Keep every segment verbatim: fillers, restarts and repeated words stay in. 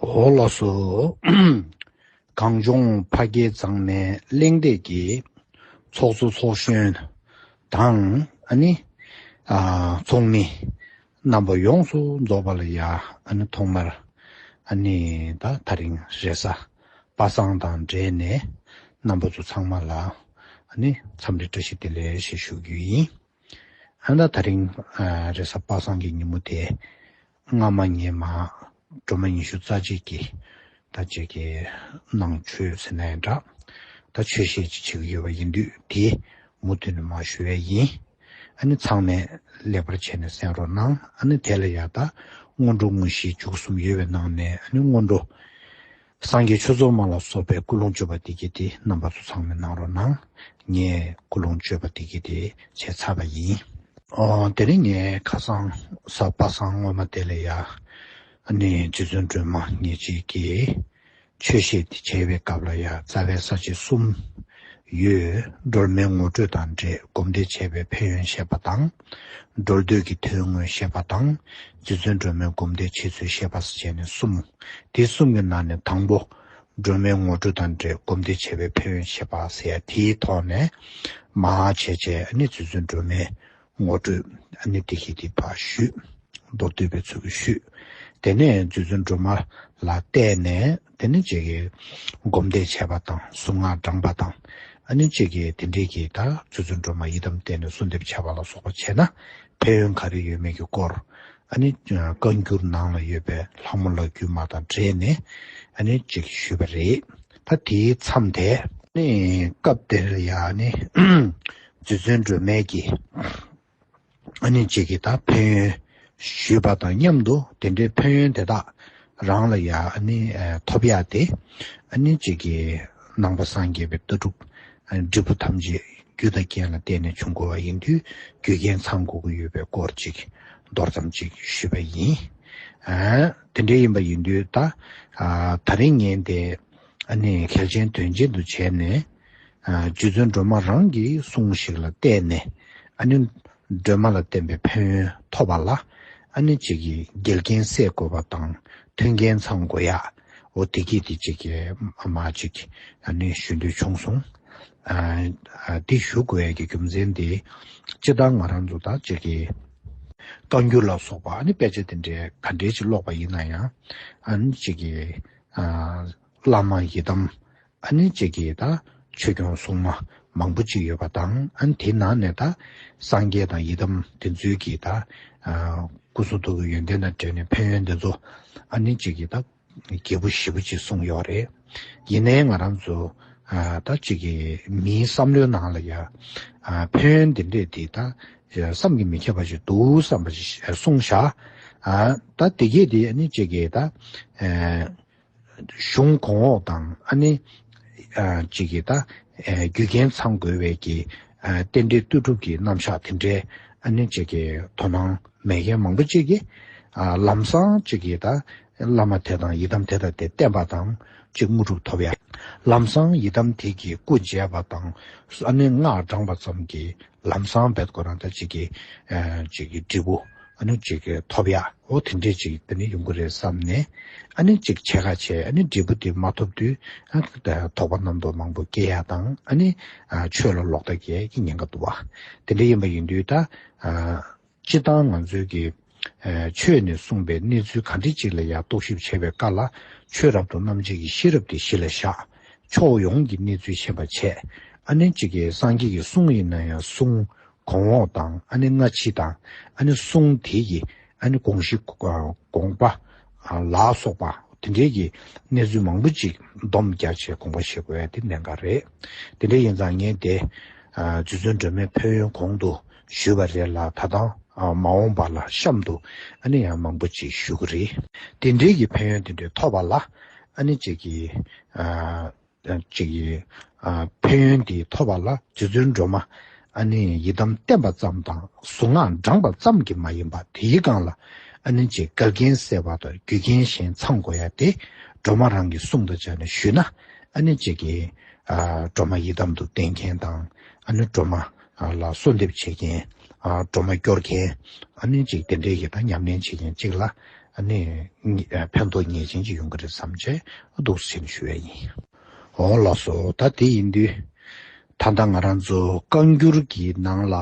འོ་ལགས་སོ། གངས་ལྗོངས་ཕ་རྒྱལ་གཙང་མའི་གླེང་སྟེགས་ཀྱི་ཚོགས་གཙོ་ཚོགས་གཞོན་དང་ཨ་ནི་ཨ་ཚོགས་མི་རྣམ་པ་ཡོངས་སུ་རྫོགས་པ་ལ་ཡ་ཨ་ནི་ཐོག་མར་ཨ་ནི་ད་ད་རིང་རེས་གཟའ་པ་སངས་དང་འབྲེལ་ནས་རྣམ་པ་ཚོ་ཚང་མ་ལ་ཨ་ནི་འཚམས་འདྲི་བཀྲ་ཤིས་བདེ་ལེགས་ཞེས་ཞུ་རྒྱུ་ཡིན། ཨ་ད་ད་རིང་ཨ་རེས་གཟའ་པ་སངས་ཀྱི་ཉིན་མོ་དེ་སྔ་མ་ཉིན་མ་སྒྲོལ་མ་ཉི་ཤུ་རྩ་གཅིག་གི་ད་ཅིག་གི་ནང་ཆོས་ཟེར་ན་ཡང་འདྲ། ད་ཆོས་བཤད་ཅིག་བྱེད་ཀྱི་ཡོད་པ་ཡིན་དུས་དེ་མུ་མཐུད་ནས་མར་ཞུ་ཡས་ཡིན། ཨ་ནི་ཚང་མས་ལེགས་པར་བྱས་ནས་གསན་རོགས་གནང་། ཨ་ནི་དེ་ལ་ཡ་ད་སྔོན་འགྲོ་དངོས་གཞི་བཅུ་གསུམ་ཡོད་པའི་ནང་ནས་ཨ་ནི་སྔོན་འགྲོ་སངས་རྒྱས་ཆོས་ཚོགས་མ་ལ་སོགས་པའི་ཀུན་སློང་བཅུ་པ་དེ་གྱད་དེ་རྣམ་པ་ཚོ་ཚང་མས་གནང་རོགས་གནང་། ངས་ཀུན་སློང་བཅུ་པ་དེ་གྱད་དེ་བྱས་ཚར་བ་ཡིན། ཨོ་དེ་ནས་ངས་ཁ་སང་གཟའ་པ་སངས་སྔོན་མ་དེ་ལ་ཡ་ཨ་ནི་རྗེ་བཙུན་སྒྲོལ་མ་ཉེར་གཅིག་གི་ཆོས་བཤད་དེ་བྱས་པའི་སྐབས་ལ་ཡ་རྩ་བའི་ས་བཅད་གསུམ་ཡོད། སྒྲོལ་མའི་ངོ་སྤྲོད་དང་འབྲེལ་སྒོམ་བཟླས་བྱས་པའི་ཕན་ཡོན་བཤད་པ་དང་། སྒྲོལ་འདོད་ཀྱི་དོན་དངོས་བཤད་པ་དང་། རྗེ་བཙུན་སྒྲོལ་མའི་སྒོམ་བཟླས་བྱེད་ཚུལ་བཤད་པ་བྱས་ནས་གསུམ། དེ་གསུམ་གྱི་ནང་ནས་དང་པོ་སྒྲོལ་མའི་ངོ་སྤྲོད་དང་འབྲེལ་སྒོམ་བཟླས་བྱས་པའི་ཕན་ཡོན་བཤད་པ་ཟེར་ཡ་དེའི་ཐོག་ནས་མར་བྱས་བྱས་ཨ་ནི་རྗེ་བཙུན་སྒྲོལ་མའི་ངོ་སྤྲོད་ཨ་ནི་དེ་གྱད་དེ་ཕར་ཞུས། མདོར་བསྡུས་པའི་ཚུལ་གྱིས་ཞུས། དེ་ནས་རྗེ་བཙུན་སྒྲོལ་མ་ལ་བལྟས་ནས་དེ་ནས་ཅིག་གི་སྒོམ་བཟླས་བྱས་པ་དང་གཟུངས་སྔགས་བགྲངས་པ་དང་ཨ་ནི་ཅིག་གི་དེ་འདྲའི་གི་ད་རྗེ་བཙུན་སྒྲོལ་མ་ཡི་དམ་བསྟན་ནས་གསོལ་འདེབས་བྱས་པ་ལ་སོགས་པ་བྱས་ན་ཕན་ཡོན་ག་རེ་ཡོད་མེད་ཀྱི་སྐོར་ཨ་ནི་བཀའ་འགྱུར་ནང་ལ་ཡོད་པའི་ལྷ་མོ་ལ་བརྒྱུད་མ་དང་འབྲེལ་ནས་ཨ་ནི་ཅིག་ཞུས་པ་རེད། ད་དེའི་མཚམས་དེ་ཨ་ནི་སྐབས་དེར་ཡ་ཨ་ནི་རྗེ་བཙུན་སྒྲོལ་མས་ཀྱི་ཨ་ནི་ཅིག་གི་ད་ཕན་ཡོན་ཞུས་པ་དང་མཉམ་དུ་དེ་འདྲའི་ཕན་ཡོན་དེ་དག་རང་ལ་ཡ་ཨ་ནི་ཨ་ཐོབ་ཡ་དེ་ཨ་ནི་ཅིག་གི་ནང་པ་སངས་རྒྱས་པའི་ལྟ་གྲུབ་ཨ་ནི་འབྲས་བུ་ཐམས་ཅད་རྒྱུ་དང་རྐྱེན་ལ་བརྟེན་ནས་བྱུང་དགོས་པ་ཡིན་དུས་རྒྱུ་རྐྱེན་ཚང་དགོས་ཀྱི་ཡོད་པའི་སྐོར་ཅིག་མདོར་ཙམ་ཅིག་ཞུས་པ་ཡིན། ཨ་དེ་འདྲ་ཡིན་པ་ཡིན་དུས་ད་ཨ་ད་རིང་ངས་དེ་ཨ་ནི་གལ་ཆེན་དོན་ཆེན་དུ་བྱས་ནས་ཨ་རྗེ་བཙུན་སྒྲོལ་མ་རང་གི་གསུང་ཞིག་ལ་བལྟས་ནས་ཨ་ནི་སྒྲོལ་མ་ལ་བརྟེན་པའི་ཕན་ཡོན་ཐོབ་པ་ལ་ཨ་ནི་ཅིག་གི་འགལ་རྐྱེན་སེལ་དགོས་པ་དང་མཐུན་རྐྱེན་ཚང་དགོས་ཡ། འོ་དེ་གྱད་དེ་ཅིག་གི་མར་ཅིག་ཨ་ནི་ཞུ་འདོད་བྱུང་སོང་། ཨ་ཨ་དེ་ཞུ་དགོས་ཡ་གི་རྒྱུ་མཚན་དེ་སྤྱིར་བཏང་ང་རང་ཚོ་ད་ཅིག་གི་བཀའ་འགྱུར་ལ་སོགས་པ་ཨ་ནི་དཔེ་ཆ་དེ་འདྲའི་ག་འདྲའི་ཅིག་ཀློག་པ་ཡིན་ན་ཡང་ཨ་ནི་ཅིག་གི་ཨ་བླ་མ་ཡི་དམ་ཨ་ནི་ཅིག་གི་ད་ཆོས་སྐྱོང་སྲུང་མ་མང་པོ་ཅིག་ཡོད་པ་དང་ཨ་ནི་དེ་ནང་ནས་ད་སངས་རྒྱས་དང་ཡི་དམ་དེ་ཚོའི་གི་ད་ཨ་སྐུ་གསུང་ཐུགས་ཀྱི་ཡོན་ཏན་དང་འབྲེལ་ནས་ཕན་ཡོན་དེ་ཚོ་ཨ་ནི་ཅིག་གི་ད་རྒྱས་པོ་ཞེ་པོ་ཅིག་གསུངས་ཡོད་རེད། ཡིན་ནའི་ང་རང་ཚོ་ཨ་ད་ཅིག་གི་མིའི་བསམ་བློའི་ནང་ལ་ཡ་ཨ་ཕན་ཡོན་དེ་འདྲས་དེ་ད་བསམ་གྱིས་མི་ཁྱབ་པ་ཞིག་འདུག་བསམ་པ་ཞིག་གསུངས་བཞག་ཨ་ད་དེ་གས་དེ་ཨ་ནི་ཅིག་གི་ད་ཨ་གཞུང་གོང་འོག་དང་ཨ་ནི་ཨ་ཅིག་གི་ད་ཨ་རྒྱུ་རྐྱེན་ཚང་དགོས་པའི་གི་ཨ་རྟེན་འབྲེལ་ལྟ་གྲུབ་ཀྱི་རྣམ་གཞག་དེ་འདྲའི་ཨ་ནི་ཅིག་གི་དོ་སྣང་མེད་མཁན་མང་པོ་ཅིག་གིས་ཨ་ལམ་སང་ཅིག་གི་ད་བླ་མ་དེ་དང་ཡི་དམ་དེ་དང་དེ་བསྟེན་པ་དང་ཅིག་དངོས་གྲུབ་ཐོབ་ཡ། ལམ་སང་ཡི་དམ་དེ་གི་སྐུ་མཇལ་བ་དང་ཨ་ནི་སྔགས་བགྲངས་པ་ཙམ་གྱིས་ལམ་སང་བེད་ཁོ་རང་ད་ཅིག་གི་ཨ་ཅིག་གི་འབྲས་བུ་ཨ་ནི་ཅིག་གི་ཐོབ་ཡ་འོ་དེ་འདྲས་ཅིག་དེ་ནི་ཡོང་གི་རེད་བསམ་ནས་ཨ་ནི་ཅིག་བྱེད་ཁ་བྱས་ཨ་ནི་འབྲས་བུ་དེ་མ་ཐོབ་དུས་ཨ་དོགས་པ་རྣམ་རྟོག་མང་པོ་སྐྱེ་ཡ་དང་ཨ་ནི་ཨ་ཆོས་ལ་ལོག་ལྟ་སྐྱེ་ཡ་གི་ཉེན་ཁ་འདུག་བ། དེ་འདྲ་ཡིན་པ་ཡིན་དུས་ད་ཨ། སྤྱིར་བཏང་ང་ཚོའི་གི་ཨ་ཆོས་ནས་གསུངས་པའི་གནས་ཚུལ་ག་འདྲ་ཅིག་ལ་ཡང་རྟོག་ཞིབ་བྱེད་པའི་སྐབས་ལ་ཆོས་རབ་ཏུ་རྣམ་འབྱེད་ཀྱི་ཤེས་རབ་དེ་གཞི་ལ་བཞག་ཕྱོགས་ཡོངས་ཀྱི་གནས་ཚུལ་ཤེས་པར་བྱས། ཨ་ནི་གཅིག་གི་སངས་རྒྱས་ཀྱི་གསུང་ཡིན་ན་ཡང་གསུང་གོང་འོག་དང་ཨ་ནི་སྔ་ཕྱི་དང་ཨ་ནི་གསུང་དེ་ཡི་ཨ་ནི་དགོངས་གཞི་དགོངས་པ་ལ་སོགས་པ་དེ་འདྲའི་གི་གནས་ཚུལ་མང་པོ་ཅིག་སྡོམ་རྒྱག་བྱས་དགོངས་པ་བཞེས་དགོས་ཡ་དེ་གནད་འགག་རེད། དེ་འདྲ་ཡིན་ཙང་ངས་དེ་ཨ་རྗེ་བཙུན་སྒྲོལ་མའི་ཕན་ཡོན་གོང་དུ་ཞུས་པ་རེད་ལ་ད་ལྟ་ཨ་མ་འོངས་པ་ལ་གཤམ་དུ་ཨ་ནི་ཡང་མང་པོ་ཅིག་ཞུ་གི་རེད། དེ་འདྲའི་གི་ཕན་ཡོན་དེ་འདྲའི་ཐོབ་པ་ལ་ཨ་ནི་གཅིག་གི་ཨ་གཅིག་གི་ཨ་ཕན་ཡོན་དེ་ཐོབ་པ་ལ་རྗེ་བཙུན་སྒྲོལ་མ་ཨ་ནི་ཡི་དམ་བསྟེན་པ་ཙམ་དང་གཟུངས་སྔགས་བགྲངས་པ་ཙམ་གྱིས་མ་ཡིན་པ་དེའི་སྒང་ལ་ཨ་ནི་གཅིག་འགལ་རྐྱེན་སེལ་བ་དང་རྒྱུ་རྐྱེན་གཞན་ཚང་དགོས་ཡ་དེ་སྒྲོལ་མ་རང་གི་གསུང་དང་སྦྱར་ནས་ཞུས་ན་ཨ་ནི་གཅིག་གི་ཨ་སྒྲོལ་མ་ཡི་དམ་དུ་བསྟེན་མཁན་དང་ཨ་ནི་སྒྲོལ་མ་ལ་གསོལ་འདེབས་བྱེད་མཁན། ཨ་སྒྲོལ་མ་སྐྱོར་མཁན། ཨ་ནི་ཅིག་དེ་འདྲའི་གི་ད་ཉམས་ལེན་བྱེད་མཁན་ཅིག་ལ་ ཨ་ནི་ཕན་ཐོགས་ངེས་ཅན་ཅིག་ཡོང་གི་རེད་བསམ་བྱས་འདུག་སེ་ཞུ་ཡ་ཡིན། འོང་ལགས་སོ། ད་དེ་ཡིན་དུས་ད་ལྟ་ང་རང་ཚོ་བཀའ་འགྱུར་གྱི་ནང་ལ་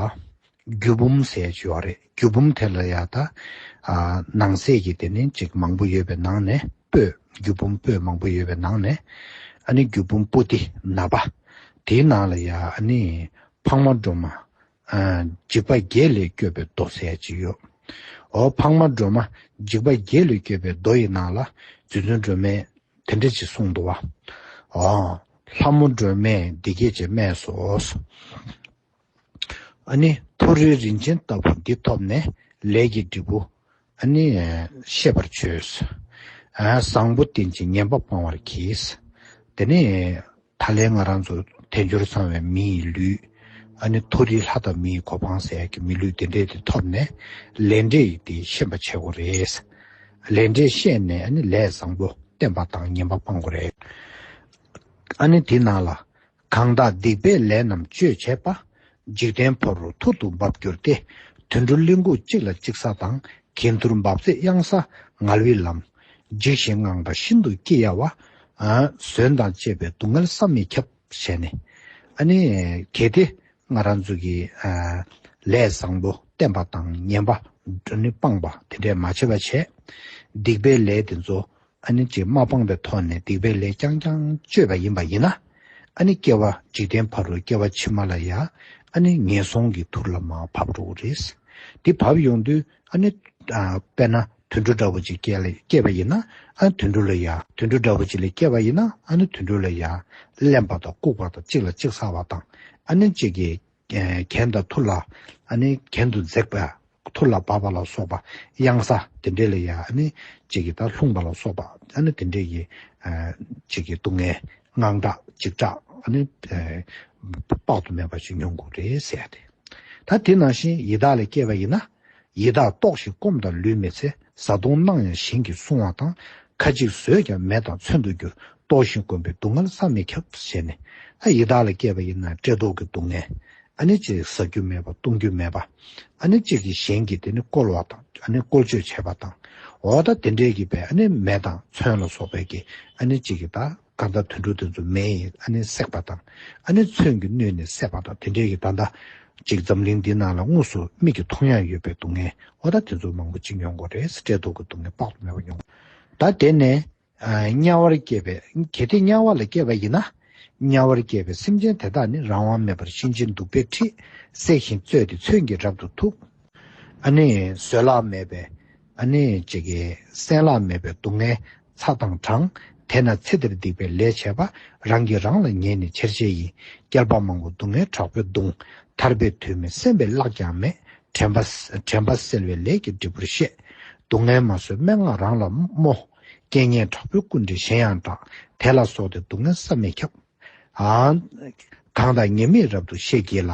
རྒྱུད་འབུམ་ཟེར་ཡ་ཅིག་ཡོད་རེད། རྒྱུད་འབུམ་དེ་ལ་ཡ་ད་ཨ་ནང་གསེས་ཀྱི་དེ་ནི་ཅིག་མང་པོ་ཡོད་པའི་ནང་ནས་པོད། རྒྱུད་འབུམ་པོད་མང་པོ་ཡོད་པའི་ནང་ནས་ཨ་ནི་རྒྱུད་འབུམ་པོ་ཏི་ན་པ་དེའི་ནང་ལ་ཡ་ཨ་ནི་འཕགས་མ་སྒྲོལ་མ་ཨ་འཇིགས་པ་བརྒྱད་ལས་སྐྱོབ་པའི་མདོ་ཟེར་ཡ་ཅིག་ཡོད། འོ་འཕགས་མ་སྒྲོལ་མ་འཇིགས་པ་བརྒྱད་ལས་སྐྱོབ་པའི་མདོ་ཡི་ནང་ལ་རྗེ་བཙུན་སྒྲོལ་མས་དེ་འདྲ་ཅིག་གསུངས་འདུག་བ། འོ་ལྷ་མོ་སྒྲོལ་མས་འདི་སྐད་ཅེས་སྨྲས་སོ། ཨ་ནི་མཐོ་རིས་རིན་ཆེན་ལྟ་བུ་འདི་ཐོབ་ནས་ལས་ཀྱི་འབྲས་བུ་ཨ་ནི་ཤེས་པར་བྱོས། ཨ་བཟང་པོ་བསྟེན་ཅིང་ངན་པ་སྤང་བར་གྱིས། དེ་ནས་ད་ལན་ང་རང་ཚོ་དལ་འབྱོར་ཚང་བའི་མི་ཡི་ལུས་ཨ་ནི་མཐོ་རིས་ལྷ་དང་མི་ཡི་གོ་འཕང་ཟེར་ཡག་གི་མི་ལུས་དེ་འདྲས་དེ་ཐོབ་ནས་ལས་འབྲས་ཡི་དེ་ཤེས་པ་བྱེད་དགོས་རེད། ལས་འབྲས་ཤེས་ནས་ཨ་ནི་ལས་བཟང་པོ་བསྟེན་པ་དང་ངན་པ་སྤང་དགོས་རེད། ཨ་ནི་དེ་ནང་ལ། གང་དག་སྡིག་པའི་ལས་རྣམས་སྤྱོད་བྱེད་པ། འཇིག་རྟེན་ཕ་རོལ་ཐུར་དུ་འབབ་འགྱུར་ཏེ། དུད་འགྲོ་གླིང་དགུ་གཅིག་ལ་གཅིག་ཟ་དང་། གྱེན་ཐུར་འབབ་ཚད་གཡང་ས་ངལ་བའི་ལམ། འཇིགས་ཤིང་དངངས་པ་ཤིན་ཏུ་སྐྱེ་ཡ་བ། ཨ་ཟོན་དང་བཅས་པའི་སྡུག་བསྔལ་བསམ་མི་ཁྱབ་བྱས་ནས། ཨ་ནི་གལ་ཏེ་ང་རང་ཚོ་གི་ཨ་ལས་བཟང་པོ་བསྟེན་པ་དང་ངན་པ་ནི་སྤངས་པ་དེ་འདྲས་མ་བྱས་པ་བྱས། སྡིག་པའི་ལས་དེ་ཚོ་ཨ་ནི་ཅིག་མ་སྤངས་པའི་ཐོག་ནས་སྡིག་པའི་ལས་རྐྱང་རྐྱང་སྤྱོད་པ་ཡིན་པ་ཡིན་ན། ཨ་ནི་སྐྱེ་བ་འཇིག་རྟེན་ཕ་རོལ་སྐྱེ་བ་ཕྱི་མ་ལ་ཡ་ཨ་ནི་ངན་སོང་གི་ཐུར་ལ་མར་བབས་འགྲོ་གི་རེད། དེ་བབས་ཡོང་དུས་ཨ་ནི་ཨ་དཔེར་ན་དུད་འགྲོ་འདྲ་བོ་ཅིག་སྐྱེ་ལ་སྐྱེས་པ་ཡིན་ན་ཨ་ནི་དུད་འགྲོ་ལ་ཡ་དུད་འགྲོ་འདྲ་བོ་ཅིག་ལ་སྐྱེས་པ་ཡིན་ན་ཨ་ནི་དུད་འགྲོ་ལ་ཡ་གླེན་པ་དང་ལྐུགས་པ་དང་གཅིག་ལ་གཅིག་ཟ་བ་དང་ཨ་ནི་གཅིག་གི་གྱེན་དང་ཐུར་ལ་ཨ་ནི་གྱེན་དུ་འཛེགས་པ། ཐུར་ལ་བབས་པ་ལ་སོགས་པ་གཡང་ས་དེ་འདྲས་ལ་ཡ་ཨ་ནི་གཅིག་གི་ད་ལྷུང་བ་ལ་སོགས་པ་ཨ་ནི་དེ་འདྲས་ཀྱི་ཨ་གཅིག་གི་སྡུག་བསྔལ་དངངས་སྐྲག་འཇིགས་སྐྲག་ཨ་ནི་ཨ་དཔག་ཏུ་མེད་པ་ཞིག་མྱོང་དགོས་རེད་ཟེར་ཏེ། ད་དེ་ནང་བཞིན་ཡི་དྭགས་ལ་སྐྱེས་པ་ཡིན་ན། ཡི་དྭགས་ལྟོགས་ཤིང་སྐོམ་དང་ལུས་མི་ཚེ། བཟའ་བཏུང་བསྣམས་ཡང་ཞིང་གི་བསུང་བ་དང་། ཁ་ཅིག་ཟོས་ཀྱང་མེ་དང་མཚོན་དུ་འགྱུར། ལྟོགས་ཤིང་སྐོམ་པའི་སྡུག་བསྔལ་བསམ་མི་ཁྱབ་ཟེར་ནས། ཨ་ཡི་དྭགས་ལ་སྐྱེས་པ་ཡིན་ན་བཀྲེས་ལྟོགས་ཀྱི་སྡུག་བསྔལ། ཨ་ནི་ཅིག་ཟ་རྒྱུ་མེད་པ་བཏུང་རྒྱུ་མེད་པ། ཨ་ནི་ཅིག་གིས་གཞན་གྱིས་དེ་ནི་བཀོལ་བ་དང་ཨ་ནི་བཀོལ་སྤྱོད་བྱེད་པ་དང་། འོ་ད་དེ་འདྲས་ཀྱི་བས་ཨ་ནི་མེ་དང་མཚོན་ལ་སོགས་པའི་གི་ཨ་ནི་ཅིག་གིས་ད་གང་ལྟར་དུད་འགྲོ་དེ་ཚོ་མེ་ཡིས་ཨ་ནི་བསྲེགས་པ་དང་ཨ་ནི་མཚོན་གྱིས་བསྣུན་ནས་བསྲེགས་པ་དང་དེ་འདྲས་ཀྱི་ད་ལྟ་ཅིག་འཛམ་གླིང་འདི་ནང་ལ་དངོས་སུ་མིག་གིས་མཐོང་ཡ་ཡོད་པའི་སྡུག་བསྔལ་འོ་ད་དེ་ཚོ་མང་པོ་ཅིག་མྱོང་དགོས་རེད། བཀྲེས་ལྟོགས་ཀྱི་སྡུག་བསྔལ་དཔག་ཏུ་མེད་པ་མྱོང་། ད་དེ་ནས་ཨ་དམྱལ་བར་སྐྱེས་པའི་གལ་ཏེ་དམྱལ་བ་ལ་སྐྱེས་པ་ཡིན་ན། དམྱལ་བར་སྐྱེས་པའི་སེམས་ཅན་དེ་དག་ནི་རང་དབང་མེད་པར་གཤིན་རྗེའི་གདུག་པའི་ཁྲིད་བསྲེགས་ཤིང་གཙོས་ཏེ་མཚོན་གྱིས་རབ་ཏུ་ཐུག་ཨ་ནི་བཟོད་གླགས་མེད་པའི་ཨ་ནི་ཅིག་གི་གསན་གླགས་མེད་པའི་སྡུག་བསྔལ་ཚ་དང་གྲང་། དེས་ན་ཚེ་འདིར་སྡིག་པའི་ལས་བྱས་པ། རང་གིས་རང་ལ་ཉེས་ནས་ཆེར་བྱས་ཡིན། བསྐལ་པ་མང་པོ་སྡུག་བསྔལ་དྲག་པོས་གདུང་། ཐར་པའི་དུས་མིན་གསན་པའི་གླགས་ཀྱང་མེད། དྲན་པ་དྲན་པ་སེལ་བའི་ལས་ཀྱི་འབྲས་བུར་བཤད། སྡུག་བསྔལ་མ་བཟོད་སྨྲེ་སྔགས་རང་ལ་སྨོ། རྐྱེན་ངན་དྲག་པོའི་སྐུ་འདྲ་གཞན་ཡང་གྲགས། དེ་ལ་སོགས་ཏེ་སྡུག་བསྔལ་བསམ་མི་ཁྱབ། ཨ། གང་དག་ཉེས་དམིགས་རབ་ཏུ་ཤེས་བགྱིས་ལ།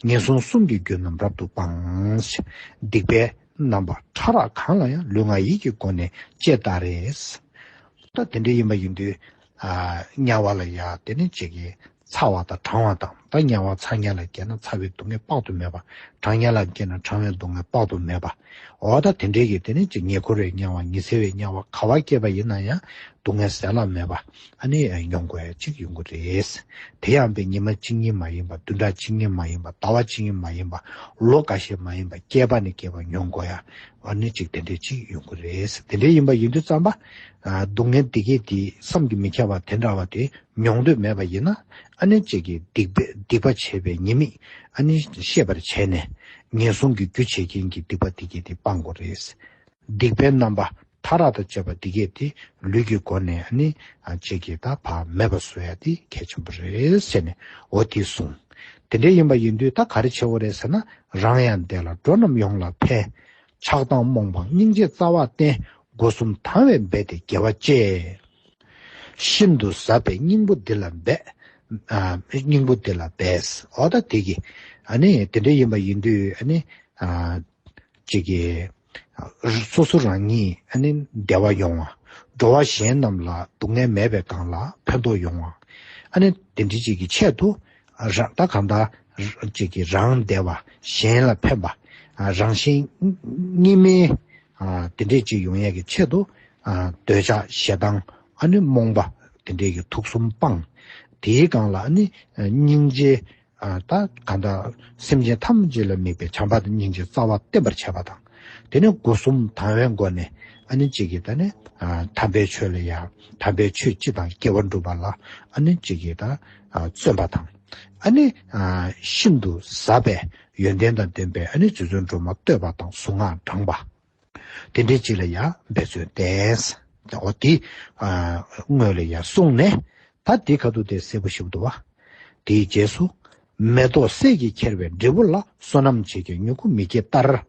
ངན་སོང་གསུམ་གྱི་རྒྱུ་རྣམས་རབ་ཏུ་སྤང་། སྡིག་པའི་རྣམ་པ་ཕྲ་རགས་གང་ལ་ཡང་ལུས་ངག་ཡིད་ཀྱི་སྒོ་ནས་ཅི་ལྟར་རེད། ད་དེ་འདྲ་ཡིན་པ་ཡིན་དུས། ཨ། དམྱལ་བ་ལ་ཡ་དེ་ནི་ཅིག་གི་ཚ་བ་དང་གྲང་བ་དང་ད་དམྱལ་བ་ཚ་དམྱལ་ལ་སྐྱེས་ན་ཚ་བའི་སྡུག་བསྔལ་དཔག་ཏུ་མེད་པ། གྲང་དམྱལ་ལ་སྐྱེས་ན་གྲང་བའི་སྡུག་བསྔལ་དཔག་ཏུ་མེད་པ། འོ་ད་དེ་འདྲའི་གི་དེ་ནི་ཅིག་ཉེ་འཁོར་བའི་དམྱལ་བ་ཉི་ཚེ་བའི་དམྱལ་བ་ག་བ་སྐྱེས་པ་ཡིན་ན་ཡང་སྡུག་བསྔལ་ཟད་གླགས་མེད་པ་ཨ་ནི་མྱོང་དགོས་ཡ་གཅིག་ཡོང་གི་རེད། དེ་ཡང་པའི་ཉི་མ་གཅིག་གཉིས་མ་ཡིན་པ་བདུན་ཕྲག་གཅིག་གཉིས་མ་ཡིན་པ་ཟླ་བ་གཅིག་གཉིས་མ་ཡིན་པ་ལོ་འགའ་ཤས་མ་ཡིན་པ་བསྐལ་པ་ནས་བསྐལ་པ་མྱོང་དགོས་ཡ་ཨ་ནི་ཅིག་དེ་འདྲའི་ཅིག་ཡོང་གི་རེད། དེ་འདྲའི་ཡིན་པ་ཡིན་དུས་ཙམ་པ། ཨ། སྡུག་བསྔལ་འདི་གས་དེ་བསམ་གྱིས་མི་ཁྱབ་པ་དེ་འདྲ་བ་དེ་མྱོང་འདོད་མེད་པ་ཡིན་ན་ཨ་ནི་གཅིག་གིས་སྡིག་པའི་སྡིག་པ་བྱས་པའི་ཉེས་དམིགས་ཨ་ནི་ཤེས་པར་བྱས་ནས་ངན་སོང་གི་རྒྱུ་བྱེད་མཁན་གྱི་སྡིག་པ་འདི་གས་དེ་སྤང་དགོས་རེད། སྡིག་པའི་རྣམ་པ་ཕྲ་རགས་དང་བཅས་པ་འདི་གས་དེ་ལུས་ཀྱི་སྒོ་ནས་ཨ་ནི་ཨ་གཅིག་གིས་ད་ཕར་མེད་པ་བཟོ་ཡ་དེ་གལ་ཆེན་པོ་རེད་ཟེར་ནས་འོ་དེ་གསུངས། དེ་འདྲ་ཡིན་པ་ཡིན་དུས་ད་ག་རེ་བྱེད་དགོས་རེད་ཟེར་ན་རང་ཡང་བདེ་ལ་འགྲོ་རྣམས་ཡོངས་ལ་ཕན། ཆགས་སྡང་རྨོངས་པ་སྙིང་རྗེ་རྩ་བ་བརྟན། སྒོ་གསུམ་དང་བས་འབད་དེ་དགེ་བ་སྤྱད། ཤིན་ཏུ་ཟབ་པའི་སྙིང་པོ་འདི་ལ་འབད། ཨ། སྙིང་པོ་འདི་ལ་འབད། འོ་ད་དེ་གི་ཨ་ནི་དེ་འདྲ་ཡིན་པ་ཡིན་དུས་ཨ་ནི་ཨ། གཅིག་གི་སོ་སོ་རང་ཉིད་ཨ་ནི་བདེ་བ་ཡོང་བ། འགྲོ་བ་གཞན་རྣམས་ལ་སྡུག་བསྔལ་མེད་པའི་སྒང་ལ་ཕན་ཐོགས་ཡོང་བ། ཨ་ནི་དེ་འདྲ་གཅིག་གི་ཆེད་དུ་རང་ད་གང་ལྟར་གཅིག་གི་རང་བདེ་བ་གཞན་ལ་ཕན་པ། རང་གཞན་གཉིས་མེད་ ཨ་དེ་འདྲས་ཅིག་ཡོང་ཡས་ཀྱི་ཆེད་དུ། ཨ་འདོད་ཆགས་ཞེ་སྡང་ཨ་ནི་རྨོངས་པ་དེ་འདྲས་ཀྱི་དུག་གསུམ་སྤངས། དེའི་སྒང་ལ་ཨ་ནི་སྙིང་རྗེ། ཨ་ད་གང་ལྟར་སེམས་ཅན་ཐམས་ཅད་ལ་དམིགས་པའི་བྱམས་པ་དང་སྙིང་རྗེ་རྩ་བ་བརྟན་པར་བྱས་པ་དང་། དེ་ནས་སྒོ་གསུམ་དང་བའི་སྒོ་ནས་ཨ་ནི་གཅིག་གིས་ད་ནི་ཨ་དམ་པའི་ཆོས་ལ་ཡ། དམ་པའི་ཆོས་སྤྱི་དང་སྐྱེ་བ་འགྲུབ་པ་ལ་ཨ་ནི་གཅིག་གིས་ད་ཨ་བརྩོན་པ་དང་། ཨ་ནི་ཨ་ཤིན་ཏུ་ཟབ་པའི་ཡོན་ཏན་དང་ལྡན་པའི་ཨ་ནི་རྗེ་བཙུན་སྒྲོལ་མ་བསྟོད་པ་དང་གཟུངས་སྔགས་བགྲང་པ། དེ་འདྲའི་ཅིག་ལ་ཡང་འབད་བརྩོན་བསྟེན། འོ་དེ་ཨ་སྔོན་ལ་ཡང་གསུངས་ནས། ད་དེ་ཁ་ཐུག་དེ་གསལ་པོ་ཞིག་འདུག་བ། དེའི་རྗེས་སུ། མེ་ཏོག་སད་ཀྱིས་ཁྱེར་བའི་འབྲས་བུ་ལ། བསོད་ནམས་བྱས་ཀྱང་མྱུ་གུ་མི་སྐྱེ་ལྟར།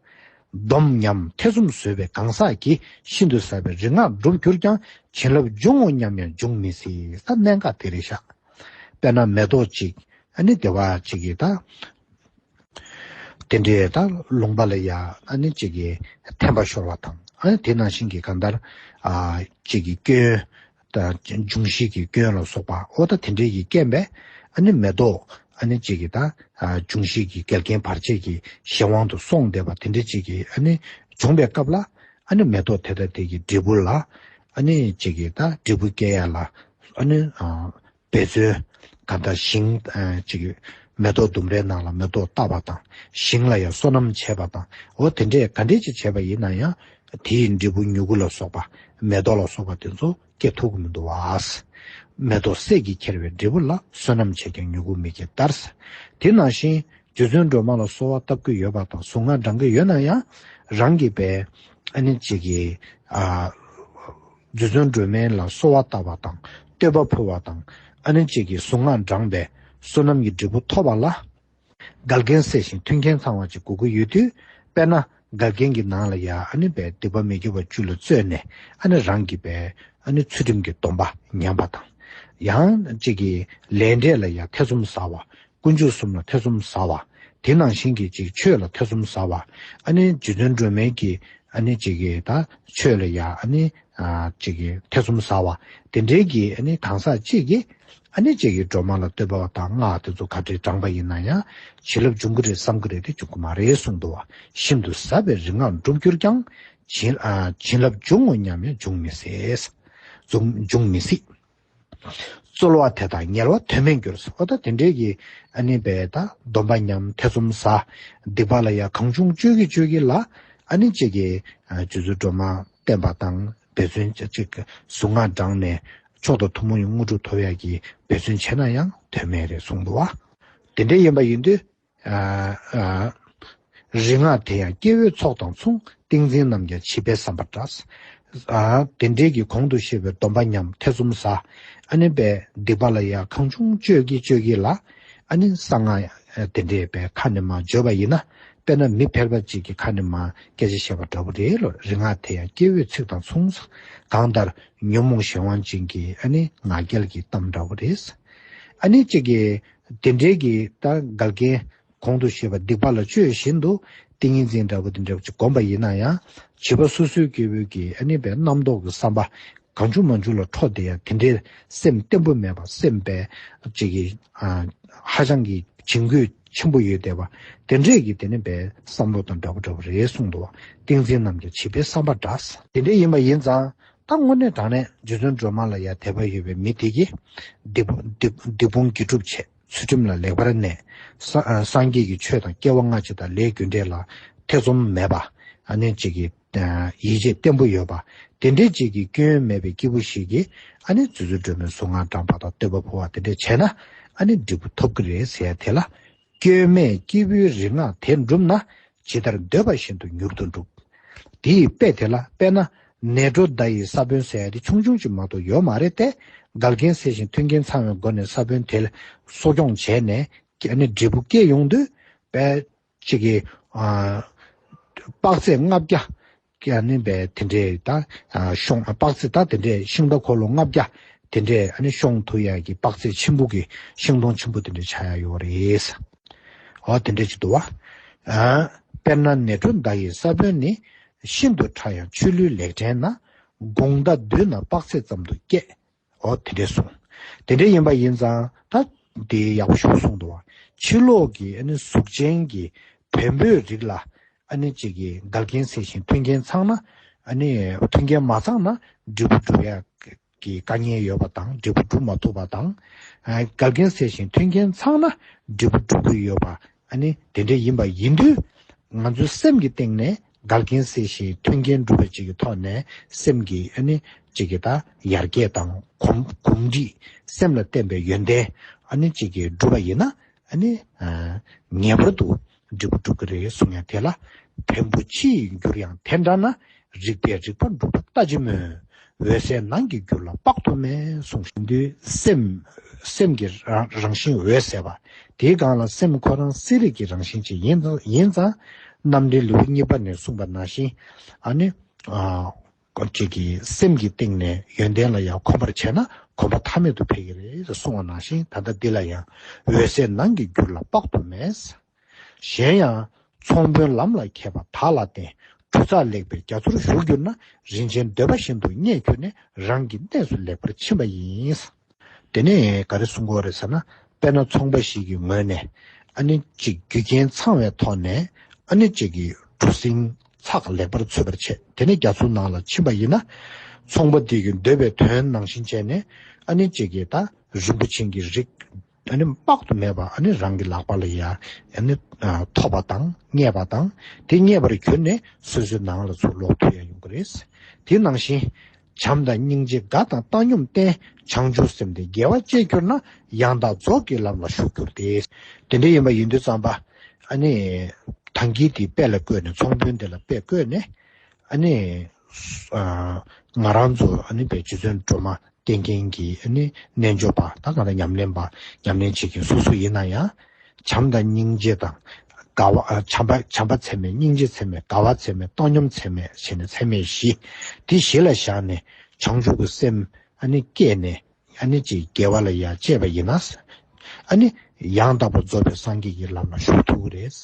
སྡོམ་ཉམས་ཐེ་ཚོམ་ཟོས་པའི་གང་ཟག་གིས། ཤིན་ཏུ་ཟབ་པའི་རིག་སྔགས་བསྒྲུབ་གྱུར་ཀྱང་། བྱིན་རླབས་འབྱུང་ངོ་སྙམ་ཡང་འབྱུང་མི་སྲིད། ད་གནད་འགག་དེ་རེད་ཤག་དཔེར་ན་མེ་ཏོག་ཅིག་ཨ་ནི་བདེ་བ་ཅིག་གིས་ད། དེ་འདྲའི་ད་ལུང་པ་ལ་ཡ་ཨ་ནི་གཅིག་གིས་འཐེན་པ་ཤོར་བ་དང་། ཨ་ནི་དེ་ནང་བཞིན་གྱི་གང་ལྟར་ཨ་གཅིག་གི་སྐྱོན། ད་འབྱུང་བཞི་གི་སྐྱོན་ལ་སོགས་པ། འོ་ད་དེ་འདྲའི་གི་རྐྱེན་པས་ཨ་ནི་མེ་ཏོག་ཨ་ནི་གཅིག་གི་ད་ཨ་འབྱུང་བཞི་གི་འགལ་རྐྱེན་བར་ཆད་ཀྱི་གཞན་དབང་དུ་སོང་བསྡད་པ་དེ་འདྲའི་གཅིག་གི་ཨ་ནི་བྱུང་བའི་སྐབས་ལ། ཨ་ནི་མེ་ཏོག་དེ་དང་དེ་གི་འབྲས་བུ་ལ་ཨ་ནི་གཅིག་གི་ད་འབྲས་བུ་སྐྱེ་ཡ་ལ་ཨ་ནི་ཨ། འབད་བརྩོན། གང་ལྟར་ཞིང་ཨ་ཅིག་མེ་ཏོག་ལྡུམ་རའི་ནང་ལ་མེ་ཏོག་བཏབ་པ་དང་། ཞིང་ལ་ཡང་སོ་ནམ་བྱས་པ་དང་། འོ་དེ་འདྲས་ག་འདྲས་ཅིག་བྱས་པ་ཡིན་ན་ཡང་། དེའི་འབྲས་བུ་མྱུ་གུ་ལ་སོགས་པ། མེ་ཏོག་ལ་སོགས་པ་དེ་ཚོ་སྐྱེ་ཐུབ་ཀྱི་མི་འདུག་བ། མེ་ཏོག་སད་ཀྱིས་ཁྱེར་བའི་འབྲས་བུ་ལ། བསོད་ནམས་བྱས་ཀྱང་མྱུ་གུ་མི་སྐྱེ་ལྟར། དེ་ནང་བཞིན། རྗེ་བཙུན་སྒྲོལ་མ་ལ་གསོལ་བ་བཏབ་ཀྱི་ཡོད་པ་དང་གཟུངས་སྔགས་བགྲང་གི་ཡོད་ན་ཡང་། རང་གིས་པས་ཨ་ནི་གཅིག་གིས་ཨ་རྗེ་བཙུན་སྒྲོལ་མ་ལ་གསོལ་བ་བཏབ་པ་དང་བསྟོད་པ་ཕུལ་བ་དང་། ཨ་ནི་གཅིག་གིས་གཟུངས་སྔགས་བགྲངས་པས་བསོད་ནམས་ཀྱི་འབྲས་བུ་ཐོབ་པ་ལ། འགལ་རྐྱེན་སེལ་ཞིང་མཐུན་རྐྱེན་ཚང་བ་ཅིག་དགོས་ཀྱི་ཡོད་དུས། དཔེར་ན་འགལ་རྐྱེན་གྱི་ནང་ལ་ཡ་ཨ་ནི་པས་སྡིག་པ་མི་དགེ་བ་བཅུ་ལ་བརྩོན་ནས། ཨ་ནི་རང་གིས་པས་ཨ་ནི་ཚུལ་ཁྲིམས་ཀྱི་སྡོམ་པ་ཉམས་པ་དང་། ཡང་གཅིག་གིས་ལས་འབྲས་ལ་ཡ་ཐེ་ཚོམ་ཟ་བ། དཀོན་མཆོག་གསུམ་ལ་ཐེ་ཚོམ་ཟ་བ། དེ་ནང་བཞིན་གྱི་ཅིག་ཆོས་ལ་ཐེ་ཚོམ་ཟ་བ། ཨ་ནི་རྗེ་བཙུན་སྒྲོལ་མའི་གི་ཨ་ནི་ཅིག་གི་ད་ཆོས་ལ་ཡ་ཨ་ནི་ཨ་ཅིག་གི་ཐེ་ཚོམ་ཟ་བ། དེ་འདྲའི་གི་ཨ་ནི་གང་ཟག་ཅིག་གིས་ཨ་ནི་ཅིག་གི་སྒྲོལ་མ་ལ་བསྟོད་པ་དང་སྔགས་དེ་ཚོ་ག་འདྲས་བགྲངས་པ་ཡིན་ན་ཡང་། བྱིན་རླབས་འབྱུང་གི་རེད་བསམ་གི་རེད་དེ་འབྱུང་གི་མ་རེད་གསུངས་འདུག་བ། ཤིན་ཏུ་ཟབ་པའི་རིག་སྔགས་བསྒྲུབ་གྱུར་ཀྱང་། བྱིན་ཨ་བྱིན་རླབས་འབྱུང་ངོ་སྙམ་ཡང་འབྱུང་མི་སྲིད། འབྱུང་འབྱུང་མི་སྲིད། རྩོལ་བ་དེ་དག་ངལ་བ་དོན་མེད་འགྱུར། འོ་ད་དེ་འདྲའི་གི་ཨ་ནི་པས་ད་སྡོམ་པ་ཉམས་ཐེ་ཚོམ་ཟ། སྡིག་པ་ལ་ཡ་གང་བྱུང་སྤྱོད་ཀྱི་སྤྱོད་ཀྱི་ལ། ཨ་ནི་གཅིག་གི་ཨ་རྗེ་བཙུན་སྒྲོལ་མ་བསྟེན་པ་དང་འབད་བརྩོན་ཅིག་གཟུངས་སྔགས་བགྲངས་ནས་མཆོག་དང་ཐུན་མོང་གི་དངོས་གྲུབ་ཐོབ་ཡག་གི་འབད་བརྩོན་བྱས་ན་ཡང་དོན་མེད་རེད་གསུངས་འདུག་བ། དེ་འདྲ་ཡིན་པ་ཡིན་དུས། ཨ་ཨ། རིག་སྔགས་དེ་ཡང་སྐྱེ་བོའི་ཚོགས་དང་མཚུངས། ཏིང་འཛིན་རྣམས་ཀྱང་བྱིས་པའི་བསམ་པ་འདྲ། ཨ་དེ་འདྲའི་གི་གོང་དུ་བཤད་པའི་སྡོམ་པ་ཉམས་ཐེ་ཚོམ་ཟ། ཨ་ནི་པས་སྡིག་པ་ལ་ཡ་གང་བྱུང་སྤྱོད་ཀྱི་སྤྱོད་ཀྱི་ལ། ཨ་ནི་གསང་སྔགས་དེ་འདྲའི་པས་ཁ་ནས་མར་བརྗོད་པ་ཡིན་ན། དཔེར་ན་མི་ཕལ་པ་ཅིག་གིས་ཁ་ནས་མར་སྐད་ཆ་བཤད་པ་འདྲ་པོ་རེད་ལོ། རིག་སྔགས་དེ་ཡང་སྐྱེ་བོའི་ཚིག་དང་མཚུངས། གང་ལྟར་ཉོན་མོངས་གཞན་དབང་ཅན་གྱི་ཨ་ནི་ང་རྒྱལ་གྱི་གཏམ་འདྲ་པོ་རེད། ཨ་ནི་གཅིག་གིས་དེ་འདྲའི་གི་ད་འགལ་རྐྱེན་གོང་དུ་བཤད་པ་སྡིག་པ་ལ་སྤྱོད་བཞིན་དུ་ཏིང་ངེ་འཛིན་འདྲ་པོ་དེ་འདྲ་པོ་ཅིག་བསྒོམ་པ་ཡིན་ན་ཡང་བྱིས་པ་སོ་སོའི་སྐྱེ་བོའི་གི་ཨ་ནི་པའི་རྣམ་རྟོག་གི་བསམ་པ་གང་བྱུང་མང་བྱུང་ལ་འཕྲོ་བསྡད་ཡ་དེ་འདྲའི་སེམས་བརྟན་པོ་མེད་པ་སེམས་པའི་ཅིག་གི་ཨ་ཧ་ཅང་གི་བྱིང་རྒོད་ཆེན་པོ་ཡོད་བསྡད་པ་དེ་འདྲས་ཀྱི་དེ་ནི་པའི་བསམ་བློ་དང་འདྲ་པོ་འདྲ་པོ་རེད་གསུངས་འདུག་བ། ཏིང་འཛིན་རྣམས་ཀྱང་བྱིས་པའི་བསམ་པ་འདྲ། དེ་འདྲས་ཡིན་པ་ཡིན་ཙང་། ད་དངོས་གནས་དྲང་གནས་རྗེ་བཙུན་སྒྲོལ་མ་ལ་ཡ་དད་པ་ཡོད་པའི་མི་དེ་གིས་སྡིག་སྡིག་སྡིག་སྤོང་དགེ་སྒྲུབ་བྱེད། ཚུལ་ཁྲིམས་ལ་ལེགས་པར་གནས། ས་ཨ་སངས་རྒྱས་ཀྱི་ཆོས་དང་སྐྱེ་བ་སྔ་ཕྱི་དང་ལས་རྒྱུ་འབྲས་ལ་ཐེ་ཚོམ་མེད་པ། ཨ་ནི་གཅིག་གིས་ཨ་ཡིད་ཆེས་བརྟན་པོ་ཡོད་པ། དེ་འདྲའི་གཅིག་གི་སྐྱོན་མེད་པའི་སྐྱེས་བུ་ཞིག་གིས་ཨ་ནི་རྗེ་བཙུན་སྒྲོལ་མའི་གཟུངས་སྔགས་བགྲངས་པ་དང་བསྟོད་པ་ཕུལ་བ་དེ་འདྲས་བྱས་ན་ཨ་ནི་འབྲས་བུ་ཐོབ་ཀྱི་རེད་ཟེར་ཡ་དེ་ལ། སྐྱོན་མེད་སྐྱེས་བུའི་རིག་སྔགས་དེ་བསྒྲུབས་ན། ཇི་ལྟར་འདོད་པ་བཞིན་དུ་མྱུར་དུ་འགྲུབ། དེ་ཡི་དཔེ་དེ་ལ་དཔེར་ན་ནེ་གྲོ་ད་ཡི་ས་བོན་ཟེར་ཡ་དེ་ཆུང་ཆུང་ཅིག་མ་གཏོགས་ཡོད་མ་རེད་དེ། འགལ་རྐྱེན་སེལ་ཞིང་མཐུན་རྐྱེན་ཚང་བའི་སྒོ་ནས་ས་བོན་དེ་གསོ་སྐྱོང་བྱས་ནས་ཨ་ནི་འབྲས་བུ་སྐྱེ་ཡོང་དུས་དཔེ་གཅིག་གི་ཨ་དཔག་ཚད་ལྔ་བརྒྱ་གི་ཨ་ནི་དཔེ་དེ་འདྲས་ད་ཨ་ཤོང་དཔག་ཚད་ད་དེ་འདྲས་ཤིང་རྟ་འཁོར་ལོ་ལྔ་བརྒྱ་དེ་འདྲས་ཨ་ནི་ཤོང་ཐུབ་ཡ་གི་དཔག་ཚད་ཆེན་པོ་གི་ཤིང་སྡོང་ཆེན་པོ་དེ་འདྲས་ཆགས་ཡ་ཡོད་རེད། འོ་དེ་འདྲ་ཅིག་འདུག་བ། ཨ། དཔེར་ན་ནེ་གྲོ་ད་ཡི་ས་བོན་ནི། ཤིན་ཏུ་ཕྲ་ཡང་ཆུ་ལུད་ལེགས་བྲན་ན། དགུང་ཟླ་བདུན་ན་དཔག་ཚད་ཙམ་དུ་སྐྱེ། འོ་དེ་འདྲས་གསུངས། དེ་འདྲ་ཡིན་པ་ཡིན་ཙང་ད་དེ་ཡག་པོ་ཞིག་གསུངས་འདུག་བ། ཕྱི་ལོགས་ཀྱི་ཨ་ནི་གཟུགས་ཅན་གྱི་བེམ་པོའི་རིགས་ལ་ ཨ་ནི་གཅིག་གིས་འགལ་རྐྱེན་སེལ་ཞིང་མཐུན་རྐྱེན་ཚང་ན། ཨ་ནི་མཐུན་རྐྱེན་མ་ཚང་ན་འབྲས་བུ་སྒྲུབ་ཡ་གི་དཀའ་ངལ་ཡོད་པ་དང་འབྲས་བུ་སྒྲུབ་མ་ཐུབ་པ་དང་། ཨ་འགལ་རྐྱེན་སེལ་ཞིང་མཐུན་རྐྱེན་ཚང་ན་འབྲས་བུ་སྒྲུབ་ཀྱི་ཡོད་པ། ཨ་ནི་དེ་འདྲ་ཡིན་པ་ཡིན་དུས། ང་ཚོའི་སེམས་ཀྱི་སྟེང་ནས་འགལ་རྐྱེན་སེལ་ཞིང་མཐུན་རྐྱེན་སྒྲུབ་པ་གཅིག་གི་ཐོག་ནས་སེམས་ཀྱི་ཨ་ནི་གཅིག་གི་ད་ཡར་རྒྱས་དང་གོམས་གོམས་འདྲིས། སེམས་ལ་བརྟེན་པའི་ཡོན་ཏན་ཨ་ནི་གཅིག་གིས་སྒྲུབ་པ་ཡིན་ན། ཨ་ནི་ཨ་ངེས་པར་དུ་འབྲས་བུ་སྒྲུབ་ཀྱི་རེད་གསུང་ཡ་དེ་ལ། བེམ་པོ་ཕྱི་ཡི་རྒྱུར་ཡང་དེ་འདྲ་ན། རིགས་པས་རིགས་པ་སྒྲུབ་པ་ལྟ་ཅི་སྨོས། འོད་གསལ་ནང་གི་རྒྱུད་ལ་དཔག་ཏུ་མེད་གསུངས་ཤིང་། དུས་སེམས་སེམས་ཀྱི་རང་རང་བཞིན་འོད་གསལ་བ། དེའི་སྒང་ལ་སེམས་ཁོ་རང་གསལ་རིག་གི་རང་བཞིན་ཅིག་ཡིན་ཡིན་ཙང་། རྣམ་འགྲེལ་ལེའུ་གཉིས་པ་ནས་གསུངས་པ་ནང་བཞིན། ཨ་ནི་ཨ་གཅིག་གིས་སེམས་ཀྱི་སྟེང་ནས་ཡོན་ཏན་ལ་ཡང་གོམས་པར་བྱས་ན་གོམས་པ་མཐའ་མེད་དུ་འཕེལ་གྱི་རེད་གསུངས་པ་ནང་བཞིན། ད་ལྟ་འདི་ལ་ཡང་འོད་གསལ་ནང་གི་རྒྱུད་ལ་དཔག་ཏུ་མེད། གཞན་ཡང་ཚོང་དཔོན་ལམ་ལ་མཁས་པ་དག་ལ་བརྟེན། གྲུ་ཚགས་ལེགས་པའི་རྒྱ་མཚོར་ཞུགས་གྱུར་ན། རིན་ཆེན་འདོད་པ་བཞིན་དུ་རྙེད་གྱུར་ནས། རང་གི་གནས་སུ་ལེགས་པར་ཕྱིན་པ་ཡིན། དེ་ནས་ག་རེ་གསུང་གི་ཡོད་རེད་ཟེར་ན། དཔེར་ན་ཚོང་པ་ཞིག་གི་ངོས་ནས་ཨ་ནི་གཅིག་རྒྱུ་རྐྱེན་ཚང་བའི་ཐོག་ནས་ཨ་ནི་གཅིག་གིས་གྲུ་གཟིངས་ཚགས་ལེགས་པར་འཚོལ་བར་བྱེད། དེ་ནས་རྒྱ་མཚོ་ནང་ལ་ཕྱིན་པ་ཡིན་ན། ཚོང་པ་དེ་གི་འདོད་པའི་དོན་ནང་བཞིན་བྱས་ནས་ཨ་ནི་གཅིག་གིས་ད་རིན་པོ་ཆེ་གི་རིགས། ཨ་ནི་དཔག་ཏུ་མེད་པ་ཨ་ནི་རང་གི་ལག་པ་ལ་ཡ་ཨ་ནི་ཨ་ཐོབ་པ་དང་རྙེད་པ་དང་། དེ་རྙེད་པར་གྱུར་ནས་སོ་སོའི་ནང་ལ་ཚུར་ལོག་ཐུབ་ཡ་ཡོང་གི་རེད། དེ་ནང་བཞིན་བྱམས་དང་སྙིང་རྗེ་དགའ་དང་བཏང་སྙོམས་བསྟེན། བྱང་ཆུབ་སེམས་དེ་དགེ་བ་སྤྱད་གྱུར་ན། ཡང་དག་རྫོགས་ཀྱི་ལམ་ལ་ཞུགས་གྱུར་ཏེ། དེ་འདྲ་ཡིན་པ་ཡིན་དུས་ཙམ་པ། ཨ་ནི་ཐང་གི་དེ་དཔེ་ལ་བཀོད་ནས་ཚོང་དཔོན་དེ་ལ་དཔེ་བཀོད་ནས། ཨ་ནི་ཨ་ང་རང་ཚོ་ཨ་ནི་བའི་རྗེ་བཙུན་སྒྲོལ་མ་བསྟེན་མཁན་གྱི་ཨ་ནི་རྣལ་འབྱོར་པ་དང་གང་ལྟར་ཉམས་ལེན་པ་ཉམས་ལེན་བྱེད་མཁན་སུ་སུ་ཡིན་ན་ཡང་། བྱམས་དང་སྙིང་རྗེ་དང་དགའ་བ། ཨ་བྱམས་པ་བྱམས་པ་ཚད་མེད། སྙིང་རྗེ་ཚད་མེད། དགའ་བ་ཚད་མེད། བཏང་སྙོམས་ཚད་མེད་བྱས་ནས་ཚད་མེད་བཞི། དེ་བཞི་ལ་བཞག་ནས་བྱང་ཆུབ་ཀྱི་སེམས་ཨ་ནི་བསྐྱེད་ནས། ཨ་ནི་ཅིག་དགེ་བ་ལ་ཡར་སྤྱད་པ་ཡིན་ན། ཨ་ནི་ཡང་དག་པར་རྫོགས་པའི་སངས་རྒྱས་ཀྱི་ལམ་ལ་ཞུགས་ཐུབ་ཀྱི་རེད།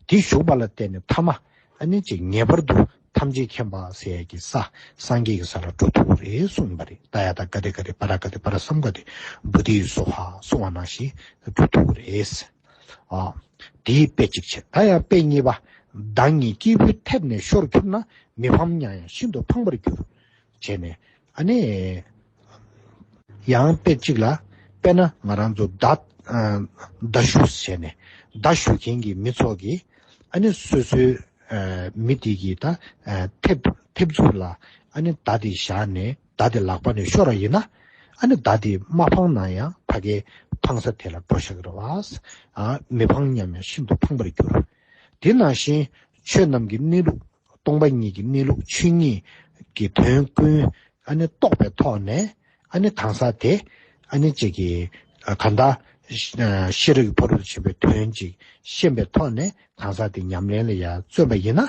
དེ་ཞུགས་པ་ལ་བརྟེན་ནས་ཐ་མ་ཨ་ནི་ཅིག་ངེས་པར་དུ་ཐམས་ཅད་མཁྱེན་པ་ཟེར་ཡས་ཀྱི་ས། སངས་རྒྱས་ཀྱི་ས་ལ་འགྲོ་ཐུབ་ཀྱི་རེད་གསུངས་པ་རེད། ཏདྱ་ཐཱ་ག་ཏེ་ག་ཏེ་པཱ་ར་ག་ཏེ་པཱ་ར་སཾ་ག་ཏེ་བོ་དྷི་སྭཱ་ཧཱ་གསུངས་པ་ནང་བཞིན་འགྲོ་ཐུབ་ཀྱི་རེད། ཨ་དེའི་དཔེ་གཅིག་བྱས། ད་ཡང་དཔེ་གཉིས་པ། མདའ་གཉིས་སྐྱེས་བུའི་ཐད་ནས་ཤོར་གྱུར་ན། མི་ཕམ་མྱངས་ཡང་ཤིན་ཏུ་ཕངས་པར་འགྱུར། བྱས་ནས་ཨ་ནི། ཡང་དཔེ་གཅིག་ལ། དཔེར་ན་ང་རང་ཚོ་མདའ་ཨ་མདའ་གཞུ་བྱས་ནས་མདའ་གཞུ་མཁན་གྱི་མི་ཚོ་གིས་ཨ་ནི་སོ་སོའི་ཨ་མི་དེ་གི་ད་ཨ་མཐེབ་མཐེབ་མཛུབ་ལ་ཨ་ནི་མདའ་དེ་བཞག་ནས་མདའ་དེ་ལག་པ་ནས་ཤོར་བ་ཡིན་ན། ཨ་ནི་མདའ་དེ་མ་འཕངས་ན་ཡང་ཕ་གིའི་འཕངས་ས་དེ་ལ་འགྲོ་བཞག་གི་རེད་བ། ཨ་མི་ཕམ་མྱངས་ཡང་ཤིན་ཏུ་ཕངས་པར་འགྱུར། དེ་ནང་བཞིན་ཆོས་རྣམས་ཀྱི་གནས་ལུགས། སྟོང་པ་ཉིད་ཀྱི་གནས་ལུགས་ཆོས་ཉིད་ཀྱི་དོན་ཀུན་ཨ་ནི་རྟོགས་པའི་ཐོག་ནས། ཨ་ནི་གང་ཟག་དེ་ཨ་ནི་གཅིག་གིས་ཨ་གང་ལྟར་ཤེས་རབ་ཀྱི་ཕ་རོལ་ཏུ་ཕྱིན་པའི་དོན་ཅིག་ཤེས་པའི་ཐོག་ནས་གང་ཟག་དེ་ཉམས་ལེན་ལ་ཡར་བརྩོན་པ་ཡིན་ན།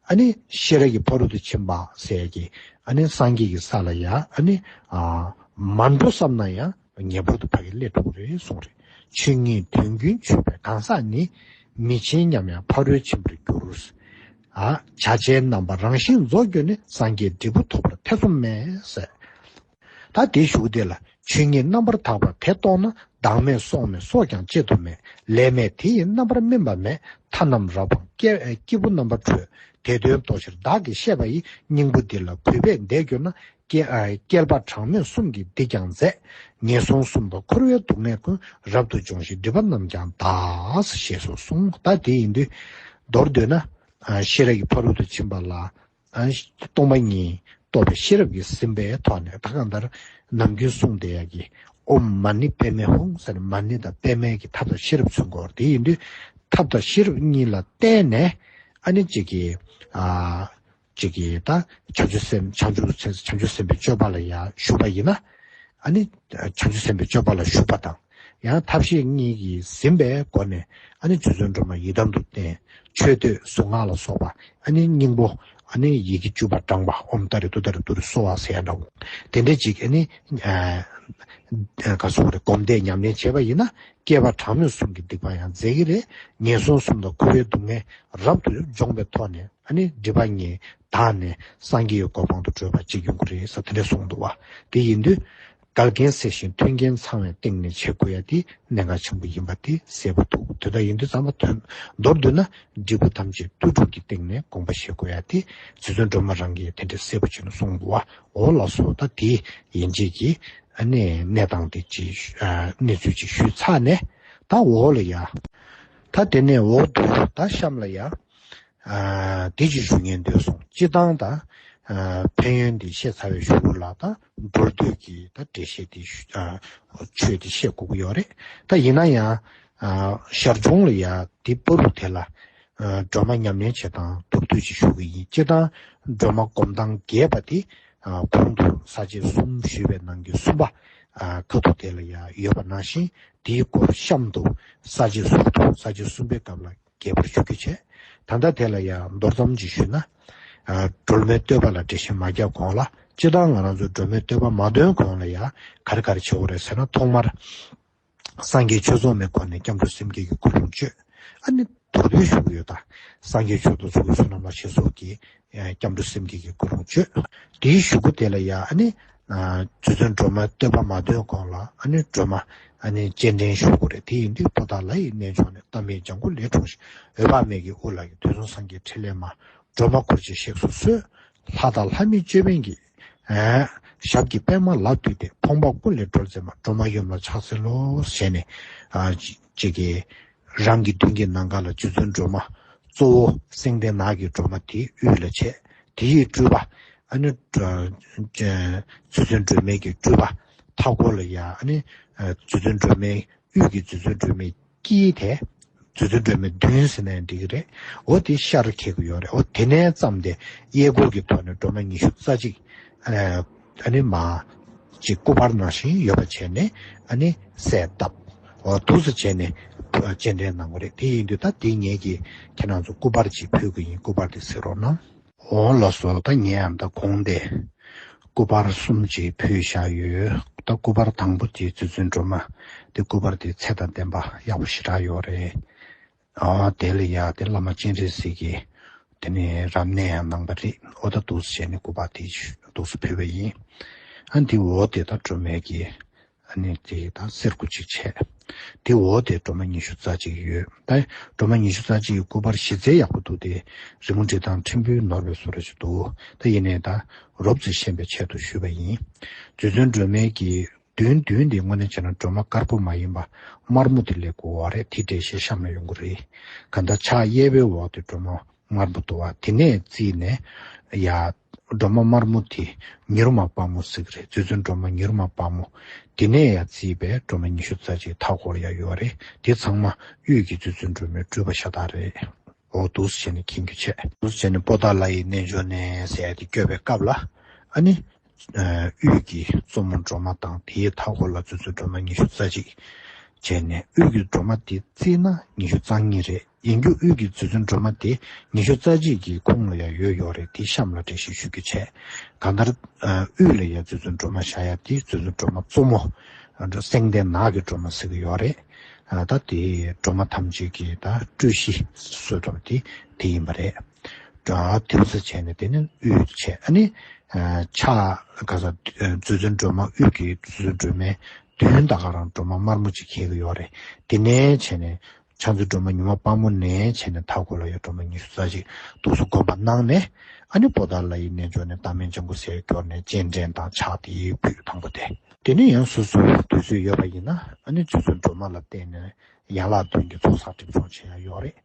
ཨ་ནི་ཤེས་རབ་ཀྱི་ཕ་རོལ་ཏུ་ཕྱིན་པ་ཟེར་གྱི་ཨ་ནི་སངས་རྒྱས་ཀྱི་ས་ལ་ཡར་ཨ་ནི་ཨ་མ་འགྲོ་བསམ་ན་ཡང་ངེས་པར་དུ་ཕ་གི་སླེབས་འགྲོ་གི་རེད་གསུངས་རེད། ཆོས་ཉིད་དོན་ཀུན་ཆུད་པའི་གང་ཟག་ནི། མི་ཕྱིན་ཉམས་ཡང་ཕ་རོལ་ཕྱིན་པར་འགྱུར། ཨ་བྱ་བྱེད་རྣམ་པ་རང་བཞིན་རྫོགས་གྱུར་ནས། སངས་རྒྱས་འབྲས་བུ་ཐོབ་པར་ཐེ་ཚོམ་མེད་ཟེར། ད་དེའི་གཞུག་དེ་ལ། ཆོས་ཉིད་རྣམ་པར་དག་པ་དེ་རྟོགས་ན། བདག་མེད་སོགས་མེད་སྲོག་ཀྱང་གཅད་དུ་མེད། ལས་མེད་དེ་ཡི་རྣམ་པར་སྨིན་པ་མེད། མཐའ་རྣམས་རབ་སྤངས་སྐྱེ་སྐྱེས་བུ་རྣམ་པར་གྲོལ། དེ་དོན་རྟོགས་ཕྱིར་བདག་གིས་བཤད་པ་ཡི། སྙིང་པོ་འདི་ལ་གུས་པས་འདེགས་གྱུར་ན། བསྐལ་ཨ་བསྐལ་པ་གྲངས་མེད་གསུམ་གྱིས་འདི་ཀྱང་མཛད། ངན་སོང་གསུམ་དང་འཁོར་བའི་སྡུག་བསྔལ་ཀུན། རབ་ཏུ་སྦྱོང་ཞིང་སྒྲིབ་པ་རྣམས་ཀྱང་འདག། ཞེས་སོགས་གསུངས། ད་དེ་ཡིན་དུས་མདོར་བསྡུས་ན། ཨ་ཤེས་རབ་ཀྱི་ཕ་རོལ་ཏུ་ཕྱིན་པ་ལ། ཨ་སྟོང་པ་ཉིད་རྟོགས་པའི་ཤེས་རབ་ཀྱིས་ཟིན་པའི་ཐོག་ནས། ད་གང་ལྟར་ནམ་རྒྱུན་གསུངས་བསྡད་ཡག་གི། ཨོཾ་མ་ཎི་པདྨེ་ཧཱུྃ་ཟེར་ནས་མ་ཎི་དང་པདྨའི་གི་ཐབས་དང་ཤེས་རབ་མཚོན་གྱི་ཡོད་རེད། དེ་ཡིན་དུས་ཐབས་དང་ཤེས་རབ་གཉིས་ལ་བརྟེན་ནས་ཨ་ནི་གཅིག་གིས་ཨ། གཅིག་གིས་ད་བྱང་ཆུབ་སེམས་བྱང་ཆུབ་སེམས་བྱང་ཆུབ་སེམས་དཔའི་སྤྱོད་པ་ལ་ཡང་ཞུགས་པ་ཡིན་ན། ཨ་ནི་བྱང་ཆུབ་སེམས་དཔའི་སྤྱོད་པ་ལ་ཞུགས་པ་དང་། ཡང་ཐབས་ཤེས་གཉིས་ཀྱིས་ཟིན་པའི་སྒོ་ནས་ཨ་ནི་རྗེ་བཙུན་སྒྲོལ་མ་ཡི་དམ་དུ་བསྟེན། མཆོད་བསྟོད་གཟུངས་སྔགས་ལ་སོགས་པ་ཨ་ནི་སྙིང་པོ་ཨ་ནི་ཡི་གེ་བཅུ་པ་བགྲངས་པ། ཨོཾ་ཏཱ་རེ་ཏུཏྟཱ་རེ་ཏུ་རེ་སྭཱ་ཧཱ་ཟེར་ཡ་འདྲ་བོ། དེ་འདྲའི་ཅིག་ཨ་ནི་ཨ་ག་སོགས་རེ་སྒོམ་བཟླས་ཉམས་ལེན་བྱས་པ་ཡིན་ན། བསྐལ་པ་གྲངས་མེད་གསུམ་གྱི་སྡིག་པ་ཡང་འཛད་ཀྱི་རེད། ངན་སོང་གསུམ་དང་འཁོར་བའི་སྡུག་བསྔལ་རབ་ཏུ་སྦྱོང་བའི་ཐོག་ནས། ཨ་ནི་སྒྲིབ་པ་གཉིས་དག་ནས་སངས་རྒྱས་ཀྱི་གོ་འཕང་དུ་བགྲོད་པ་ཅིག་ཡོང་གི་རེད་ཟེར་དེ་འདྲ་གསུངས་འདུག་བ། དེ་ཡིན་དུས་ འགལ་རྐྱེན་སེལ་ཞིང་མཐུན་རྐྱེན་ཚང་བའི་སྟེང་ནས་བྱེད་དགོས་ཡ་དེ་གནད་འགག་ཆེན་པོ་ཡིན་པ་དེ་གསལ་པོ་འདུག་དེ་འདྲ་ཡིན་དུས་ཙམ་པ་དོན་མདོར་བསྡུས་ན་འབྲས་བུ་ཐམས་ཅད་ལྟོས་གྲུབ་ཀྱི་སྟེང་ནས་དགོངས་པ་བཞེས་དགོས་ཡ་དེ་རྗེ་བཙུན་སྒྲོལ་མ་རང་གིས་དེ་འདྲ་གསལ་པོ་བྱས་ནས་གསུངས་འདུག་བ། འོ་ལགས་སོ། ད་དེ་ཡན་ཆད་ཀྱི་ཨ་ནི་གནས་སྟངས་དེ་ཅིག་ཨ་གནས་ཚུལ་ཅིག་ཞུས་ཚར་ནས། ད་འོ་ལ་ཡ། ད་དེ་ནས་འོ་དེ་ད་གཤམ་ལ་ཡ། ཨ་དེ་ཅིག་ཞུ་སྙིང་འདོད་སོང་། སྤྱིར་བཏང་ད་ཨ་ཕན་ཡོན་འདི་བཤད་ཚར་བའི་གཞུག་གུ་ལ་ད་འགྲོ་འདོད་ཀྱི་ད་འགྲེལ་བཤད་དེ་ཞུ་ཨ་ཆོས་དེ་བཤད་དགོས་ཀྱི་ཡོད་རེད། ད་ཡིན་ན་ཡང་ཨ་ཞར་བྱུང་ལ་ཡ་དེ་བར་དུ་དེ་ལ་ཨ་སྒྲོལ་མ་ཉམས་ལེན་བྱེད་སྟངས་མདོར་བསྡུས་ཅིག་ཞུ་གི་ཡིན། སྤྱིར་བཏང་སྒྲོལ་མ་སྒོམ་སྟངས་རྒྱས་པ་དེ་ཨ་གོང་དུ་ས་བཅད་གསུམ་ཞུས་པའི་ནང་གི་གསུམ་པ་ཨ་ཁ་ཐུག་དེ་ལ་ཡ་ཡོད་པ་ནང་བཞིན། དེའི་སྐོར་གཤམ་དུ་ས་བཅད་ཟུར་དུ་ས་བཅད་གསུམ་པའི་སྐབས་ལ་རྒྱས་པར་ཞུ་རྒྱུ་བྱས། ད་ལྟ་དེ་ལ་ཡང་མདོར་ཙམ་ཅིག་ཞུས་ན། ཨ་སྒྲོལ་མའི་བསྟོད་པ་ལ་འགྲེལ་བཤད་མ་རྒྱག་གོང་ལ། སྤྱིར་བཏང་ང་རང་ཚོ་སྒྲོལ་མའི་བསྟོད་པ་མ་འདོན་གོང་ལ་ཡང་ག་རེ་ག་རེ་བྱེད་དགོས་རེད་ཟེར་ན། ཐོག་མར་སངས་རྒྱས་ཆོས་ཚོགས་མའི་སྒོ་ནས་སྐྱབས་འགྲོ་སེམས་བསྐྱེད་ཀྱི་སྐུལ་སློང་བཅོས། ཨ་ནི་མདོར་བསྡུས་ཞུ་གི་ཡོད། ད་སངས་རྒྱས་ཆོས་སྐྱོང་ཚོགས་ཀྱི་བསོད་ནམས་ལ་ཞེས་སོགས་ཀྱི་ཨ་སྐྱབས་འགྲོ་སེམས་བསྐྱེད་ཀྱི་སྐུལ་སློང་བཅོས། དེའི་གཞུག་གུ་དེ་ལ་ཡང་ཨ་ནི་ཨ་རྗེ་བཙུན་སྒྲོལ་མའི་བསྟོད་པ་མ་འདོན་གོང་ལ་ཨ་ནི་སྒྲོལ་མ་ཨ་ནི་སྤྱན་འདྲེན་ཞུ་དགོས་རེད། དེ་ཡིན་དུས་པོ་ཏཱ་ལ་ཡི་རྣལ་འབྱོར་ནས། ལྟ་མིན་ལྗང་གུ་ལས་འཁྲུངས་ཤིང་། འོད་དཔག་མེད་ཀྱི་དབུ་ལ་ཡང་། དུས་གསུམ་སངས་རྒྱས་ཕྲིན་ལས་མ། སྒྲོལ་མ་འཁོར་བཅས་གཤེགས་སུ་གསོལ། ལྷ་དང་ལྷ་མིན་ཅོད་པན་གྱིས། ཨ་ཞབས་ཀྱི་པདྨ་ལ་བཏུད་དེ། ཕོངས་པ་ཀུན་ལས་སྒྲོལ་མཛད་མ། སྒྲོལ་མ་ཡུམ་ལ་ཕྱག་འཚལ་ལོ། ཞེས་ནས་ཨ་ཅིག་གི་རང་གི་མདུན་གྱི་ནམ་མཁའ་ལ་རྗེ་བཙུན་སྒྲོལ་མ། གཙོ་བོ་སེང་ལྡེང་ནགས་ཀྱི་སྒྲོལ་མ་དེ་དབུས་ལ་བྱས། དེ་ཡི་སྤྲུལ་པ་ཨ་ནི་རྗེ་བཙུན་སྒྲོལ་མའི་གི་སྤྲུལ་པ་མཐའ་སྐོར་ལ་ཡ་ཨ་ནི་རྗེ་བཙུན་སྒྲོལ་མའི་དབུས་ཀྱི་རྗེ་བཙུན་སྒྲོལ་མའི་དཀྱིལ་དེ། རྗེ་བཙུན་སྒྲོལ་མའི་མདུན་ཟེར་ནའི་འགྲིག་གི་རེད། འོ་དེ་ཤར་འཁེལ་གི་ཡོད་རེད། འོ་དེ་ནས་བརྩམས་ཏེ་གཡས་སྐོར་གྱི་ཐོག་ནས་སྒྲོལ་མ་ཉི་ཤུ་རྩ་གཅིག་ཨ་ནི་མ་ཅིག་སྐུ་པར་ནང་བཞིན་ཡོད་པ་བྱས་ནས་ཨ་ནི་གསལ་བཏབ། འོ་འདུག་སེ་བྱས་ནས་སྤྱན་འདྲེན་གནང་གི་རེད། དེ་ཡིན་དུས་ད་དེ་ངེད་ཀྱིས་ཁྱེད་རང་ཚོ་སྐུ་པར་ཅིག་ཕུལ་གི་ཡིན། སྐུ་པར་དེ་གཟིགས་རོགས་གནང་། འོ་ལགས་སོ། ད་ངས་ཨ་ད་གོང་དེ་སྐུ་པར་གསུམ་ཅིག་ཕུལ་བཞག་ཡོད། ད་སྐུ་པར་དང་པོ་དེ་རྗེ་བཙུན་སྒྲོལ་མ་དེ། སྐུ་པར་དེ་ཚད་དང་ལྡན་པ་ཡག་པོ་ཞེ་དྲག་ཡོད་རེད། ཨ་དེ་ལ་ཡ་དེ་བླ་མ་སྤྱན་རས་གཟིགས་ཀྱིས་དེ་ནས་རབ་གནས་ཡང་གནང་པ་རེད། འོ་ད་འདུག་སེ་བྱས་ནས་སྐུ་པར་དེ་འདུག་སེ་ཕུལ་བ་ཡིན། ཨ་འདི་འོ་དེ་ད་སྒྲོལ་མའི་གི་ཨ་ནི་དེ་དང་གསེར་སྐུ་གཅིག་བྱས། དེ་འོག་དེ་སྒྲོལ་མ་ཉི་ཤུ་རྩ་གཅིག་ཡོད། ད་སྒྲོལ་མ་ཉི་ཤུ་རྩ་གཅིག་གི་སྐུ་པར་གཞི་རྩའི་ཡག་པོ་འདུག་སྟེ། རི་མོ་འབྲི་སྟངས་ཕྲན་བུ་ནོར་བའི་བཟོ་འདྲ་ཞིག་འདུག་ད་ཡིན་ནའི་ད་རོབ་ཙམ་ཤེས་པའི་ཆེད་དུ་ཞུས་པ་ཡིན། རྗེ་བཙུན་སྒྲོལ་མའི་གི་མདུན་མདུན་དེ་དངོས་གནས་བྱས་ན་སྒྲོལ་མ་དཀར་པོ་མ་ཡིན་པ་དམར་མོ་དེ་སླེབས་དགོས་པ་རེད། དེ་འགྲེལ་བཤད་གཤམ་ལ་ཡོང་གི་རེད། གང་ལྟར་ཕྱག་གཡས་པའི་འོག་དེ་སྒྲོལ་མ་དམར་པོ་འདུག་བ། དེ་ནས་བརྩིས་ནས་ཡ། སྒྲོལ་མ་དམར་མོ་དེ་མྱུར་མ་དཔའ་མོ་ཟེར་གི་རེད། རྗེ་བཙུན་སྒྲོལ་མ་མྱུར་མ་དཔའ་མོ། དེ་ནས་ཡ་བརྩིས་པའི་སྒྲོལ་མ་ཉི་ཤུ་རྩ་གཅིག་མཐའ་སྐོར་ཡ་ཡོད་རེད། དེ་ཚང་མ་དབུས་ཀྱི་རྗེ་བཙུན་སྒྲོལ་མའི་སྤྲུལ་པ་ཤ་སྟག་རེད། འོ་འདུག་སེ་བྱས་ནས་མཁྱེན་རྒྱུ་བྱས། འདུག་སེ་བྱས་ནས་པོ་ཏཱ་ལ་ཡི་རྣལ་འབྱོར་ནས་ཟེར་ཡ་དེ་བསྐྱོད་པའི་སྐབས་ལ་ཨ་ནི། ཨ་དབུས་ཀྱི་གཙོ་མོ་སྒྲོལ་མ་དང་དེའི་མཐའ་སྐོར་ལ་རྗེ་བཙུན་སྒྲོལ་མ་ཉི་ཤུ་རྩ་གཅིག་བྱས་ནས། དབུས་ཀྱི་སྒྲོལ་མ་དེ་བརྩིས་ན་ཉི་ཤུ་རྩ་གཉིས་རེད། ཡིན་རྒྱུ་དབུས་ཀྱི་རྗེ་བཙུན་སྒྲོལ་མ་དེ་ཉི་ཤུ་རྩ་གཅིག་གི་ཁོངས་ལ་ཡང་ཡོད་ཡོད་རེད། དེ་གཤམ་ལ་འགྲེལ་བཤད་ཞུ་རྒྱུ་བྱས། གང་ལྟར་ཨ་དབུས་ལ་ཡང་རྗེ་བཙུན་སྒྲོལ་མ་བཞག་ཡ་དེ་རྗེ་བཙུན་སྒྲོལ་མ་གཙོ་མོ་ཨ་སེང་ལྡེང་ནགས་ཀྱི་སྒྲོལ་མ་ཟེར་གི་ཡོད་རེད། ཨ་ད་དེ་སྒྲོལ་མ་ཐམས་ཅད་ཀྱི་ད་སྤྲུལ་གཞི་བཟོ་འདྲ་བ་དེ་དེ་ཡིན་པ་རེད། ཨ་དེ་འདུག་སེ་བྱས་ནས་དེ་ནས་དབུས་བྱས། ཨ་ནི་ཨ་ཕྱག་ག་ས་ཨ་རྗེ་བཙུན་སྒྲོལ་མ། དབུས་ཀྱི་རྗེ་བཙུན་སྒྲོལ་མའི་མདུན་ད་ག་རང་སྒྲོལ་མ་དམར་མོ་ཅིག་འཁེལ་གི་ཡོད་རེད། དེ་ནས་བྱས་ནས་ཕྱག་མཛུབ་སྒྲོལ་མ་མྱུར་མ་དཔའ་མོ་ནས་བྱས་ནས་མཐའ་སྐོར་ལ་ཡང་སྒྲོལ་མ་ཉི་ཤུ་རྩ་གཅིག་འདུག་སེ་བསྒོམ་པ་གནང་ནས། ཨ་ནི་པོ་ཏཱ་ལ་ཡི་རྣལ་འབྱོར་ནས་ལྟ་མིན་ལྗང་གུ་ཟེར་སྐྱོར་ནས་སྤྱན་འདྲེན་དང་ཕྱག་དེའི་དབུས་དང་པོ་དེ། དེ་ནས་ཡང་སོ་སོའི་དུས་ཚོད་ཡོད་པ་ཡིན་ན་ཨ་ནི་རྗེ་བཙུན་སྒྲོལ་མ་ལ་བརྟེན་ནས་ཡན་ལག་བདུན་གྱི་ཚོགས་བསགས་སྒྲིབ་སྦྱོང་བྱེད་ཡ་ཡོད་རེད།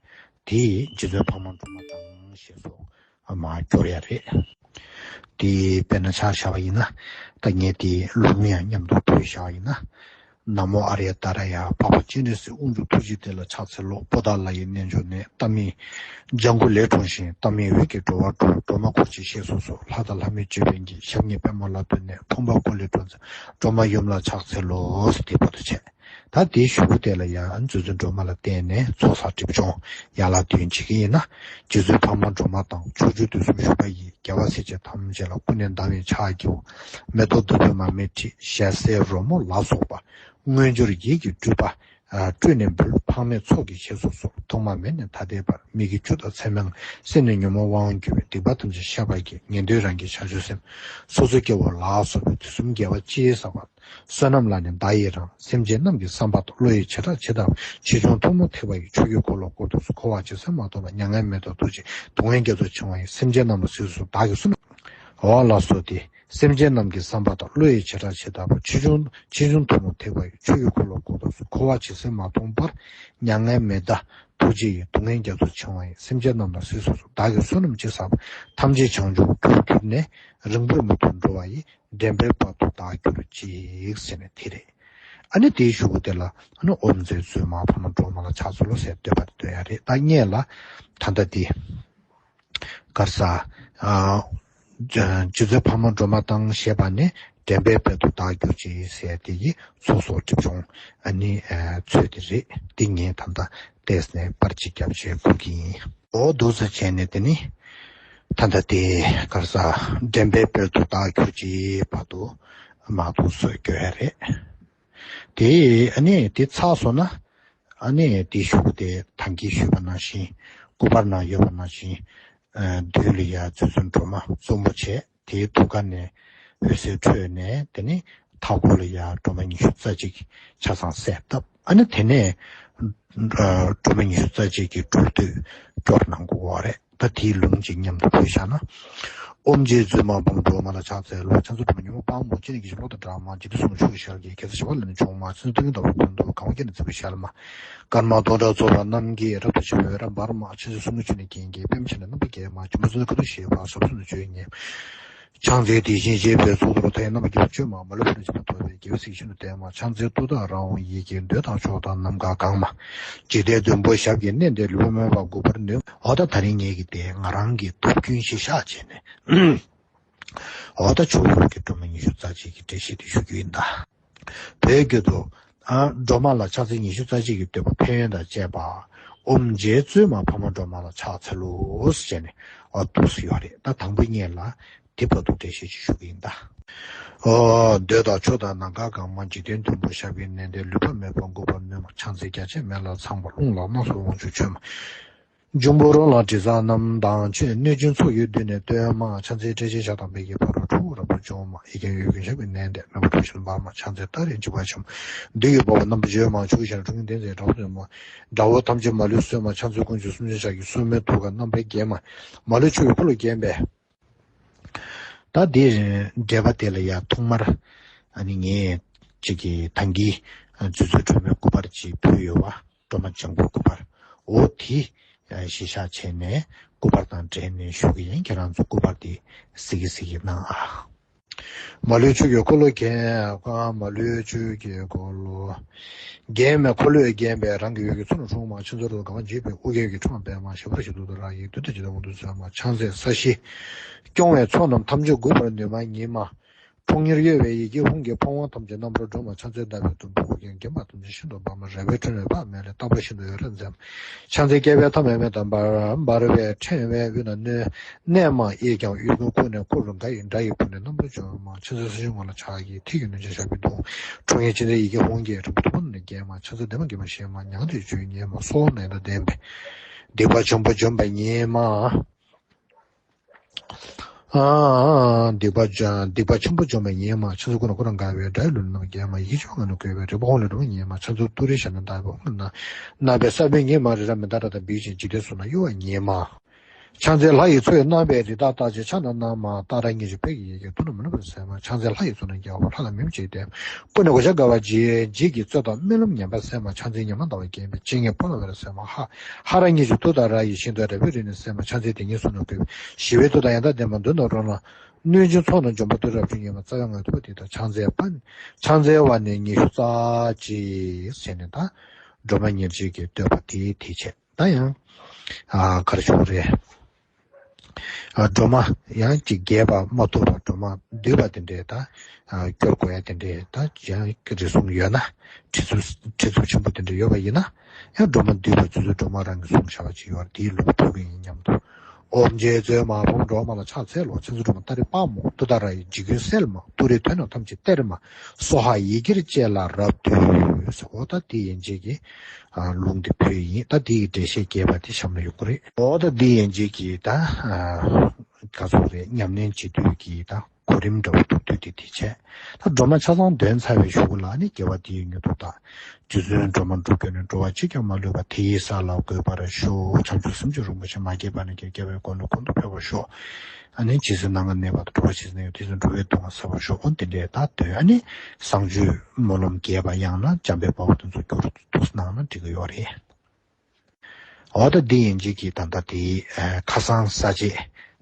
དེ་རྗེ་བཙུན་འཕགས་མ་སྒྲོལ་མ་དང་ཞེས་སོགས་མར་སྐྱོར་ཡ་རེད། དེ་དཔེར་ན་ཆ་བཞག་པ་ཡིན་ན། ད་ངས་དེ་ལུང་ཡང་མཉམ་དུ་ཕུལ་བཞག་པ་ཡིན་ན། ན་མོ་ཨཱརྱ་ཏཱ་ར་ཡ། འཕགས་པ་སྤྱན་རས་གཟིགས་དབང་ཕྱུག་ཐུགས་རྗེ་དེ་ལ་ཕྱག་འཚལ་ལོ། པོ་ཏཱ་ལ་ཡི་རྣལ་འབྱོར་ནས། ལྟ་མིན་ལྗང་གུ་ལས་འཁྲུངས་ཤིང་། ལྟ་མིན་འོད་ཀྱི་འགྲོ་བ་དྲུག་སྒྲོལ་མ་འཁོར་བཅས་གཤེགས་སུ་གསོལ། ལྷ་དང་ལྷ་མིན་ཅོད་པན་གྱིས། ཞབས་གཉིས་པདྨ་ལ་བཏུད་ནས། ཕོངས་པ་ཀུན་ལས་སྒྲོལ་མཛད། སྒྲོལ་མ་ཡུམ་ལ་ཕྱག་འཚལ་ལོ། དེ་བར་དུ་བྱས། ད་དེའི་གཞུག་གུ་དེ་ལ་ཡང་རྗེ་བཙུན་སྒྲོལ་མ་ལ་བརྟེན་ནས་ཚོགས་བསགས་སྒྲིབ་སྦྱོང་ཡན་ལག་བདུན་བྱེད་ཀྱི་ཡིན་ན། རྗེ་བཙུན་འཕགས་མ་སྒྲོལ་མ་དང་། ཕྱོགས་བཅུའི་དུས་གསུམ་བཞུགས་པ་ཡི། རྒྱལ་བ་སྲས་བཅས་ཐམས་ཅད་ལ། ཀུན་ནས་བཟླ་བའི་ཕྱག་བགྱིའོ། མེ་ཏོག་བདུག་སྤོས་མར་མེ་དྲི། ཞལ་ཟས་རོལ་མོ་ལ་སོགས་པ། དངོས་འབྱོར་ཡིད་ཀྱིས་སྤྲུལ་པ་ སྤྲུལ་ནས་འབུལ། ཕངས་མེད་ཚོགས་ཀྱི་གཞིར་གཟུགས་སུ། ཐོག་མ་མེད་ནས་ད་ལྟའི་བར། མི་དགེ་བཅུ་དང་མཚན་མའང་། སེམས་ནི་ཉོན་མོངས་དབང་གྱུར་པའི། སྡིག་པ་ཐམས་ཅད་བཤགས་པར་བགྱི། ངེས་དོན་རང་གི་བྱང་ཆུབ་སེམས། སོ་སོའི་སྐྱེ་བོ་ལ་སོགས་པའི། དུས་གསུམ་དགེ་བ་ཅི་ཡིས་བསགས་པ། བསོད་ནམས་ལ་ནི་བདག་ཡི་རང་། སེམས་ཅན་རྣམས་ཀྱི་བསམ་པ་དང་། བློ་ཡི་བྱེ་བྲག་ཇི་ལྟ་བ། ཆེ་ཆུང་ཐུན་མོང་ཐེག་པ་ཡི། ཆོས་ཀྱི་འཁོར་ལོ་བསྐོར་དུས་སུ། འཁོར་བ་ཇི་སྲིད་མ་སྟོངས་བར། མྱ་ངན་མེད་དང་ཐུགས་རྗེ་ཡིས། སྡུག་བསྔལ་རྒྱ་མཚོ་བྱིང་བ་ཡི། སེམས་ཅན་རྣམས་ལ་གཟིགས་སུ་བདག་གིས་བསོད་ནམས། འོ་ལགས་སོ། དེ་སེམས་ཅན་རྣམས་ཀྱི་བསམ་པ་དང་། བློ་ཡི་བྱེ་བྲག་ཇི་ལྟ་བ། ཆེ་ཆུང་ཆེ་ཆུང་ཐུན་མོང་ཐེག་པ་ཡི། ཆོས་ཀྱི་འཁོར་ལོ་བསྐོར་དུས་སུ། འཁོར་བ་ཇི་སྲིད་མ་སྟོངས་བར། མྱ་ངན་མེད་དང་ཐུགས་རྗེ་ཡིས། སྡུག་བསྔལ་རྒྱ་མཚོ་བྱིང་བ་ཡི། སེམས་ཅན་རྣམས་ལ་གཟིགས་སུ་བདག་གིས་བསོད་ནམས་ཅི་བསགས་པ། ཐམས་ཅད་བྱང་ཆུབ་རྒྱུར་གྱུར་ནས། རིང་པོར་མི་ཐོགས་འགྲོ་བ་ཡི། འདྲེན་པའི་དཔལ་དུ་བདག་གྱུར་ཅིག་ཟེར་ནས་དེ་རེད། ཨ་ནི་དེའི་གཞུག་གུ་དེ་ལ་ཨ་ནི་ཨོཾ་རྗེ་བཙུན་མ་འཕགས་མ་སྒྲོལ་མ་ལ་ཕྱག་འཚལ་ལོ་ཟེར་བསྟོད་པ་དེ་བསྟོད་ཡ་རེད། ད་སྔོན་ལ་ད་ལྟ་དེ་ག་རེ་ཟ། ཨ། རྗེ་བཙུན་འཕགས་མ་སྒྲོལ་མ་དང་ཞེས་པ་ནི་འདྲེན་པའི་དཔལ་དུ་བདག་གྱུར་ཅིག་ཟེར་དེ་ཡི་ཚོགས་གསོག་སྒྲིབ་སྦྱོང་ཨ་ནི་ཚུལ་དེ་རེད། དེ་ངས་ད་ལྟ་བལྟས་ནས་པར་གཅིག་བརྒྱབ་བྱས་འཁུར་གྱི་ཡིན། འོ་འདུག་ཟེར་བྱས་ནས་དེ་ནི་ད་ལྟ་དེ་ག་རེ་ཟ། འདྲེན་པའི་དཔལ་དུ་བདག་གྱུར་ཅིག་བར་དུ་མ་འདུག་ཟེར་བསྐྱོད་ཡ་རེད། དེ་ཨ་ནི་དེ་ཚར་སོང་ན། ཨ་ནི་དེའི་གཞུག་གུ་དེ་ད་གིན་ཞུས་པ་ནང་བཞིན། སྐུ་པར་ནང་ཡོད་པ་ནང་བཞིན། ཨ། མདུན་ལ་ཡ་རྗེ་བཙུན་སྒྲོལ་མ་གཙོ་མོ་བྱས། དེའི་ཐུགས་ཀ་ནས་འོད་ཟེར་འཕྲོས་ནས། དེ་ནི་མཐའ་སྐོར་ལ་ཡ་སྒྲོལ་མ་ཉི་ཤུ་རྩ་གཅིག་ཆ་ཚང་གསལ་བཏབ། ཨ་ནི་དེ་ནས་ཨ། སྒྲོལ་མ་ཉི་ཤུ་རྩ་གཅིག་གི་སྒྲུབ་བསྡུས་སྐྱོར་གནང་དགོས་པ་རེད། ད་དེའི་ལུང་གཅིག་མཉམ་དུ་ཕུལ་བཞག་ན། ཨོཾ་རྗེ་བཙུན་མ་འཕགས་མ་སྒྲོལ་མ་ལ་ཕྱག་འཚལ་ལོ། ཕྱག་འཚལ་སྒྲོལ་མ་ཉོན་མོངས་དཔའ་བོ་མོ། སྤྱན་ནི་སྐད་ཅིག་གློག་དང་འདྲ་མ། འཇིག་རྟེན་གསུམ་མཆོག་གི་ཞལ་གྱི། རྒྱལ་སྲས་བྱེ་བ་ལས་ནི་བྱུང་མ། ཚུལ་ཁྲིམས་ལྡན་ལྟ་བུའི་ཕུང་ཁྱུ། གང་བ་བརྒྱད་ནི་བརྩེགས་པའི་ཞལ་མ། ཀརྨ་དོན་གྲུབ་ཚོགས་པ་རྣམས་ཀྱིས། རབ་ཏུ་ཕྱི་བའི་འོད་རབ་འབར་མ། ཕྱག་འཚལ་གསུང་གི་མཆོག་ནི་རྒྱན་གྱིས། པདྨ་འཆང་ནི་རྣམ་པར་རྒྱལ་མ། འབྱུང་པོའི་ཚོགས་ནི་ཁ་དོག་བཞི་པ། ཟབ་གསུམ་ནི་སྤྱོད་པའི་ཉི་མ། ཕྱག་འཚལ་དེ་བཞིན་གཤེགས་པའི་གཙུག་ཏོར། མཐའ་ཡས་རྣམ་པར་རྒྱལ་བ་བཅོམ་པ། མ་ལུས་པ་རྣམས་འཇིག་པར་གཏོར་བའི། རྒྱལ་བའི་སྲས་ཀྱི་ཞབས་ནི་བརྟན་མ། ཕྱག་འཚལ་ཏུཏྟཱ་ར་ཧཱུྃ་ཡི་གེས། མདོས་དང་ཕྱོགས་དང་ནམ་མཁའ་གང་མ། འཇིག་རྟེན་བདུན་པོ་ཞབས་ཀྱིས་མནན་ཏེ། ལུས་པ་མེད་པར་འགུགས་པར་ནུས། འོ་ད་ད་རིང་ངེད་ཀྱིས་དེ་ང་རང་གི་མདོ་རྒྱུན་གཞི་བཞག་བྱས་ནས། འོ་ད་ཆུ་བོ་གི་སྒྲོལ་མ་ཉི་ཤུ་རྩ་གཅིག་གི་འགྲེལ་བཤད་དེ་ཞུ་རྒྱུ་ཡིན་ད། བོད་སྐད་དུ། ཨ། སྒྲོལ་མ་ལ་ཕྱག་འཚལ་ཉི་ཤུ་རྩ་གཅིག་གི་བསྟོད་པ་ཕན་ཡོན་དང་བཅས་པ། ཨོཾ་རྗེ་བཙུན་མ་འཕགས་མ་སྒྲོལ་མ་ལ་ཕྱག་འཚལ་ལོ་ཟེར་ནས། ཨ། འདུག་སེ་ཡོད་རེད། ད་དང་པོ་སྔོན་ལ་དེ་བར་དུ་འགྲེལ་བཤད་ཅིག་ཞུ་གི་ཡིན་ད། ཨོ། མདོས་དང་ཕྱོགས་དང་ནམ་མཁའ་གང་མ། འཇིག་རྟེན་བདུན་པོ་ཞབས་ཀྱིས་མནན་ཏེ། ལུས་པ་མེད་པར་འགུགས་པར་ནུས་མ། ཕྱག་འཚལ་རྒྱ་ཆེར་མེ་ལ་ཚངས་པ། རླུང་ལ་རྣག་སོགས་དབང་ཕྱུག་མཆོད་མ། འབྱུང་པོ་རོ་ལངས་དྲི་ཟ་རྣམས་དང་བཅས། གནོད་སྦྱིན་ཚོགས་ཀྱིས་མདུན་ནས་བསྟོད་མ། ཕྱག་འཚལ་བཀྲ་ཤིས་ཞགས་དང་བད་ཀན་ཕ་རོལ་ཕྲུ་གུ་རབ་ཏུ་འབྱུང་མ། ཡི་གེ་འོད་ཀྱི་ཞབས་ཀྱིས་མནན་ཏེ། མེ་འབར་འབར་ཞིང་འབར་མ། ཕྱག་འཚལ་ཏཱ་རེ་འཇིགས་པ་ཆེན་པོ། བདུད་ཀྱི་དཔུང་པ་རྣམ་པར་འཇོམས་མ། ཆུ་བོའི་ཞལ་ནས་ཁྲོ་གཉེར་ལྡན་མཛད། དགྲ་བོ་དམ་ཅན་མ་ལུས་གསོད་མ། ཕྱག་འཚལ་དཀོན་མཆོག་གསུམ་མཚོན་ཕྱག་གིས། སྲུང་མའི་ཐུགས་ཀར་རྣམ་པར་བརྒྱན་མ། མ་ལུས་ཆུ་ཡི་འཁོར་ལོས་བརྒྱན་པའི། ད་འདིར་འགྲེལ་པ་དེ་ལ་ཡང་ཐོག་མར་ཨ་ནི་ངས་ཅིག་གི་ད་གིན་རྗེ་བཙུན་སྒྲོལ་མའི་སྐུ་པར་ཅིག་ཕུལ་ཡོད་པ། སྒྲོལ་མ་ལྗང་གུའི་སྐུ་པར། འོ་དེ་གཞི་བཞག་བྱས་ནས་སྐུ་པར་དང་འབྲེལ་ནས་ཞུ་གི་ཡིན། ཁྱེད་རང་ཚོ་སྐུ་པར་དེ་གཟིགས་ཀྱི་གཟིགས་ཀྱི་གནང་ཨ། མ་ལུས་ཆུ་ཡི་འཁོར་ལོས་བརྒྱན། མ་ལུས་ཆུ་ཡི་འཁོར་ལོས་བརྒྱན་མ། འཁོར་ལོས་བརྒྱན་པའི་རང་གི་འོད་ཀྱི་མཚོ་རྣམས་འཁྲུགས་མ། ཕྱག་འཚལ་རོལ་དང་དགའ་བ་འཇིགས་པའི་དབུ་རྒྱན་གྱིས། ཁྲོ་བ་སྦས་མ། ཞབས་པད་ཀྱི་ཐོག་ཏུ་ར་ཡིས། བདུད་དང་འཇིག་རྟེན་དབང་དུ་སོང་མ། ཕྱག་འཚལ་ས་གཞི་སྐྱོང་བའི་ཚོགས་རྣམས་ཐམས་ཅད་འགུགས་པར་ནུས་མ་ཉིད་མ། ཁྲོ་གཉེར་གཡོ་བའི་ཡི་གེ་ཧཱུྃ་གིས། ཕོ་བྲང་ཐམས་ཅད་རྣམ་པར་སྒྲོལ་མ། ཕྱག་འཚལ་ཟླ་བའི་དུམ་བུས་དབུ་རྒྱན་བརྒྱན་པ་ཐམས་ཅད་ཤིན་ཏུ་འབར་མ། རལ་པའི་ཕྲེང་བས་འབར་མ་ལས། རྟག་པར་ཤིན་ཏུ་འོད་རབ་མཛད་མ། ཕྱག་འཚལ་རྒྱལ་བའི་མཐའ་མེད་མེ་ལྟར་འབར། འབར་བའི་ཕྲེང་བས་དབུས་ན་གནོན་མ། གཡས་བརྐྱང་གཡོན་བསྐུམ་ཁོ་ནས་འཁོར་དགའ་ཡི། སྒྲ་ཡི་བུ་ནི་རྣམ་པར་འཇོམས་མ། ཕྱག་འཚལ་ས་གཞིའི་ངོས་ལ་ཕྱག་གཡས། མཐིལ་གྱིས་བསྣུན་ཅིང་ཞབས་ཀྱིས་བརྡུང་། ཁྲོ་གཉེར་ཅན་མཛད་ཡི་གེ་ཧཱུྃ་གིས། ཕྲེང་བ་དུམ་བུ་རྣམས་ནི་བརྒྱན་མ། ཕྱག་འཚལ་བདེ་མ་དགེ་མ་ཞེས་མ། མྱང་འདས་ཀྱི་མཆོད་ཡོན་ཉིད་མ། སྲོག་ནད་དང་ལྡན་པའི། སྡིག་པ་ཆེན་པོ་འཇོམས་པ་ཉིད་མ། ཨ། སྡིག་པ་སྡིག་པ་ཆེན་པོ་འཇོམས་པ་ཉིད་མ། ཕྱག་འཚལ་སྐུ་ནི་ཁོ་རང་དགའ་བའི། དགྲ་ཡི་ལུས་ལ་རྣམ་པར་བརྒྱན་མ། ཡི་གེ་བཅུ་པ་ངག་ནས་བཀོད་པའི། རིག་པ་ཧཱུྃ་ལས་སྒྲོལ་མ་ཉིད་མ། ཕྱག་འཚལ་ཏུ་རེའི་ཞབས་ནི་ཟླ་བའི་དབུ་རྣམས་ན། རྣམ་པའི་ས་བོན་ཉིད་མ། རི་རབ་མི་འདྲ་འདྲ་དང་འབིགས་ཤིང་འཇིག་རྟེན་གསུམ་ན་གཡོ་བ་ཉིད་མ། ཕྱག་འཚལ་ལྷ་ཡི་མཚོ་ཡི་རྣམ་པའི། རི་དྭགས་རྟགས་ཅན་ཕྱག་ན་བསྣམས་མ། ཏཱ་ར་གཉིས་བརྗོད་བོད་ཀྱི་ཡི་གེས། དུག་རྣམས་མི་སྣང་བར་མཛད་མ། ཕྱག་འཚལ་ལྷ་ཡི་མཚོ་རྣམས་རྒྱལ་བ་ལྷ་དང་མི་འམ་ཅི་ཡིས་བསྟོད་མ། སྐུ་ནི་གོ་ཆ་དགའ་བ་འཇིགས། འཇིགས་ཀྱི་རྩོད་དང་རྨི་ལམ་ངན་པ་སེལ་མ། ཕྱག་འཚལ་ཉི་མ་ཟླ་བ་བརྒྱན་པའི། སྤྱན་གཉིས་སྤོ་ལོ་འོད་རབ་གསལ་མ། ཧ། ཧ་ར་གཉིས་བརྗོད་ཏུཏྟཱ་ར་ཡི། ཤིན་ཏུ་རལ་པའི་རིགས་ནི་སེལ་མ། ཕྱག་འཚལ་དེ་ཉིད་གསུང་རྣམས་བཀོད་པའི། ཞི་བའི་མཐུ་དང་ཡང་དག་ལྡན་མ། མདུན་དུ་རོ་ལངས། གནོད་སྦྱིན་ཚོགས་རྣམས་འཇོམས་པ། ཏུ་རེ་རབ་བྱུང་ཉིད་མ། རྩ་བའི་ངག་ཐོས་པ་འདི་དག། ཕྱག་འཚལ་བ། ཕྱག་འཚལ་བ་ནི་ཉི་ཤུ་རྩ་གཅིག་ཟེར་ནས་ད་སྒྲོལ་མ་ཉེར་གཅིག་གི་བསྟོད་པ་དེའི་དེ་བྱས། ད་ཡང་། ཨ། ག་རེ་ཞུ་དགོས་རེད། ཨ། སྒྲོལ་མ་ཡང་ཅིག་རྒྱས་པ་མ་ཐུབ་པ། སྒྲོལ་མ་འདུས་པ་དེ་འདྲའི་ད། ཨ། སྐྱོར་དགོས་ཡ་དེ་འདྲའི་ད་ཡང་རེ་ཟུང་ཡོད་ན། བྲེལ་འཚུབ་བྲེལ་འཚུབ་ཆེན་པོ་དེ་འདྲ་ཡོད་པ་ཡིན་ན། ཡང་སྒྲོལ་མ་འདུས་པ་རྗེ་བཙུན་སྒྲོལ་མ་རང་གིས་གསུངས་བཞག་པ་ཅིག་ཡོད་རེད། དེའི་ལུང་ཕུལ་གྱི་ཡིན་སྙམ་དུ། ཨོཾ་རྗེ་བཙུན་མ་ཕག་མོ་འགྲོ་བ་མ་ལ་ཕྱག་འཚལ་ལོ། ཕྱག་འཚལ་སྒྲོལ་མ་སྟ་རེ་དཔའ་མོ། ཏུཏྟཱ་ར་ཡི་འཇིགས་སྐུལ་སེལ་མ། ཏུ་རེ་དོན་རྣམས་ཐམས་ཅད་སྟེར་མ། སྭཱ་ཧཱ་ཡི་གེར་བཅས་ལ་རབ་ཏུ་ཟེར། འོ་ད་འདི་ཡན་ཆད་ཀྱི་ཨ་ལུང་འདི་ཕུལ་ཡིན། ད་འདི་ཡི་འགྲེལ་བཤད་རྒྱས་པ་དེ་གཤམ་ལ་ཡོད་ཀྱི་རེད། འོ་ད་འདི་ཡན་ཆད་ཀྱི་ད་ཨ་ག་ཚོད་རེད། ཉམས་ལེན་བྱེད་དུས་ཀྱི་ད་གོ་རིམ་འདྲ་བོ་འདུག་དུས་དེ་དེ་བྱས། ད་སྒྲོལ་མ་ཆ་ཚང་འདོན་ཚར་བའི་གཞུག་གུ་ལ་ནི་དགེ་བ་འདི་ཡི་མྱུར་དུ་བདག་རྗེ་བཙུན་སྒྲོལ་མ་འགྲོ་ཀུན་ནས། འགྲོ་བ་གཅིག་ཀྱང་མ་ལུས་པ། དེ་ཡི་ས་ལ་འགོད་པར་ཤོག་བྱང་ཆུབ་སེམས་མཆོག་རིན་པོ་ཆེ། མ་སྐྱེས་པ་རྣམས་ཀྱང་སྐྱེ་བའི་གོ་ལ་ཀུན་ཏུ་ཕེབས་པར་ཤོག་ཨ་ནི་ཇི་སྲིད་ནམ་མཁའ་གནས་པ་དང་། འགྲོ་བ་ཇི་སྲིད་ན་ཡང་། དེ་སྲིད་འགྲོ་བའི་སྡུག་བསྔལ་སེལ་བར་ཤོག་འོ་དེ་འདྲའི་ད་འདོན། ཨ་ནི་བཟང་སྤྱོད་སྨོན་ལམ་རྒྱས་པ། ཡང་ན་འཇམ་དཔལ་དཔའ་བོ་དེ་ཚོ་གྱུར་ཐུགས་གནང་ན་འགྲིག་གི་ཡོད་རེད། འོ་ད་འདི་ཡན་ཆད་ཀྱི་ད་ལྟ་དེ་ཨ་ཁ་སང་ས་བཅད་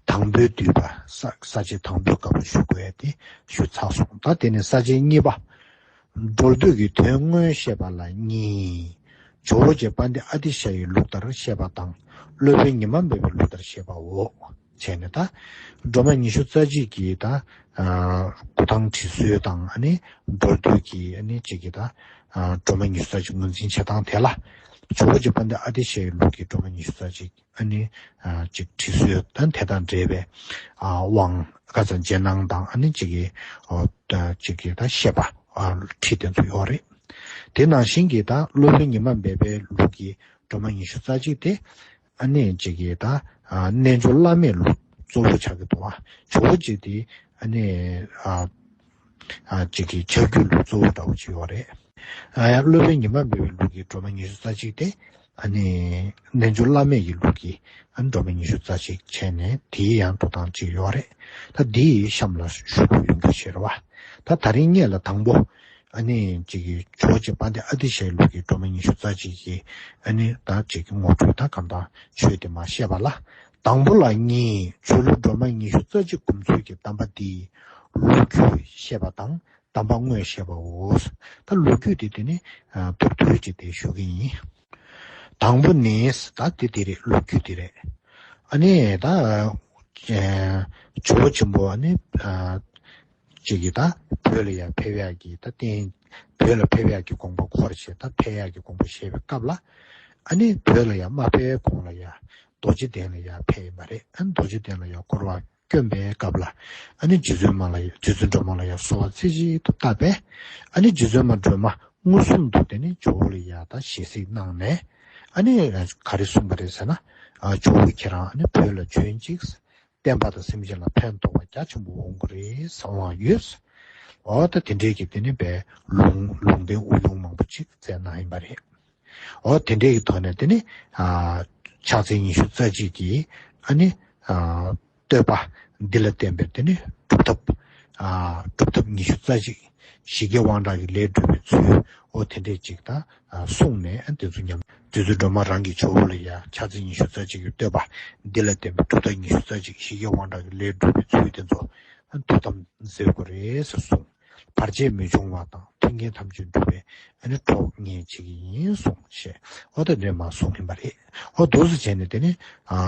དང་པོའི་བསྡུས་པ། ས་ས་བཅད་དང་པོའི་སྐབས་ལ་ཞུ་དགོས་ཡ་དེ་ཞུ་ཚར་སོང་། ད་དེ་ནས་ས་བཅད་གཉིས་པ། སྒྲོལ་འདོད་ཀྱི་དོན་དངོས་བཤད་པ་ལ་གཉིས། ཇོ་བོ་རྗེ་དཔལ་ལྡན་ཨ་ཏི་ཤ་ཡི་ལུགས་ལྟར་བཤད་པ་དང་། སློབ་དཔོན་ཉི་མ་སྦས་པའི་ལུགས་ལྟར་བཤད་པའོ། བྱས་ནས་ད་སྒྲོལ་མ་ཉི་ཤུ་རྩ་གཅིག་གི་ད་ཨ་འགོ་སྟངས་བྲིས་སྲོལ་དང་། ཨ་ནི་སྒྲོལ་འདོད་ཀྱི་ཨ་ནི་གཅིག་གི་ད་ཨ་སྒྲོལ་མ་ཉི་ཤུ་རྩ་གཅིག་ངོས་འཛིན་བྱེད་སྟངས་དེ་ལ། ཇོ་བོ་རྗེ་དཔལ་ལྡན་ཨ་ཏི་ཤ་ཡི་ལུགས་ཀྱི་སྒྲོལ་མ་ཉི་ཤུ་རྩ་གཅིག་ཨ་ནི་ཨ་ཅིག་བྲིས་སྲོལ་དང་། དེ་དང་འབྲེལ་བའི་ཨ་དབང་ཁ་སང་རྗེས་གནང་དང་། ཨ་ནི་ཅིག་གི་ཨོ་ད་ཅིག་གི་ད་བཤད་པ་ཨ་ཁྲིད་དེ་ཚོ་ཡོད་རེད། དེ་ནང་བཞིན་གྱི་ད་སློབ་དཔོན་ཉི་མ་སྦས་པའི་ལུགས་ཀྱི་སྒྲོལ་མ་ཉི་ཤུ་རྩ་གཅིག་དེ་ཨ་ནི་ཅིག་གི་ད་ཨ་རྣལ་འབྱོར་བླ་མེད་ལུགས་གཙོ་བོ་ཆགས་ཀྱི་འདུག་ཨ་ཇོ་བོ་རྗེ་དེ་ཨ་ནི་ཨ་ཨ་ཅིག་གི་ཆ་རྒྱུས་ལུགས་གཙོ་བོ་འདྲ་བོ་ཅིག་ཡོད་རེད། ཨ་ཡང་སློབ་དཔོན་ཉི་མ་སྦས་པའི་ལུགས་ཀྱི་སྒྲོལ་མ་ཉི་ཤུ་རྩ་གཅིག་དེ་ཨ་ནི་རྣལ་འབྱོར་བླ་མེད་ཀྱི་ལུགས་ཀྱི་ཨ་ནི་སྒྲོལ་མ་ཉི་ཤུ་རྩ་གཅིག་བྱས་ནས། དེའི་ཡང་འགྲོ་སྟངས་གཅིག་ཡོད་རེད། ད་འདི་གཤམ་ལ་ཞུ་དགོས་ཡོང་རྒྱུ་ཞེས་པ། ད་ད་རིང་ངེད་ལ་དང་པོ་ཨ་ནི་ཅིག་གི་ཇོ་བོ་རྗེ་དཔལ་ལྡན་ཨ་ཏི་ཤའི་ལུགས་ཀྱི་སྒྲོལ་མ་ཉི་ཤུ་རྩ་གཅིག་གི་ཨ་ནི་ད་ཅིག་གི་ངོ་སྤྲོད་དང་གང་དང་ཆོས་དེ་མར་བཤད་པ་ལ། དང་པོ་ལ་གཉིས། ཇོ་ལུ་སྒྲོལ་མ་ཉི་ཤུ་རྩ་གཅིག་སྒོམ་ཚུལ་གྱི་གདམས་པ་འདི་ལོ་རྒྱུས་བཤད་པ་དང་། གདམས་པ་དངོས་བཤད་པའོ། ད་ལོ་རྒྱུས་དེ་དེ་ནི་ཨ་མདོར་བསྡུས་ཅིག་དེ་ཞུ་གི་ཡིན། དང་པོ་ནི་ད་དེ་དེ་རེད། ལོ་རྒྱུས་དེ་རེད། ཨ་ནི་ད་ཨ་ཇོ་བོ་ཆེན་པོ་ཨ་ནི་ཨ་ཅིག་གིས་ད་བོད་ལ་ཡར་ཕེབས་ཡག་གི་ད་རྟེན། བོད་ལ་ཕེབས་ཡག་གི་དགོངས་པ་འཁོར་བྱས། ད་ཕེབས་ཡག་གི་དགོངས་པ་བཞེས་པའི་སྐབས་ལ། ཨ་ནི་བོད་ལ་ཡར་མ་ཕེབས་གོང་ལ་ཡར་རྡོ་རྗེ་གདན་ལ་ཡར་ཕེབས་ཡིན་པ་རེད། ཨ་ནི་རྡོ་རྗེ་གདན་ལ་ཡར་སྐོར་བ་བསྐྱོན་པའི་སྐབས་ལ། ཨ་ནི་རྗེ་བཙུན་མ་ལ་ཡ། རྗེ་བཙུན་སྒྲོལ་མ་ལ་ཡ་གསོལ་བ་ཚིག་གཅིག་ཏུ་བཏབ་པས། ཨ་ནི་རྗེ་བཙུན་མ་སྒྲོལ་མ་མངོན་སུམ་དུ་དེ་ནི་ཇོ་བོ་ལ་ཡ་ད་ཞལ་གཟིགས་གནང་ནས། ཨ་ནི་ག་རེ་གསུངས་པ་རེད་ཟེར་ན། ཨ་ཇོ་བོ་ཁྱེད་རང་ཨ་ནི་བོད་ལ་བྱོན་ཅིག་བསྟན་པ་དང་སེམས་ཅན་ལ་ཕན་ཐོགས་པ་རྒྱ་ཆེན་པོ་འོང་གི་རེད་བསམ་བློ་ཡོད། འོ་ད་དེ་འདྲའི་གི་དེ་ནི་བའི་ལུང་ལུང་བསྟན་དབུ་བྱུང་མང་པོ་ཅིག་བསྩལ་གནང་ཡིན་པ་རེད། འོ་དེ་འདྲའི་གི་ཐོག་ནས་དེ་ནི་ཨ་ཕྱག་འཚལ་ཉི་ཤུ་རྩ་གཅིག་གི་ཨ་ནི་ཨ་བསྟོད་པ་འདི་ལ་བརྟེན་པའི་དེ་ནི་སྒྲུབ་ཐབས། ཨ་སྒྲུབ་ཐབས་ཉི་ཤུ་རྩ་གཅིག་ཞི་རྒྱས་དབང་དྲག་གི་ལས་སྒྲུབ་པའི་ཚུལ། འོ་དེ་འདྲའི་ཅིག་ད་ཨ་གསུངས་ནས། ཨ་དེ་ཚོ་ཉམས་རྗེ་བཙུན་སྒྲོལ་མ་རང་གིས་ཇོ་བོ་ལ་ཡ་ཕྱག་འཚལ་ཉི་ཤུ་རྩ་གཅིག་གི་བསྟོད་པ་འདི་ལ་བརྟེན་པའི་སྒྲུབ་ཐབས་ཉི་ཤུ་རྩ་གཅིག་ཞི་རྒྱས་དབང་དྲག་གི་ལས་སྒྲུབ་པའི་ཚུལ་དེ་ཚོ་ཨ་ཐུགས་དམ་མཛད་དགོས་རེད་ཟེར་གསུངས། བར་ཆད་མི་འབྱུང་བ་དང་མཐུན་རྐྱེན་ཐམས་ཅད་འགྲུབ་པའི་ཨ་ནི་གྲོགས་ངས་བྱེད་ཀྱི་ཡིན་གསུངས་ཞེས། འོ་ད་འདྲེ་མ་གསུངས་ཡིན་པ་རེད། འོ་འདུག་སེ་བྱས་ནས་དེ་ནི་ཨ་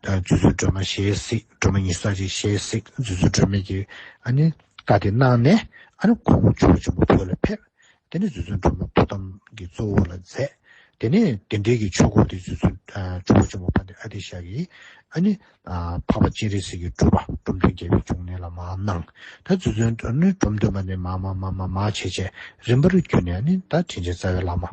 ཨ་རྗེ་བཙུན་སྒྲོལ་མ་ཞལ་གཟིགས། སྒྲོལ་མ་ཉི་ཤུ་རྩ་གཅིག་ཞལ་གཟིགས། རྗེ་བཙུན་སྒྲོལ་མ་གིས་ཨ་ནི་བཀའ་དེ་གནང་ནས། ཨ་ནི་ཁོང་ཇོ་བོ་ཆེན་པོ་བོད་ལ་ཕེབས། དེ་ནི་རྗེ་བཙུན་སྒྲོལ་མ་ཐུགས་དམ་གྱི་གཙོ་བོ་ལ་མཛད། དེ་ནས་དེ་འབྲེལ་གྱི་ཆོས་འཁོར་དེ་རྗེ་བཙུན་ཨ་ཇོ་བོ་ཆེན་པོ་དཔལ་ལྡན་ཨ་ཏི་ཤ་གིས་ཨ་ནི་ཨ་འཕགས་པ་སྤྱན་རས་གཟིགས་ཀྱི་སྒྲུབ་པ་འབྲོམ་སྟོན་རྒྱལ་བའི་འབྱུང་གནས་ལ་མར་གནང་། ད་རྗེ་བཙུན་ཨ་ནི་འབྲོམ་སྟོན་པ་ནས་མར་མར་མར་མར་མར་བྱས་བྱས་རིམ་པར་བརྒྱུད་ནས། ཨ་ནི་ད་དྲིན་ཅན་རྩ་བའི་བླ་མ་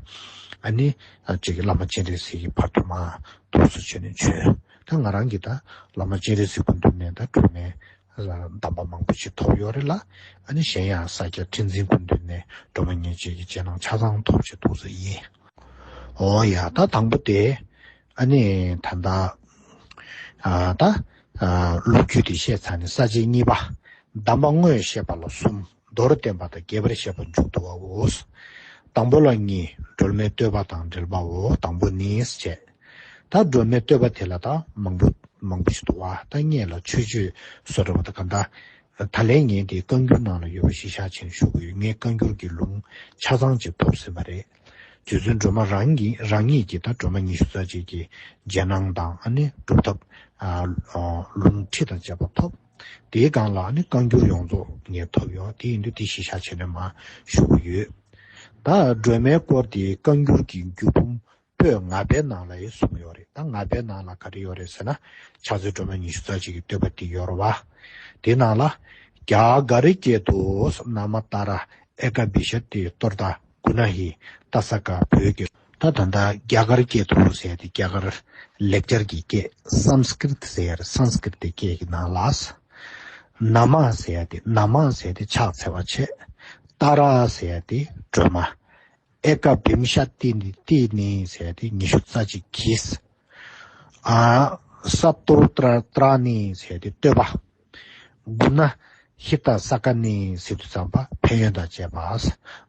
ཨ་ནི་ཨ་ཅིག་གི་བླ་མ་སྤྱན་རས་གཟིགས་ཀྱི་བར་དུ་མར་འདུག་སེ་བྱས་ནས་བྱོན། ད་ང་རང་གིས་ད་བླ་མ་སྤྱན་རས་གཟིགས་སྐུ་མདུན་ནས་ད་སྒྲུབ་གནས་གདམས་པ་མང་པོ་ཞིག་ཐོབ་ཡོད་རེད་ལ། ཨ་ནི་གཞན་ཡང་ས་སྐྱ་ཁྲི་འཛིན་སྐུ་མདུན་ནས་སྒྲོལ་མ་ཉེར་གཅིག་གི་རྗེས་གནང་ཆ་ཚང་ཐོབ་བྱས་འདུག་སེ་ཡིན། འོ་ཡ། ད་དང་པོ་དེ་ཨ་ནི་ད་ལྟ་ཨ་ད་ཨ་ལོ་རྒྱུས་དེ་བཤད་ཚར་ནས། ས་བཅད་གཉིས་པ། གདམས་པ་དངོས་བཤད་པ་ལ་གསུམ། མདོར་བསྟན་པ་དང་རྒྱས་པར་བཤད་པ་མཇུག་བསྡུ་བའོ། དང་པོ་ལ་གཉིས། སྒྲོལ་མའི་བསྟོད་པ་དང་འབྲེལ་བའོ། དང་པོ་ནི་ཞེས། ད་སྒྲོལ་མའི་བསྟོད་པ་དེ་ལ་ད་མང་པོ་མང་པོ་ཞིག་འདུག་བ། ད་སྔོན་ལ་མཆོད་བརྗོད་བཟོ་འདྲ་བ་དང་གང་ལྟར། ད་ལན་ངས་འདི་བཀའ་འགྱུར་ནང་ལ་ཡོད་པ་གཞིར་བཞག་བྱས་ནས་ཞུ་གི་ཡོད། ངས་བཀའ་འགྱུར་གྱི་ལུང་ཆ་ཚང་ཅིག་ཐོབ་ཟིན་པ་རེད། རྗེ་བཙུན་སྒྲོལ་མ་རང་གིས་རང་ཉིད་ཀྱིས་ད་སྒྲོལ་མ་ཉི་ཤུ་རྩ་གཅིག་གི་རྗེས་གནང་དང་། ཨ་ནི་སྒྲུབ་ཐབས་ཨ་ཨ་ལུང་ཁྲིད་དང་བཅས་པ་ཐོབ། དེའི་སྒང་ལ་ཨ་ནི་བཀའ་འགྱུར་ཡོངས་རྫོགས་ངས་ཐོབ་ཡོད། དེ་ཡིན་དུས་དེ་གཞིར་བཞག་བྱས་ནས་མར་ཞུ་གི་ཡོད། ད་སྒྲོལ་མའི་སྐོར་དེ་བཀའ་འགྱུར་གྱི་མགྱོགས་འབུམ་ པོད་ལྔ་པའི་ནང་ལ་ཡང་གསུངས་ཡོད་རེད། ད་ལྔ་པའི་ནང་ལ་ག་རེ་ཡོད་རེད་ཟེར་ན། ཕྱག་འཚལ་སྒྲོལ་མ་ཉི་ཤུ་རྩ་གཅིག་གི་བསྟོད་པ་དེ་ཡོད་རེད་བ། དེ་ནང་ལ། རྒྱ་གར་སྐད་དུ། ན་མ་ཏཱ་ར་ཨེ་ཀ་བི་ཤ་ཏི་ཏོར་ཏ་གུ་ན་ཧི་ཏ་ས་ཀ་བོད་ཀྱི། ད་ད་ལྟ་རྒྱ་གར་སྐད་དུ་ཟེར་ཏེ་རྒྱ་གར་ལེགས་སྦྱར་གྱི་སྐད་སཾ་སྐྲྀ་ཏ་ཟེར། སཾ་སྐྲྀ་ཏའི་སྐད་ཀྱི་ནང་ལ། ན་མ་ཟེར་ཏེ་ན་མ་ཟེར་ཏེ་ཕྱག་འཚལ་བ་བྱས། ཏཱ་ར་ཟེར་ཏེ་སྒྲོལ་མ། ཨེ་ཀ་བིམ་ཤ་ཏི་ནི་ཏི་ནི་ཟེར་ཏེ་ཉི་ཤུ་རྩ་གཅིག་གིས། ཨ། ས་ཏོ་ཏྲ་ཏྲ་ནི་ཟེར་ཏེ་བསྟོད་པ། གུ་ན་ཧི་ཏ་ས་ཀ་ནི་ཟེར་དུས་ཙམ་པ་ཕན་ཡོན་དང་བཅས་པ།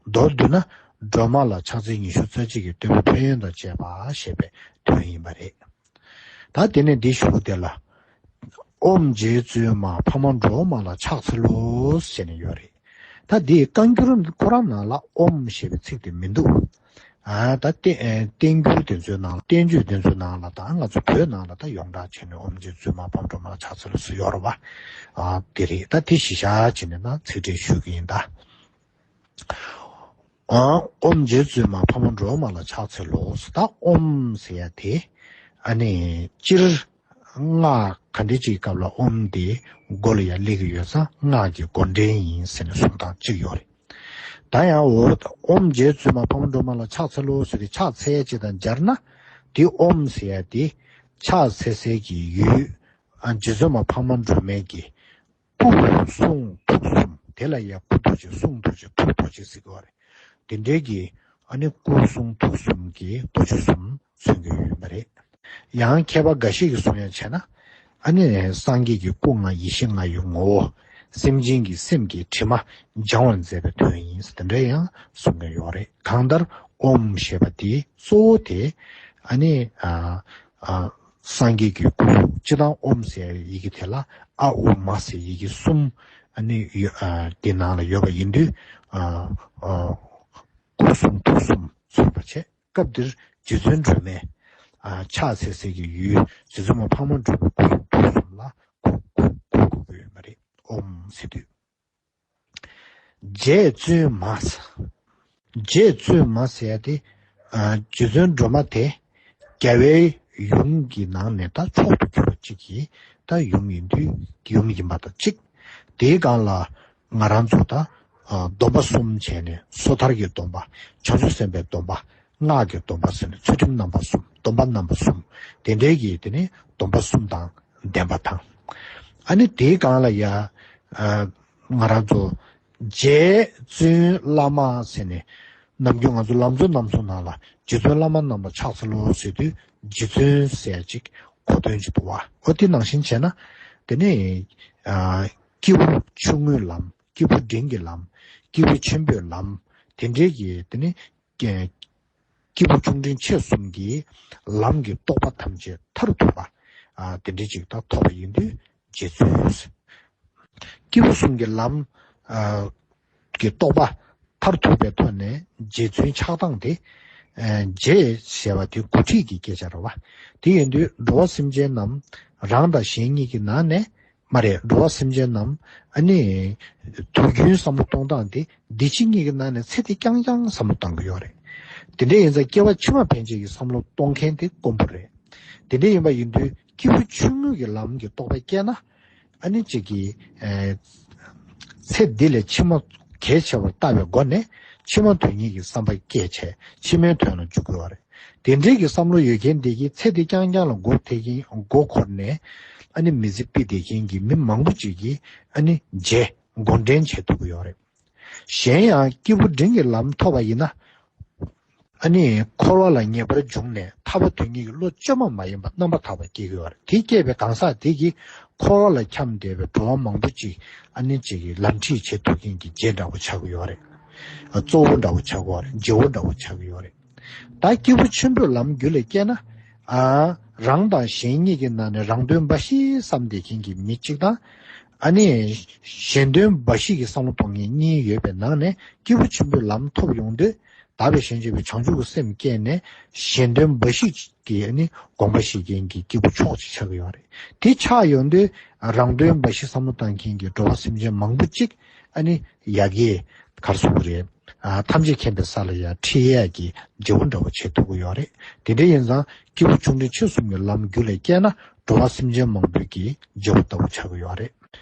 མདོར་བསྡུས་ན་སྒྲོལ་མ་ལ་ཕྱག་འཚལ་ཉི་ཤུ་རྩ་གཅིག་གི་བསྟོད་པ་ཕན་ཡོན་དང་བཅས་པ་ཞེས་པའི་དོན་ཡིན་པ་རེད། ད་དེ་ནས་འདི་ཞུ་དེ་ལ། ཨོཾ་རྗེ་བཙུན་མ་འཕགས་མ་སྒྲོལ་མ་ལ་ཕྱག་འཚལ་ལོ་ཟེར་ནས་ཡོད་རེད། ད་འདི་བཀའ་འགྱུར་ཁོ་རང་ནང་ལ་ཨོཾ་ཞེས་པའི་ཚིག་དེ་མི་འདུག་ཨ། ད་བསྟན་ཨེ་བསྟན་འགྱུར་དེ་ཚོའི་ནང་ལ། བསྟན་བཅོས་དེ་ཚོའི་ནང་ལ་དང་ང་ཚོ་བོད་ནང་ལ་ད་ཡོངས་གྲགས་བྱས་ནས་ཨོཾ་རྗེ་བཙུན་མ་འཕགས་མ་སྒྲོལ་མ་ལ་ཕྱག་འཚལ་ལོ་ཟེར་ཡོད་རེད་བ། ཨ། དེ་རེད། ད་དེ་གཞི་བཞག་བྱས་ནས་ད་ཚིག་འགྲེལ་ཞུ་གི་ཡིན་ད། ཨོཾ་རྗེ་བཙུན་མ་འཕགས་མ་སྒྲོལ་མ་ལ་ཕྱག་འཚལ་ལོ། ད་ཨོཾ་ཟེར་ཡ་དེ། ཨ་ནི་སྤྱིར་སྔགས་ག་འདྲ་ཅིག་སྐབས་ལ་ཨོཾ་དེ་མགོ་ལ་ཡ་སླེབས་ཀྱི་ཡོད་ཙང་སྔགས་ཀྱི་མགོ་འདྲེན་ཡིན་ཟེར་ནས་གསུང་སྟངས་གཅིག་ཡོད་རེད། ད་ཡང་འོ་ཨོཾ་རྗེ་བཙུན་མ་འཕགས་མ་སྒྲོལ་མ་ལ་ཕྱག་འཚལ་ལོ་ཟེར་ཏེ་ཕྱག་འཚལ་ཡ་ཅིག་དང་སྦྱར་ན། དེ་ཨོཾ་ཟེར་ཡ་དེ་ཕྱག་འཚལ་སའི་གི་ཡུལ། ཨ། རྗེ་བཙུན་མ་འཕགས་མ་སྒྲོལ་མའི་གི་སྐུ་གསུང་ཐུགས་གསུམ། དེ་ལ་ཡང་སྐུ་ཐུགས་རྗེ་གསུང་ཐུགས་རྗེ་ཐུགས་རྡོ་རྗེ་ཟེར་གྱི་ཡོད་རེད། དེ་འདྲའི་གི་ཨ་ནི་སྐུ་གསུང་ཐུགས་གསུམ་གྱི་རྡོ་རྗེ་གསུམ་མཚོན་གྱི་ཡོད་པ་རེད། ཡང་མཁས་པ་འགའ་ཞིག་གིས་གསུང་ཡ་བྱས་ན། ཨ་ནི་སངས་རྒྱས་ཀྱི་སྐུ་ལྔ་ཡེ་ཤེས་ལྔ་ཡི་ངོ་བོ། སེམས་ཅན་གྱི་སེམས་ཀྱི་དྲི་མ་སྦྱང་བར་མཛད་པའི་དོན་ཡིན་ཟེར་དེ་འདྲ་ཡང་གསུང་གི་ཡོད་རེད། གང་ལྟར་ཨོཾ་ཞེས་པ་དེ་གཙོ་བོ་དེ་ཨ་ནི་ཨ་ཨ། སངས་རྒྱས་ཀྱི་སྐུ། སྤྱིར་བཏང་ཨོཾ་ཟེར་ཡི་གེ་དེ་ལ་ཨ་ཨུ་མ་ཟེར་ཡི་གེ་གསུམ་ཨ་ནི་ཡོད། ཨ། དེ་ནང་ལ་ཡོད་པ་ཡིན་དུས། ཨ། ཨ། སྐུ་གསུང་ཐུགས་གསུམ་མཚོན་པ་བྱས། སྐབས་འདིར་རྗེ་བཙུན་སྒྲོལ་མའི། ཨ། ཕྱག་འཚལ་སའི་གི་ཡུལ་རྗེ་བཙུན་མ་འཕགས་མ་སྒྲོལ་མའི་སྐུ་ཐུགས་གསུམ་ལ་གོ་གོ་གོ་དགོས་ཡོད་མ་རེད། ཨོཾ་ཟེར་དུས། རྗེ་བཙུན་མ། རྗེ་བཙུན་མ་ཟེར་ཡ་དེ། ཨ། རྗེ་བཙུན་སྒྲོལ་མ་དེ། རྒྱལ་བའི་ཡུམ་གྱི་ནང་ནས་ད་མཆོག་ཏུ་གྱུར་པ་གཅིག་གི་ད་ཡུམ་ཡིན་དུས། ཡུམ་ཡིན་པ་དང་གཅིག་དེའི་སྒང་ལ་ང་རང་ཚོ་ད། ཨ། སྡོམ་པ་གསུམ་བྱས་ནས་སོ་ཐར་གྱི་སྡོམ་པ། བྱང་ཆུབ་སེམས་དཔའི་སྡོམ་པ། སྔགས་ཀྱི་སྡོམ་པ་ཟེར་ནས་ཚུལ་ཁྲིམས་རྣམ་པ་གསུམ། སྡོམ་པ་རྣམ་པ་གསུམ། དེ་འདྲའི་གི་དེ་ནི་སྡོམ་པ་གསུམ་དང་ལྡན་པ་དང་། ཨ་ནི་དེའི་སྒང་ལ་ཡ། ཨ། ང་རང་ཚོ་རྗེ་བཙུན་བླ་མ་ཟེར་ནས། ནམ་རྒྱུན་ང་ཚོ་ལམ་གཙོ་རྣམ་གསུམ་ནང་ལ་རྗེ་བཙུན་བླ་མ་རྣམས་ལ་ཕྱག་འཚལ་ལོ་ཟེར་དུས་རྗེ་བཙུན་ཟེར་ཅིག་གོ་དོན་ཅིག་འདུག་བ། འོ་དེ་ནང་བཞིན་བྱས་ན། དེ་ནི། ཨ། སྐྱེས་བུ་ཆུང་ངུའི་ལམ། སྐྱེས་བུ་འབྲིང་གི་ལམ། སྐྱེས་བུ་ཆེན་པོའི་ལམ། དེ་འདྲའི་གི་དེ་ནི། སྐྱེས་བུ་ཆུང་འབྲིང་ཆེ་གསུམ་གྱི་ལམ་གྱི་རྟོགས་པ་ཐམས་ཅད་མཐར་ཐུག་པ། ཨ། དེ་འདྲའི་ཅིག་ད་ཐོབ་པ་ཡིན་དུས་རྗེ་བཙུན། སྐྱེས་བུ་གསུམ་གྱི་ལམ། ཨ། གྱི་རྟོགས་པ་མཐར་ཐུག་པའི་ཐོག་ནས་རྗེ་བཙུན་ཆགས་སྟངས་དེ། ཨ། རྗེ་ཞེས་པ་དེ་འགོ་ཁྲིད་ཀྱི་སྐད་ཆ་རེད་བ། དེ་ཡིན་དུས་འགྲོ་བ་སེམས་ཅན་རྣམས་རང་དང་གཞན་གཉིས་ཀྱི་ནང་ནས། མ་རེད། འགྲོ་བ་སེམས་ཅན་རྣམས་ཨ་ནི་དུས་རྒྱུན་བསམ་བློ་གཏོང་སྟངས་དེ་འདི་ཕྱི་གཉིས་ཀྱི་ནང་ནས་ཚེ་འདི་རྐྱང་རྐྱང་བསམ་བློ་གཏོང་གི་ཡོད་རེད། དེ་འདྲ་ཡིན་ཙང་སྐྱེ་བ་ཕྱི་མ་ཕན་ཆད་ཀྱི་བསམ་བློ་གཏོང་མཁན་དེ་དཀོན་པོ་རེད། དེ་འདྲ་ཡིན་པ་ཡིན་དུས་སྐྱེས་བུ་ཆུང་ངུ་གི་ལམ་གྱི་རྟོགས་པ་སྐྱེས་ན། ཨ་ནི་གཅིག་གིས། ཨེ། ཚེ་འདི་ལས་ཕྱི་མ་གལ་ཆེ་བར་ལྟ་བའི་སྒོ་ནས་ཕྱི་མ་དོན་གཉེར་གྱི་བསམ་པ་སྐྱེས་བྱས་ཕྱི་མའི་དོན་ལ་འཇུག་དགོས་པ་རེད། དེ་འདྲའི་གི་བསམ་བློ་ཡོད་མཁན་དེ་གིས་ཚེ་འདི་རྐྱང་རྐྱང་ལ་མགོ་ཐེག་གིན་མགོ་འཁོར་ནས་ཨ་ནི་མི་ཚེ་ཕྱི་བསྡད་མཁན་གྱི་མི་མང་པོ་ཅིག་གིས་ཨ་ནི་རྗེ་མགོ་འདྲེན་བྱེད་ཐུབ་ཀྱི་ཡོད་རེད། གཞན་ཡང་སྐྱེས་བུ་འབྲིང་གི་ལམ་ཐོབ་པ་ཡིན་ན། ཨ་ནི་འཁོར་བ་ལ་ངེས་པར་འབྱུང་ནས་ཐར་པ་དོན་གཉེར་གྱི་བློ་བཅོས་མ་མ་ཡིན་པ་རྣམ་པར་དག་པ་སྐྱེ་གི་ཡོད་རེད། དེ་སྐྱེས་པའི་གང་ཟག་དེ་གིས་འཁོར་བ་ལ་འཁྱམས་བསྡད་པའི་འགྲོ་བ་མང་པོ་ཅིག་ཨ་ནི་ཅིག་གི་ལམ་ཁྲིད་བྱེད་ཐུབ་མཁན་གྱི་རྗེ་འདྲ་བོ་ཆགས་ཀྱི་ཡོད་རེད། གཙོ་བོ་འདྲ་བོ་ཆགས་ཀྱི་ཡོད་རེད། རྗེ་བོ་འདྲ་བོ་ཆགས་ཀྱི་ཡོད་རེད། ད་སྐྱེས་བུ་ཆེན་པོའི་ལམ་རྒྱུད་ལ་སྐྱེས་ན། ཨ། རང་དང་གཞན་གཉིས་ཀྱི་ནང་ནས་རང་དོན་འབའ་ཞིག་བསམ་བསྡད་མཁན་གྱི་མི་གཅིག་དང་། ཨ་ནི་གཞན་དོན་འབའ་ཞིག་གི་བསམ་བློ་གཏོང་མཁན་གཉིས་ཡོད་པའི་ནང་ནས་སྐྱེས་བུ་ཆེན་པོའི་ལམ་ཐོབ་ཡོང་དུས། དག་པའི་ཞིང་གཅེས་པའི་བྱང་ཆུབ་ཀྱི་སེམས་སྐྱེས་ནས་གཞན་དོན་འབའ་ཞིག་གི་ཨ་ནི་དགོངས་པ་བཞེས་མཁན་གྱི་སྐྱེས་བུ་མཆོག་ཅིག་ཆགས་ཀྱི་ཡོད་རེད། དེ་ཆགས་ཡོང་དུས་རང་དོན་འབའ་ཞིག་བསམ་བློ་བཏང་མཁན་གྱི་འགྲོ་བ་སེམས་ཅན་མང་པོ་ཅིག་ཨ་ནི་ཡ་གིའི་གར་སོང་གི་རེད། ཨ་ཐམས་ཅད་མཁྱེན་པའི་ས་ལ་ཡང་ཁྲིད་ཡས་ཀྱི་བརྗེ་པོ་འདྲ་བོ་བྱེད་ཐུབ་ཀྱི་ཡོད་རེད། དེ་འདྲ་ཡིན་ཙང་སྐྱེས་བུ་ཆུང་འབྲིང་ཆེ་གསུམ་གྱི་ལམ་རྒྱུད་ལ་སྐྱེས་ན་འགྲོ་བ་སེམས་ཅན་མང་པོའི་གི་བརྗེ་པོ་ལྟ་བུ་ཆགས་ཀྱི་ཡོད་རེད།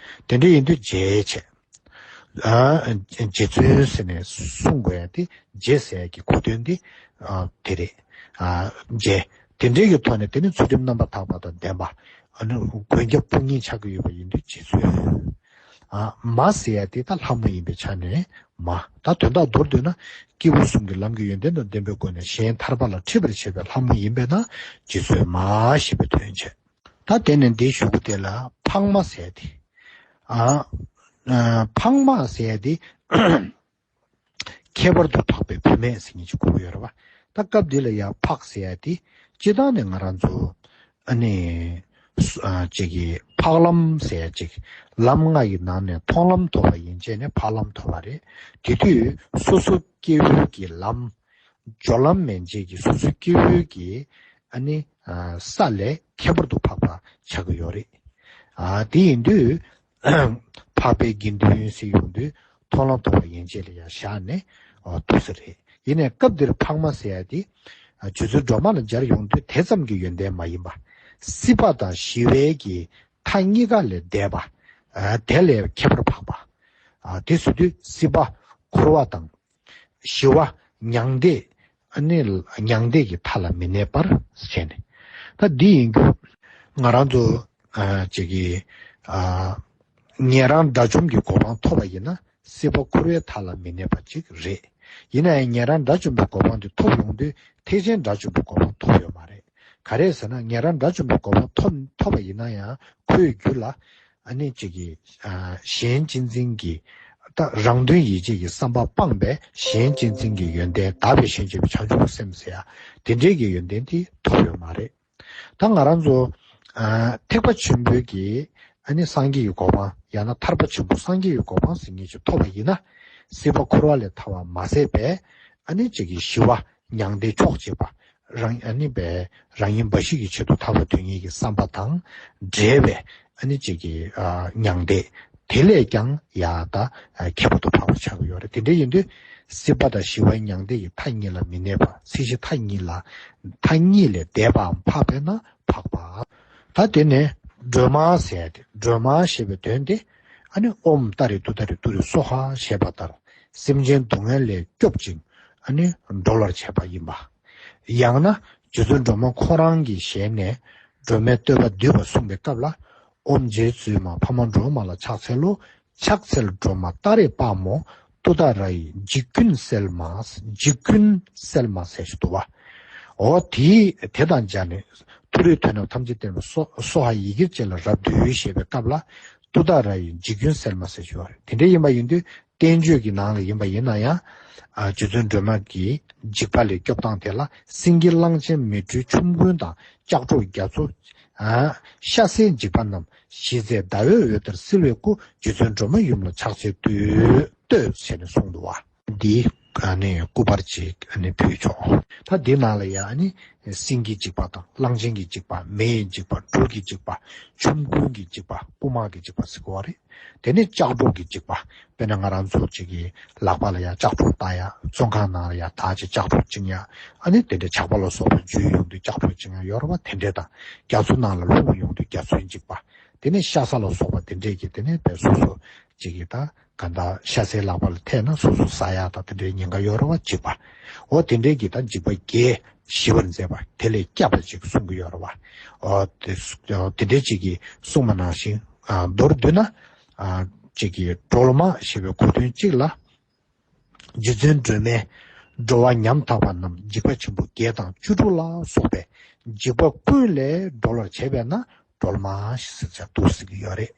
དེ་འདྲ་ཡིན་དུས་རྗེ་བྱས། ཨ་རྗེ་བཙུན་ཟེར་ནས་གསུང་དགོས་ཡ་དེ་རྗེ་ཟེར་ཡ་གི་གོ་དོན་དེ་ཨ་དེ་རེད། ཨ་རྗེ་དེ་འདྲའི་གི་ཐོག་ནས་དེ་ནི་ཚུལ་ཁྲིམས་རྣམ་པར་དག་པ་དང་ལྡན་པ། ཨ་ནི་མགོན་སྐྱབས་དཔུང་གཉེན་ཆགས་ཀྱི་ཡོད་པ་ཡིན་དུས་རྗེ་བཙུན། ཨ་མ་ཟེར་ཡ་དེ་ད་ལྷ་མོ་ཡིན་པའི་ཆ་ནས་མ། ད་དོན་དག་མདོར་བསྡུས་ན་སྐྱེས་བུ་གསུམ་གྱི་ལམ་གྱི་ཡོན་ཏན་དང་ལྡན་པའི་སྒོ་ནས་གཞན་ཐར་པ་ལ་ཁྲིད་པར་བྱེད་པའི་ལྷ་མོ་ཡིན་པས་ན་རྗེ་བཙུན་མ་ཞེས་པའི་དོན་བྱེད། ད་དེ་ནས་འདིའི་གཞུག་གུ་དེ་ལ་འཕགས་མ་ཟེར་ཏེ། ཨ་ཨ་འཕགས་མ་ཟེར་ཏེ་ཁྱད་པར་དུ་འཕགས་པའི་བུད་མེད་ཟེར་མཁན་ཅིག་གོ་གི་ཡོད་རེད་བ། ད་སྐབས་འདི་ལ་ཡང་འཕགས་ཟེར་ཏེ་སྤྱིར་བཏང་ནས་ང་རང་ཚོ་ཨ་ནི་སུ་ཨ་ཅིག་གི་འཕགས་ལམ་ཟེར་ཅིག་ལམ་ལྔ་ཡི་ནང་ནས་མཐོང་ལམ་ཐོབ་པ་ཡན་ཆད་ནི་འཕགས་ལམ་ཐོབ་པ་རེད། དེ་དུས་སོ་སོ་སྐྱེ་བོའི་གི་ལམ། སྦྱོར་ལམ་མན་ཆད་ཀྱི་སོ་སོའི་སྐྱེ་བོའི་གི་ཨ་ནི་ཨ་ས་ལས་ཁྱད་པར་དུ་འཕགས་པ་ཆགས་ཀྱི་ཡོད་རེད། ཨ་དེ་ཡིན་དུས་འཕགས་པའི་དགེ་འདུན་ཟེར་ཡོང་དུས་མཐོང་ལམ་ཐོབ་པ་ཡན་ཆད་ལ་ཡང་བཞག་ནས་ཨ་འདུག་ས་རེད། ཡིན་ནའི་སྐབས་འདིར་འཕགས་མ་ཟེར་ཡ་དེ་ཨ་རྗེ་བཙུན་སྒྲོལ་མ་ལ་སྦྱར་ཡོང་དུས་དེ་ཙམ་གྱི་ཡོན་ཏན་མ་ཡིན་པ། སྲིད་པ་དང་ཞི་བའི་གི་མཐའ་གཉིས་ཀ་ལས་འདས་པ། ཨ་དེ་ལས་ཁྱད་པར་འཕགས་པ། ཨ་དེ་ཟེར་དུས་སྲིད་པ་འཁོར་བ་དང་། ཞི་བ་མྱང་འདས། ཨ་ནི་མྱང་འདས་ཀྱི་མཐའ་ལ་མི་གནས་པར་བྱས་ནས། ད་འདི་ཡིན་རྒྱུ་ང་རང་ཚོ་ཨ་ཅིག་གི་ཨ་ཉན་རང་དགྲ་བཅོམ་གྱི་གོ་འཕང་ཐོབ་པ་ཡིན་ན་སྲིད་པ་འཁོར་བའི་མཐའ་ལ་མི་གནས་པ་ཅིག་རེད། ཡིན་ན་ཡང་ཉན་རང་དགྲ་བཅོམ་པའི་གོ་འཕང་དེ་ཐོབ་ཡོང་དུས་ཐེག་ཆེན་དགྲ་བཅོམ་པའི་གོ་འཕང་ཐོབ་ཡོད་མ་རེད། ག་རེ་ཟེར་ན་ཉན་རང་དགྲ་བཅོམ་པའི་གོ་འཕང་ཐོབ་ཐོབ་པ་ཡིན་ན་ཡང་ཁོའི་རྒྱུད་ལ། ཨ་ནི་གཅིག་གིས་ཨ་གཞན་གཅེས་འཛིན་གྱི་ད་རང་དོན་ཡིད་བྱེད་ཀྱི་བསམ་པ་སྤངས་པས་གཞན་གཅེས་འཛིན་གྱི་ཡོན་ཏན་དག་པའི་ཞེན་བྱེད་པའི་བྱང་ཆུབ་སེམས་ཟེར་ཡ་དེ་འདྲའི་གི་ཡོན་ཏན་དེ་ཐོབ་ཡོད་མ་རེད། ད་ང་རང་ཚོ་ཨ་ཐེག་པ་ཆེན་པོའི་གི་ཨ་ནི་སངས་རྒྱས་ཀྱི་གོ་འཕང་ཡང་ན་ཐར་པ་ཆེན་པོ་སངས་རྒྱས་ཀྱི་གོ་འཕང་ཟེར་མཁན་ཅིག་ཐོབ་པ་ཡིན་ན་སྲིད་པ་འཁོར་བ་ལས་ཐར་བ་མ་ཟད་པས་ཨ་ནི་གཅིག་གིས་ཞི་བ་མྱང་འདས་མཆོག་ཅེས་པ། རང་ཨ་ནི་པའི་རང་ཉིད་འབའ་ཞིག་གི་ཆེད་དུ་ཐར་པ་དོན་གཉེར་གྱི་བསམ་པ་དང་འབྲེལ་བའི་ཨ་ནི་གཅིག་གི་ཨ་མྱང་འདས་དེ་ལས་ཀྱང་ཡང་ད་ཨ་ཁྱད་པར་དུ་འཕགས་པ་ཆགས་ཀྱི་ཡོད་རེད། དེ་འདྲ་ཡིན་དུས་སྲིད་པ་དང་ཞི་བའི་མྱང་འདས་ཀྱི་མཐའ་གཉིས་ལ་མི་གནས་པ། སྲིད་ཞི་མཐའ་གཉིས་ལ་མཐའ་གཉིས་ལས་འདས་པའམ་འཕགས་པས་ན་འཕགས་པ། ད་དེ་ནས་སྒྲོལ་མ་ཟེར་ཏེ་སྒྲོལ་མ་ཞེས་པའི་དོན་དེ་ཨ་ནི་ཨོཾ་ཏཱ་རེ་ཏུཏྟཱ་རེ་ཏུ་རེ་སྭཱ་ཧཱ་ཞེས་པ་ལྟར་སེམས་ཅན་སྡུག་བསྔལ་ལས་སྐྱོབ་ཅིང་ཨ་ནི་སྒྲོལ་བར་བྱེད་པ་ཡིན་པ། ཡང་ན་རྗེ་བཙུན་སྒྲོལ་མ་ཁོ་རང་གི་ཞལ་ནས་སྒྲོལ་མའི་བསྟོད་པ་བསྡུས་པ་གསུངས་པའི་སྐབས་ལ། ཨོཾ་རྗེ་བཙུན་མ་འཕགས་མ་སྒྲོལ་མ་ལ་ཕྱག་འཚལ་ལོ། ཕྱག་འཚལ་སྒྲོལ་མ་ཏཱ་རེ་དཔའ་མོ། ཏུཏྟཱ་ར་ཡི་འཇིགས་ཀུན་སེལ་མ། འཇིགས་ཀུན་སེལ་མ་ཟེར་ཞིག་འདུག་བ། འོ་དེའི་དེ་དང་སྦྱར་ནས་ཐུགས་རྗེས་ཐོས་རྣམས་ཐམས་ཅད་བསྟན་པ་སྭཱ་ཧཱ་ཡི་གེར་བཅས་ལ་རབ་ཏུ་ཞེས་པའི་སྐབས་ལ། ཏུཏྟཱ་ར་ཡི་འཇིགས་ཀུན་སེལ་མ་ཟེར་ཞུ་བ་རེད། དེ་འདྲ་ཡིན་པ་ཡིན་དུས་བསྟན་བཅོས་ཀྱི་ནང་ལ་ཡིན་པ་ཡིན་ན་ཡང་། ཨ་རྗེ་བཙུན་སྒྲོལ་མ་གི་འཇིགས་པ་ལས་སྐྱོབ་སྟངས་དེ་ལ་སེང་གེ་གླང་ཆེན་མེ་སྦྲུལ་ཆོམ་རྐུན་དང་ལྕགས་སྒྲོག་རྒྱ་མཚོ། ཨ་ཤ་ཟའི་འཇིགས་པ་རྣམས་ཞི་མཛད་ཟླ་འོད་འོད་ལྟར་བསིལ་བའི་སྐུ། རྗེ་བཙུན་སྒྲོལ་མ་ཡུམ་ལ་ཕྱག་འཚལ་བསྟོད། བསྟོད་ཟེར་ནས་གསུངས་འདུག་བ། འདི་ཨ་ནི་སྐུ་པར་ཅིག་ཨ་ནི་ཕུལ་ཆོག་ད་འདི་ནང་ལ་ཡང་ཨ་ནི་སེང་གེའི་འཇིགས་པ་དང་གླང་ཆེན་གྱི་འཇིགས་པ། མེའི་འཇིགས་པ། སྦྲུལ་གྱི་འཇིགས་པ། ཆོམ་རྐུན་གྱི་འཇིགས་པ། དཔུང་དམག་གི་འཇིགས་པ་ཟེར་གོ་བ་རེད། དེ་ནས་ལྕགས་སྒྲོག་གི་འཇིགས་པ། དཔེར་ན་ང་རང་ཚོ་ཅིག་གི་ལག་པ་ལ་ཡང་ལྕགས་སྒྲོག་བཏགས་ཡ། བཙོན་ཁང་ནང་ལ་ཡང་ད་ཅིག་ལྕགས་སྒྲོག་བཅིངས་ཡ། ཨ་ནི་དེ་འདྲའི་ཇག་པ་ལ་སོགས་པ་འཇུ་ཡོང་དུས་ལྕགས་སྒྲོག་བཅིངས་ཡ་ཡོད་རེད་བ། དེ་འདྲའི་དང་རྒྱ་མཚོ་ནང་ལ་ལྷུང་ཡོང་དུས་རྒྱ་མཚོའི་འཇིགས་པ། དེ་ནས་ཤ་ཟ་ལ་སོགས་པ་དེ་འདྲས་ཀྱི་དེ་ནས་བས་སོ་སོ་ཅིག་གིས་ད་ག་འདྲ་ཤ་ཟའི་ལག་པ་ལ་ཐེབས་ན་སོ་སོ་ཟ་ཡག་དང་དེ་འདྲའི་ཉེན་ཁ་ཡོད་རེད་བ། འཇིགས་པ། འོ་དེ་འདྲས་ཀྱི་ད་འཇིགས་པ་བརྒྱད་ཞི་བར་མཛད་པ་དེ་ལས་བསྐྱབས་པ་ཅིག་གསུང་གི་ཡོད་རེད་བ། འོ་དེ་དེ་འདྲས་ཅིག་གིས་གསུངས་པ་ནང་བཞིན་མདོར་བསྡུས་ན་ཅིག་གིས་སྒྲོལ་མ་ཞེས་པའི་གོ་དོན་གཅིག་ལ། རྗེ་བཙུན་སྒྲོལ་མས་སྒྲོལ་བ་ཉམ་ཐག་པ་རྣམས་འཇིགས་པ་ཆེན་པོ་བརྒྱད་དང་བཅུ་དྲུག་ལ་སོགས་པའི་འཇིགས་པ་ཀུན་ལས་སྒྲོལ་བར་བྱེད་པས་ན་སྒྲོལ་མ་ཞེས་ཟེར་བྱ་འདུག་ཟེར་གྱི་ཡོད་རེད།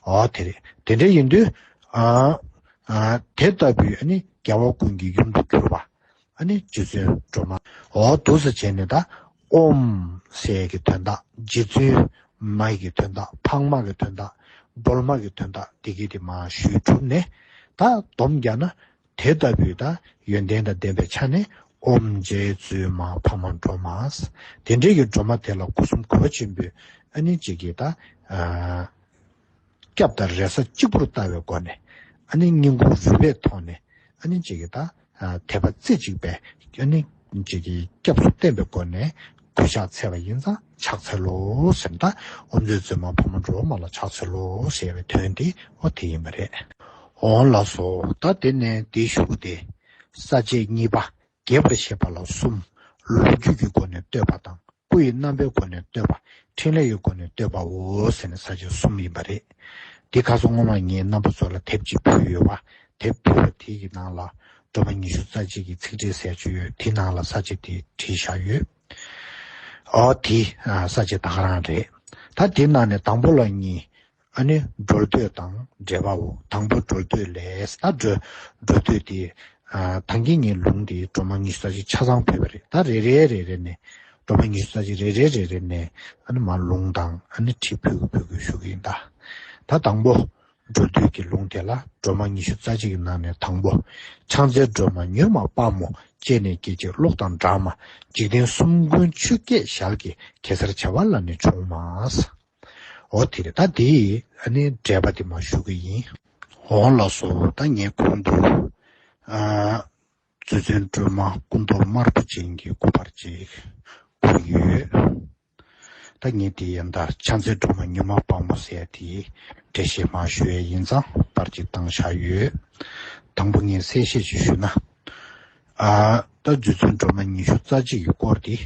འོ་དེ་རེད། དེ་འདྲ་ཡིན་དུས་ཨ་ཨ་དེ་ལྟ་བུའི་ཨ་ནི་རྒྱལ་བ་ཀུན་གྱི་ཡུམ་དུ་གྱུར་པ། ཨ་ནི་རྗེ་བཙུན་སྒྲོལ་མ། འོ་འདུག་སེ་བྱས་ནས་ད་ཨོཾ་ཟེར་གྱི་དོན་དག་རྗེ་བཙུན་མ་ཡི་གི་དོན་དག་འཕགས་མ་གི་དོན་དག་སྒྲོལ་མ་གི་དོན་དག་འདི་གི་དེ་མ་ཞུས་གྲུབ་ནས་ད་སྡོམ་རྒྱག་ན། དེ་ལྟ་བུའི་ད་ཡོན་ཏན་དང་ལྡན་པའི་ཆ་ནས་ཨོཾ་རྗེ་བཙུན་མ་འཕགས་མ་སྒྲོལ་མ། དེ་འདྲའི་གི་སྒྲོལ་མ་དེ་ལ་སྒོ་གསུམ་གུས་པ་ཆེན་པོས་ཨ་ནི་གཅིག་གིས་ད་ཨ་སྐྱབས་དང་རེ་ས་གཅིག་པུར་ལྟ་བའི་སྒོ་ནས་ཨ་ནི་བསྙེན་བཀུར་རུས་པའི་ཐོག་ནས་ཨ་ནི་གཅིག་གིས་ད་ དད་པ་རྩེ་གཅིག་པའི་ཨ་ནི་ཅིག་གི་སྐྱབས་སུ་བསྟེན་པའི་སྒོ་ནས་གུས་ཕྱག་འཚལ་བ་ཡིན་ཙང་ཕྱག་འཚལ་ལོ་ཟེར་ན། ད་དབུ་མཛད་བཙུན་མ་འཕགས་མ་འགྲོ་བ་མ་ལ་ཕྱག་འཚལ་ལོ་ཟེར་བའི་དོན་དེ་འོ་དེ་ཡིན་པ་རེད། འོང་ལགས་སོ། ད་དེ་ནས་དེའི་གཞུག་གུ་དེ་ས་བཅད་གཉིས་པ། རྒྱས་པར་བཤད་པ་ལ་གསུམ། ལོ་རྒྱུས་ཀྱི་སྒོ་ནས་བསྟོད་པ་དང་། སྐུ་ཡི་རྣམ་པའི་སྒོ་ནས་བསྟོད་པ། འཕྲིན་ལས་ཀྱི་སྒོ་ནས་བསྟོད་པའོ་ཟེར་ནས་ས་བཅད་གསུམ་ཡིན་པ་རེད། འདི་ཁ་སང་སྔོན་མ་ངས་རྣམ་པ་ཚོ་ལ་དེབ་ཅིག་ཕུལ་ཡོད་པ། དེབ་ཕུལ་བ་དེ་གི་ནང་ལ་སྒྲོལ་མ་ཉི་ཤུ་རྩ་གཅིག་གི་ཚིག་འགྲེལ་ཟེར་ཅིག་ཡོད། དེ་ནང་ལ་ས་བཅད་དེ་བྲིས་བཞག་ཡོད། ཨོ་དེ་ས་བཅད་ད་ག་རང་རེད། ད་དེ་ནང་ནས་དང་པོ་ལ་གཉིས། ཨ་ནི་འགྲོལ་བསྟོད་དང་འགྲེལ་པའོ། དང་པོ་འགྲོལ་བསྟོད་ལས། ད་འགྲོལ་འགྲོལ་བསྟོད་དེ། ཨ་ད་གིན་ངས་ལུང་དེ་སྒྲོལ་མ་ཉི་ཤུ་རྩ་གཅིག་ཆ་ཚང་ཕུལ་བ་རེད། ད་རེ་རེ་རེ་རེ་ནས་སྒྲོལ་མ་ཉི་ཤུ་རྩ་གཅིག་རེ་རེ་རེ་རེ་ནས་ཨ་ནི་མར་ལུང་དང་ཨ་ནི་བྲིས་ཕུལ་གི་ཕུལ་གི་ཞུ་གི་ཡིན་ད། ད་དང་པོ་འགྲོལ་བསྟོད་ཀྱི་ལུང་དེ་ལ་སྒྲོལ་མ་ཉི་ཤུ་རྩ་གཅིག་གི་ནང་ནས་དང་པོ། ཕྱག་འཚལ་སྒྲོལ་མ་མྱུར་མ་དཔའ་མོ། སྤྱན་ནི་སྐད་ཅིག་གློག་དང་འདྲ་མ། འཇིག་རྟེན་གསུམ་མགོན་ཆུ་སྐྱེས་ཞལ་གྱི། གེ་སར་བྱེ་བ་ལ་ནི་བྱུང་མ། འོ་དེ་རེད། ད་དེ་ཨ་ནི་འགྲེལ་པ་དེ་མར་ཞུ་གི་ཡིན། འོང་ལགས་སོ། ད་ངས་གོང་དུ་ཨ་རྗེ་བཙུན་སྒྲོལ་མ་སྐུ་མདོག་དམར་པོ་ཅན་གྱི་སྐུ་པར་ཅིག་བསྐུར་ཡོད། ད་ངས་དེ་ཡང་ད་ཕྱག་འཚལ་སྒྲོལ་མ་མྱུར་མ་དཔའ་མོ་ཟེར་དེའི་འགྲེལ་བཤད་མར་ཞུ་ཡས་ཡིན་ཙང་པར་ཅིག་བཏང་བཞག་ཡོད། དང་པོ་ངས་གསལ་བཤད་ཅིག་ཞུས་ན། ཨ་ད་རྗེ་བཙུན་སྒྲོལ་མ་ཉི་ཤུ་རྩ་གཅིག་གི་སྐོར་དེ་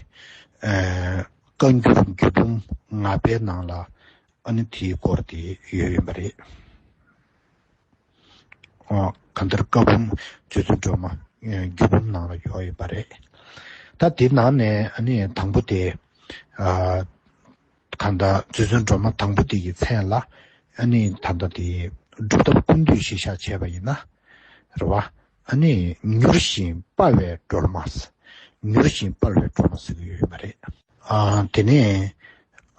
ཨ་བཀའ་འགྱུར་རྒྱུད་འབུམ་ལྔ་པའི་ནང་ལ་ཨ་ནི་དེའི་སྐོར་དེ་ཡོད་ཡོད་པ་རེད། ཨོ་གང་ལྟར་བཀའ་འབུམ་རྗེ་བཙུན་སྒྲོལ་མ་ཨ་རྒྱུད་འབུམ་ནང་ལ་ཡོད་ཡོད་པ་རེད། ད་དེ་ནང་ནས་ཨ་ནི་དང་པོ་དེ་ཨ་གང་ལྟར་རྗེ་བཙུན་སྒྲོལ་མ་དང་པོ་དེ་གི་མཚན་ལ་ཨ་ནི་ད་ལྟ་དེ་སྒྲུབ་ཐབས་ཀུན་བཏུས་གཞིར་བཞག་བྱས་པ་ཡིན་ན་རེད་བ། ཨ་ནི་མྱུར་ཞིང་དཔའ་བའི་སྒྲོལ་མ། མྱུར་ཞིང་དཔའ་བའི་སྒྲོལ་མ་ཟེར་གྱི་ཡོད་པ་རེད། ཨ་དེ་ནས་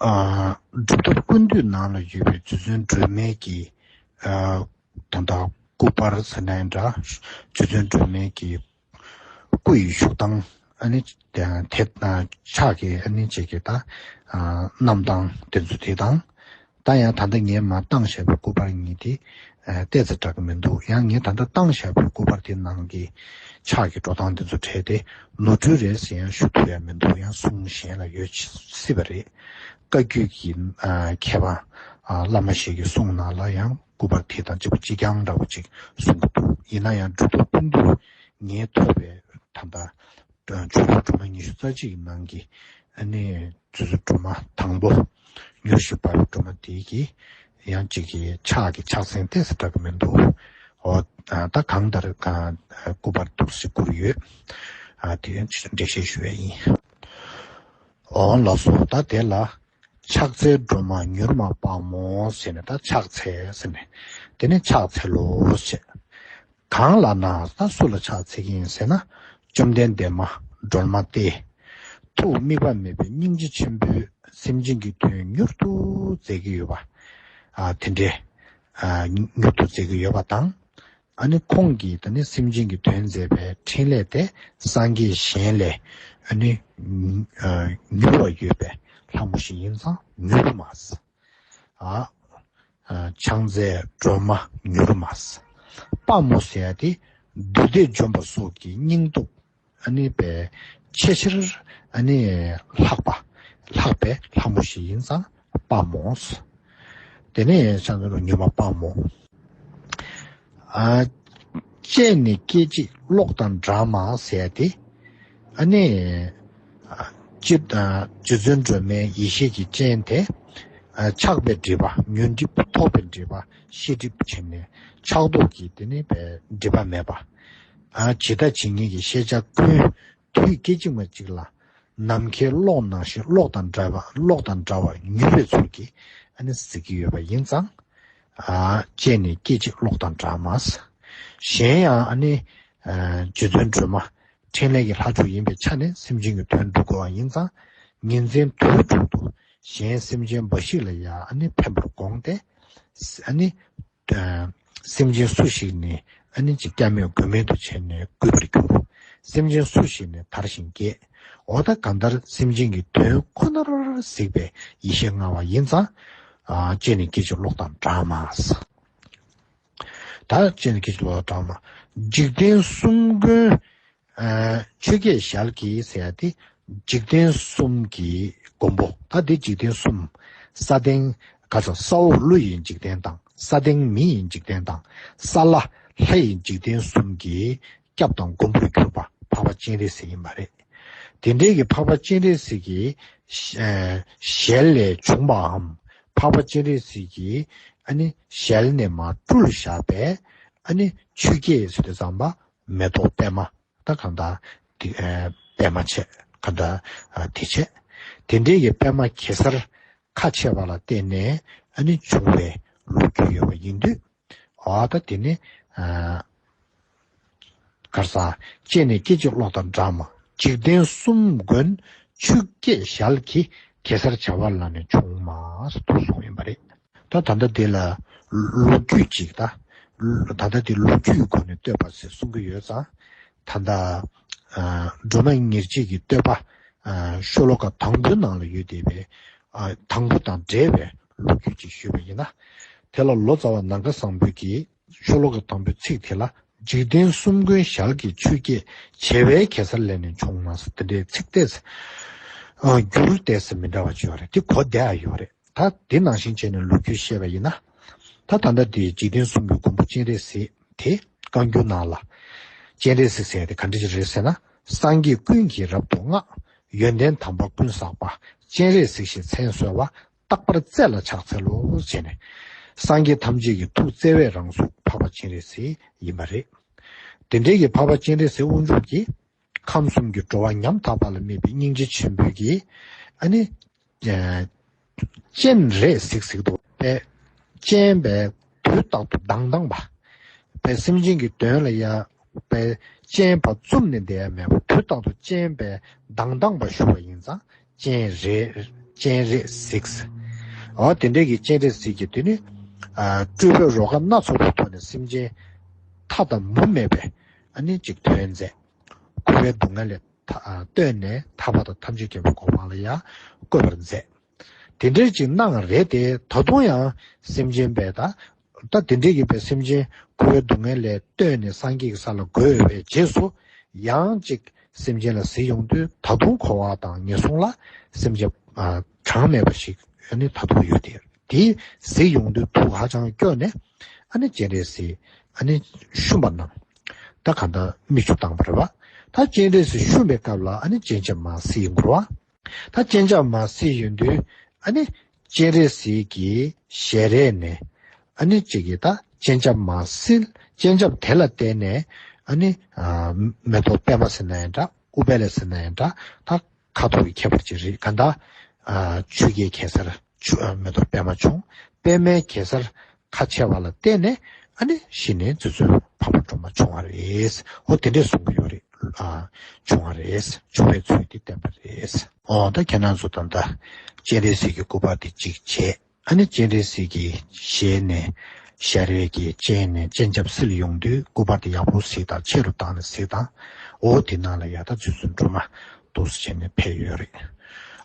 ཨ་སྒྲུབ་ཐབས་ཀུན་བཏུས་ནང་ལ་ཡོད་པའི་རྗེ་བཙུན་སྒྲོལ་མའི་གི་ཨ་ད་ལྟ་སྐུ་པར་ཟེར་ན་ཡང་འདྲ། རྗེ་བཙུན་སྒྲོལ་མའི་གི་སྐུ་ཡི་བཞུགས་སྟངས་ཨ་ནི་དེ་ཕྱག་གི་ཨ་ནི་ཅིག་གི་ད་ཨ་རྣམ་སྟངས་དེ་ཚོ་དེ་དང་། ད་ཡང་ད་ལྟ་ངས་མར་བཏང་བཞག་པའི་སྐུ་པར་གཉིས་དེ་ཨ་ཏོག་ཙམ་འདྲ་གི་མི་འདུག་ཡང་ངས་ད་ལྟ་བཏང་བཞག་པའི་སྐུ་པར་དེ་ནང་གི་ཕྱག་གི་འགྲོ་སྟངས་དེ་ཚོ་བྲལ་ཏེ་ནོར་འཁྲུལ་རེད་ཟེར་ཡང་ཞུ་ཐུབ་ཡ་མི་འདུག་ཡང་གསུང་གཞན་ལ་ཡོད་སྲིད་པ་རེད། བཀའ་བརྒྱུད་ཀྱི་ཨ་མཁས་པ་ཨ་བླ་མ་ཞིག་གི་གསུང་ནང་ལ་ཡང་སྐུ་པར་དེ་དང་གཅིག་པ་གཅིག་རྐྱང་འདྲ་བོ་ཅིག་གསུང་གི་འདུག་ཡིན་ན་ཡང་སྒྲུབ་ཐབས་ཀུན་བཏུས་ངས་ཐོབ་པའི་ད་ལྟ་ཆོས་ལུགས་སྒྲོལ་མ་ཉི་ཤུ་རྩ་གཅིག་གི་ནང་གི་ཨ་ནི་རྗེ་བཙུན་སྒྲོལ་མ་དང་པོ་མྱུར་ཞིང་དཔའ་བའི་སྒྲོལ་མ་དེ་གི་ཡང་གཅིག་གི་ཕྱག་གི་ཕྱག་མཚན་ཏོག་ཙམ་འདྲ་གི་མི་འདུག་འོ་ད་གང་ལྟར་གང་སྐུ་པར་འདུག་སེ་བསྐུར་ཡོད། ཨ་དེ་ཡང་འགྲེལ་བཤད་ཞུ་བ་ཡིན། འོ་ལགས་སོ། ད་དེ་ལ་ཕྱག་འཚལ་སྒྲོལ་མ་མྱུར་མ་དཔའ་མོ་ཟེར་ནས་ད་ཕྱག་འཚལ་ཟེར་ནས་དེ་ནས་ཕྱག་འཚལ་ལོ་ཞེས། གང་ལ་ན་ད་སུ་ལ་ཕྱག་འཚལ་གྱི་ཡིན་ཟེར་ན། བཅོམ་ལྡན་འདས་མ་སྒྲོལ་མ་སྟེ། ཐུགས་དམིགས་པ་མེད་པའི་སྙིང་རྗེ་ཆེན་པོས་སེམས་ཅན་གྱི་དོན་མྱུར་དུ་མཛད་ཀྱི་ཡོད་པ། ཨ་དེ་འདྲའི་ཨ་མྱུར་དུ་མཛད་ཀྱི་ཡོད་པ་དང་། ཨ་ནི་ཁོང་གིས་ད་ནི་སེམས་ཅན་གྱི་དོན་མཛད་པའི་འཕྲིན་ལས་དེ་སངས་རྒྱས་གཞན་ལས་ཨ་ནི་ཨ་མྱུར་བ་ཡོད་པའི་ལྷ་མོ་ཞིག་ཡིན་ཙང་མྱུར་མ། ཨ་ཨ་ཕྱག་འཚལ་སྒྲོལ་མ་མྱུར་མ། དཔའ་མོ་ཟེར་ཡ་དེ་བདུད་སྡེ་འཇོམས་པ་སོགས་ཀྱི་སྙིང་སྟོབས་ཨ་ནི་པའི་ཆེས་ཆེར་ཨ་ནི་ལྷག་པ། ལྷག་པའི་ལྷ་མོ་ཞིག་ཡིན་ཙང་དཔའ་མོ། དེ་ནས་ཕྱག་འཚལ་སྒྲོལ་མ་མྱུར་མ་དཔའ་མོ། ཨ་སྤྱན་ནི་སྐད་ཅིག་གློག་དང་འདྲ་མ་ཟེར་ཏེ། ཨ་ནི་ཨ་སྤྱི་ཨ་རྗེ་བཙུན་སྒྲོལ་མའི་ཡེ་ཤེས་ཀྱི་སྤྱན་དེ་ཨ་ཆགས་པའི་སྒྲིབ་པ་ཉོན་སྒྲིབ་ཐོགས་པའི་སྒྲིབ་པ་ཤེས་སྒྲིབ་བྱས་ནས་ཆགས་རྟོག་གི་དེ་ནི་པའི་སྒྲིབ་པ་མེད་པ། ཨ་ཇི་ལྟ་ཇི་སྙེད་ཀྱི་ཤེས་བྱ་ཀུན་དུས་སྐད་ཅིག་མ་གཅིག་ལ་ནམ་མཁའི་གློག་ནང་བཞིན་གློག་དང་འདྲ་བ་གློག་དང་འདྲ་བར་མྱུར་བའི་ཚུལ་གྱིས་ཨ་ནི་གཟིགས་ཀྱི་ཡོད་པ་ཡིན་ཙང་། ཨ་སྤྱན་ནི་སྐད་ཅིག་གློག་དང་འདྲ་མ། གཞན་ཡང་ཨ་ནི་ཨ་རྗེ་བཙུན་སྒྲོལ་མ་འཕྲིན་ལས་ཀྱི་ལྷ་མཆོག་ཡིན་པའི་ཆ་ནས་སེམས་ཅན་གྱི་དོན་སྒྲུབ་དགོས་པ་ཡིན་ཙང་ཉིན་མཚན་དུས་དྲུག་ཏུ་གཞན་སེམས་ཅན་འབའ་ཞིག་ལ་ཡང་ཨ་ནི་ཕན་པར་དགོངས་ཏེ་ཨ་ནི་ཨ་སེམས་ཅན་སུ་ཞིག་ནི་ཨ་ནི་ཅིག་སྐྱབས་མེད་མགོན་མེད་དུ་བྱས་ནས་གུས་པར་གྱུར། སེམས་ཅན་སུ་ཞིག་ནི་དར་ཞིང་རྒྱས། འོ་ད་གང་ལྟར་སེམས་ཅན་གྱི་དོན་ཁོ་ནར་གཟིགས་པའི་ཡེ་ཤེས་མངའ་བ་ཡིན་ཙང་། ཨ་སྤྱན་ནི་སྐད་ཅིག་གློག་དང་འདྲ་མ། ད་སྤྱན་ནི་སྐད་ཅིག་གློག་དང་འདྲ་མ། འཇིག་རྟེན་གསུམ་མགོན་ ཆོས་བརྒྱད་ཞལ་གྱིས་ཟེར་ཡ་དེ། འཇིག་རྟེན་གསུམ་གྱི་མགོན་པོ། ད་འདི་འཇིག་རྟེན་གསུམ། ས་སྟེང་ག་ཚོད་ས་འོག་ཀླུ་ཡི་འཇིག་རྟེན་དང་། ས་སྟེང་མི་ཡི་འཇིག་རྟེན་དང་། ས་བླ་ལྷ་ཡི་འཇིག་རྟེན་གསུམ་གྱི་སྐྱབས་དང་མགོན་པོར་གྱུར་པ་འཕགས་པ་སྤྱན་རས་གཟིགས་ཡིན་པ་རེད། དེ་འདྲའི་གི་འཕགས་པ་སྤྱན་རས་གཟིགས་ཀྱི་ཞལ་ལས་བྱུང་བའམ། འཕགས་པ་སྤྱན་རས་གཟིགས་ཀྱི་ཨ་ནི་ཞལ་ནས་མར་སྤྲུལ་བཞག་པའི་ཨ་ནི་ཆོས་བརྒྱད་ཟེར་དུས་ཙམ་པ་མེ་ཏོག་པད་མ། ད་གང་ལྟར་དེ་ཨ་པད་མ་བྱས། གང་ལྟར་ཨ་དེ་བྱས། དེ་འདྲའི་གི་པད་མ་གེ་སར་ཁ་ཕྱེ་བ་ལ་བརྟེན་ནས་ཨ་ནི་བྱུང་བའི་ལོ་རྒྱུས་ཡོད་པ་ཡིན་དུས། འོ་ད་དེ་ནི་ཨ་གར་ས་སྤྱན་ནས་སྐད་ཅིག་གློག་དང་འདྲ་མ། འཇིག་རྟེན་གསུམ་མགོན་ཆོས་བརྒྱད་ཞལ་གྱིས། གེ་སར་བྱ་བ་ལ་ནི་བྱུང་མ་ཟེར་དུ་གསུངས་ཡིན་པ་རེད། ད་ད་ལྟ་འདི་ལ་ལོ་རྒྱུས་ཅིག་ད་ད་ལྟ་འདི་ལོ་རྒྱུས་སྒོ་ནས་བསྟོད་པ་ཟེར་གསུང་གི་ཡོད་ཙང་། ད་ལྟ་ཨ་སྒྲོལ་མ་ཉེར་གཅིག་གི་བསྟོད་པ་ཨ་ཤོ་ལོ་ཀ་དང་པོའི་ནང་ལ་ཡོད་བསྡད་པའི་ཨ་དང་པོ་དང་འབྲེལ་བའི་ལོ་རྒྱུས་ཅིག་ཞུས་པ་ཡིན་ན། དེ་ལ་ལོ་ཙཱ་བ་ནམ་མཁའ་བཟང་པོ་གིས། ཤོ་ལོ་ཀ་དང་པོའི་ཚིག་དེ་ལ། འཇིག་རྟེན་གསུམ་མགོན་ཞལ་གྱི་ཆོས་བརྒྱད། བྱེ་བའི་གེ་སར་ལས་ནི་བྱུང་མ་ཟེར་དེ་འདྲའི་ཚིག་ཏོག་ཙམ་ཨ་འགྱུར་ཏོག་ཙམ་མི་འདྲ་བ་ཅིག་ཡོད་རེད། དེ་གོ་བདེ་ཡ་ཡོད་རེད། ད་དེ་ནང་བཞིན་བྱས་ནས་ལོ་རྒྱུས་བཤད་པ་ཡིན་ན། ད་ད་ལྟ་དེ་འཇིག་རྟེན་གསུམ་གྱི་མགོན་པོ་སྤྱན་རས་གཟིགས་དེ་བཀའ་འགྱུར་ནང་ལ། སྤྱན་རས་གཟིགས་ཟེར་ཡ་དེ་ག་འདྲ་ཅིག་རེད་ཟེར་ན། སངས་རྒྱས་ཀུན་གྱིས་རབ་ཏུ་བསྔགས། ཡོན་ཏན་དམ་པ་ཀུན་བསགས་པ། སྤྱན་རས་གཟིགས་ཞེས་མཚན་གསོལ་བ། རྟག་པར་བརྩེ་ལ་ཕྱག་འཚལ་ལོ་ཞེས་ནས། སངས་རྒྱས་ཐམས་ཅད་ཀྱི་ཐུགས་བརྩེ་བའི་རང་གཟུགས་འཕགས་པ་སྤྱན་རས་གཟིགས་ཡིན་པ་རེད། དེ་འདྲའི་གི་འཕགས་པ་སྤྱན་རས་གཟིགས་དབང་ཕྱུག་གིས་ཁམས་གསུམ་གྱི་འགྲོ་བ་ཉམ་ཐག་པ་ལ་དམིགས་པའི་སྙིང་རྗེ་ཆེན་པོའི་གི་ཨ་ནི་ཨ་སྤྱན་རས་གཟིགས་གཟིགས་དུ་པའི་སྤྱན་པའི་དུས་རྟག་ཏུ་མདངས་མདངས་པ། པའི་སེམས་ཅན་གྱི་དོན་ལ་ཡ་པའི་སྤྱན་པ་བཙུམས་ནས་བསྡད་ཡ་མེད་པ། དུས་རྟག་ཏུ་སྤྱན་པའི་མདངས་མདངས་པ་ཞུ་བ་ཡིན་ཙང་། སྤྱན་རས་སྤྱན་རས་གཟིགས། འོ་དེ་འདྲའི་གི་སྤྱན་རས་གཟིགས་ཀྱི་དུས་ནི། ཨ་སྤྲུལ་པའི་རོ་ཁ་སྣ་ཚོགས་པའི་ཐོག་ནས་སེམས་ཅན་ཐ་དང་མུ་མེད་པའི་ཨ་ནི་ཅིག་དོན་མཛད། འཁོར་བའི་སྡུག་བསྔལ་ལས་ཐ་ཨ་བཏོན་ནས་ཐར་པ་དང་ཐམས་ཅད་མཁྱེན་པའི་གོ་འཕང་ལ་ཡང་བཀོད་པར་མཛད། དེ་འདྲའི་ཅིག་གནང་རེད་དེ། ད་དུང་ཡང་སེམས་ཅན་པའི་ད་ད་དེ་འདྲའི་གི་པའི་སེམས་ཅན་འཁོར་བའི་སྡུག་བསྔལ་ལས་བཏོན་ནས་སངས་རྒྱས་ཀྱི་ས་ལ་འགོད་པའི་རྗེས་སུ། ཡང་ཅིག་སེམས་ཅན་ལ་གཟིགས་ཡོང་དུས། ད་དུང་འཁོར་བ་དང་ངན་སོང་ལ་སེམས་ཅན་ཨ་གྲངས་མེད་པ་ཞིག་ཨ་ནི་ད་དུང་ཡོད་དེ། དེ་གཟིགས་ཡོང་དུས་ཐུགས་ཧ་ཅང་སྐྱོ་ནས་ཨ་ནི་སྤྱན་རས་གཟིགས་ཨ་ནི་བཤུམས་པ་གནང་། ད་གང་ལྟར་མིག་ཆུ་བཏང་བ་རེད་བ། ད་སྤྱན་རས་གཟིགས་བཤུམས་པའི་སྐབས་ལ་ཨ་ནི་སྤྱན་ཆབ་མར་གསིལ་ཡོང་གི་རེད་བ། ད་སྤྱན་ཆབ་མར་གསིལ་ཡོང་དུས། ཨ་ནི་སྤྱན་རས་གཟིགས་ཀྱི་ཞལ་རས་ནས་ཨ་ནི་གཅིག་གིས་ད་སྤྱན་ཆབ་མར་གསིལ། སྤྱན་ཆབ་དེ་ལ་བརྟེན་ནས་ཨ་ནི་ཨ་མེ་ཏོག་པད་མ་ཟེར་ན་ཡང་འདྲ། ཨུཏྤལ་ཟེར་ན་ཡང་འདྲ། ད་ཁ་དོག་གི་ཁྱད་པར་ཅིག་རེད། གང་ལྟར་ཨ་ཆོས་ཀྱི་གེ་སར་ཆུ་ཨ་མེ་ཏོག་པད་མ་བྱུང་། པད་མའི་གེ་སར་ཁ་ཕྱེ་བ་ལ་བརྟེན་ནས་ཨ་ནི་གཞི་ནས་རྗེ་བཙུན་འཕགས་པ་སྒྲོལ་མ་བྱུང་བ་རེད། འོ་དེ་འདྲས་གསུང་གི་ཡོད་རེད། ཨ་བྱུང་བ་རེད། བྱུང་བའི་ཚུལ་དེ་བསྟན་པ་རེད། འོ་ད་ཁྱེད་རང་ཚོ་ད་ལྟ་སྤྱན་རས་གཟིགས་ཀྱི་སྐུ་པར་དེ་གཅིག་བྱས། ཨ་ནི་སྤྱན་རས་གཟིགས་ཀྱི་ཞལ་ནས་ཞལ་རས་ཀྱི་སྤྱན་ནས་སྤྱན་ཆབ་བསིལ་ཡོང་དུས། སྐུ་པར་དེ་ཡག་པོ་གཟིགས་དང་། ཆེ་རུ་བཏང་ནས་གཟིགས་དང་། འོ་དེ་ནང་ལ་ཡ་ད་རྗེ་བཙུན་སྒྲོལ་མ་འདུག་སེ་བྱས་ནས་ཕེབས་ཡོད་རེད།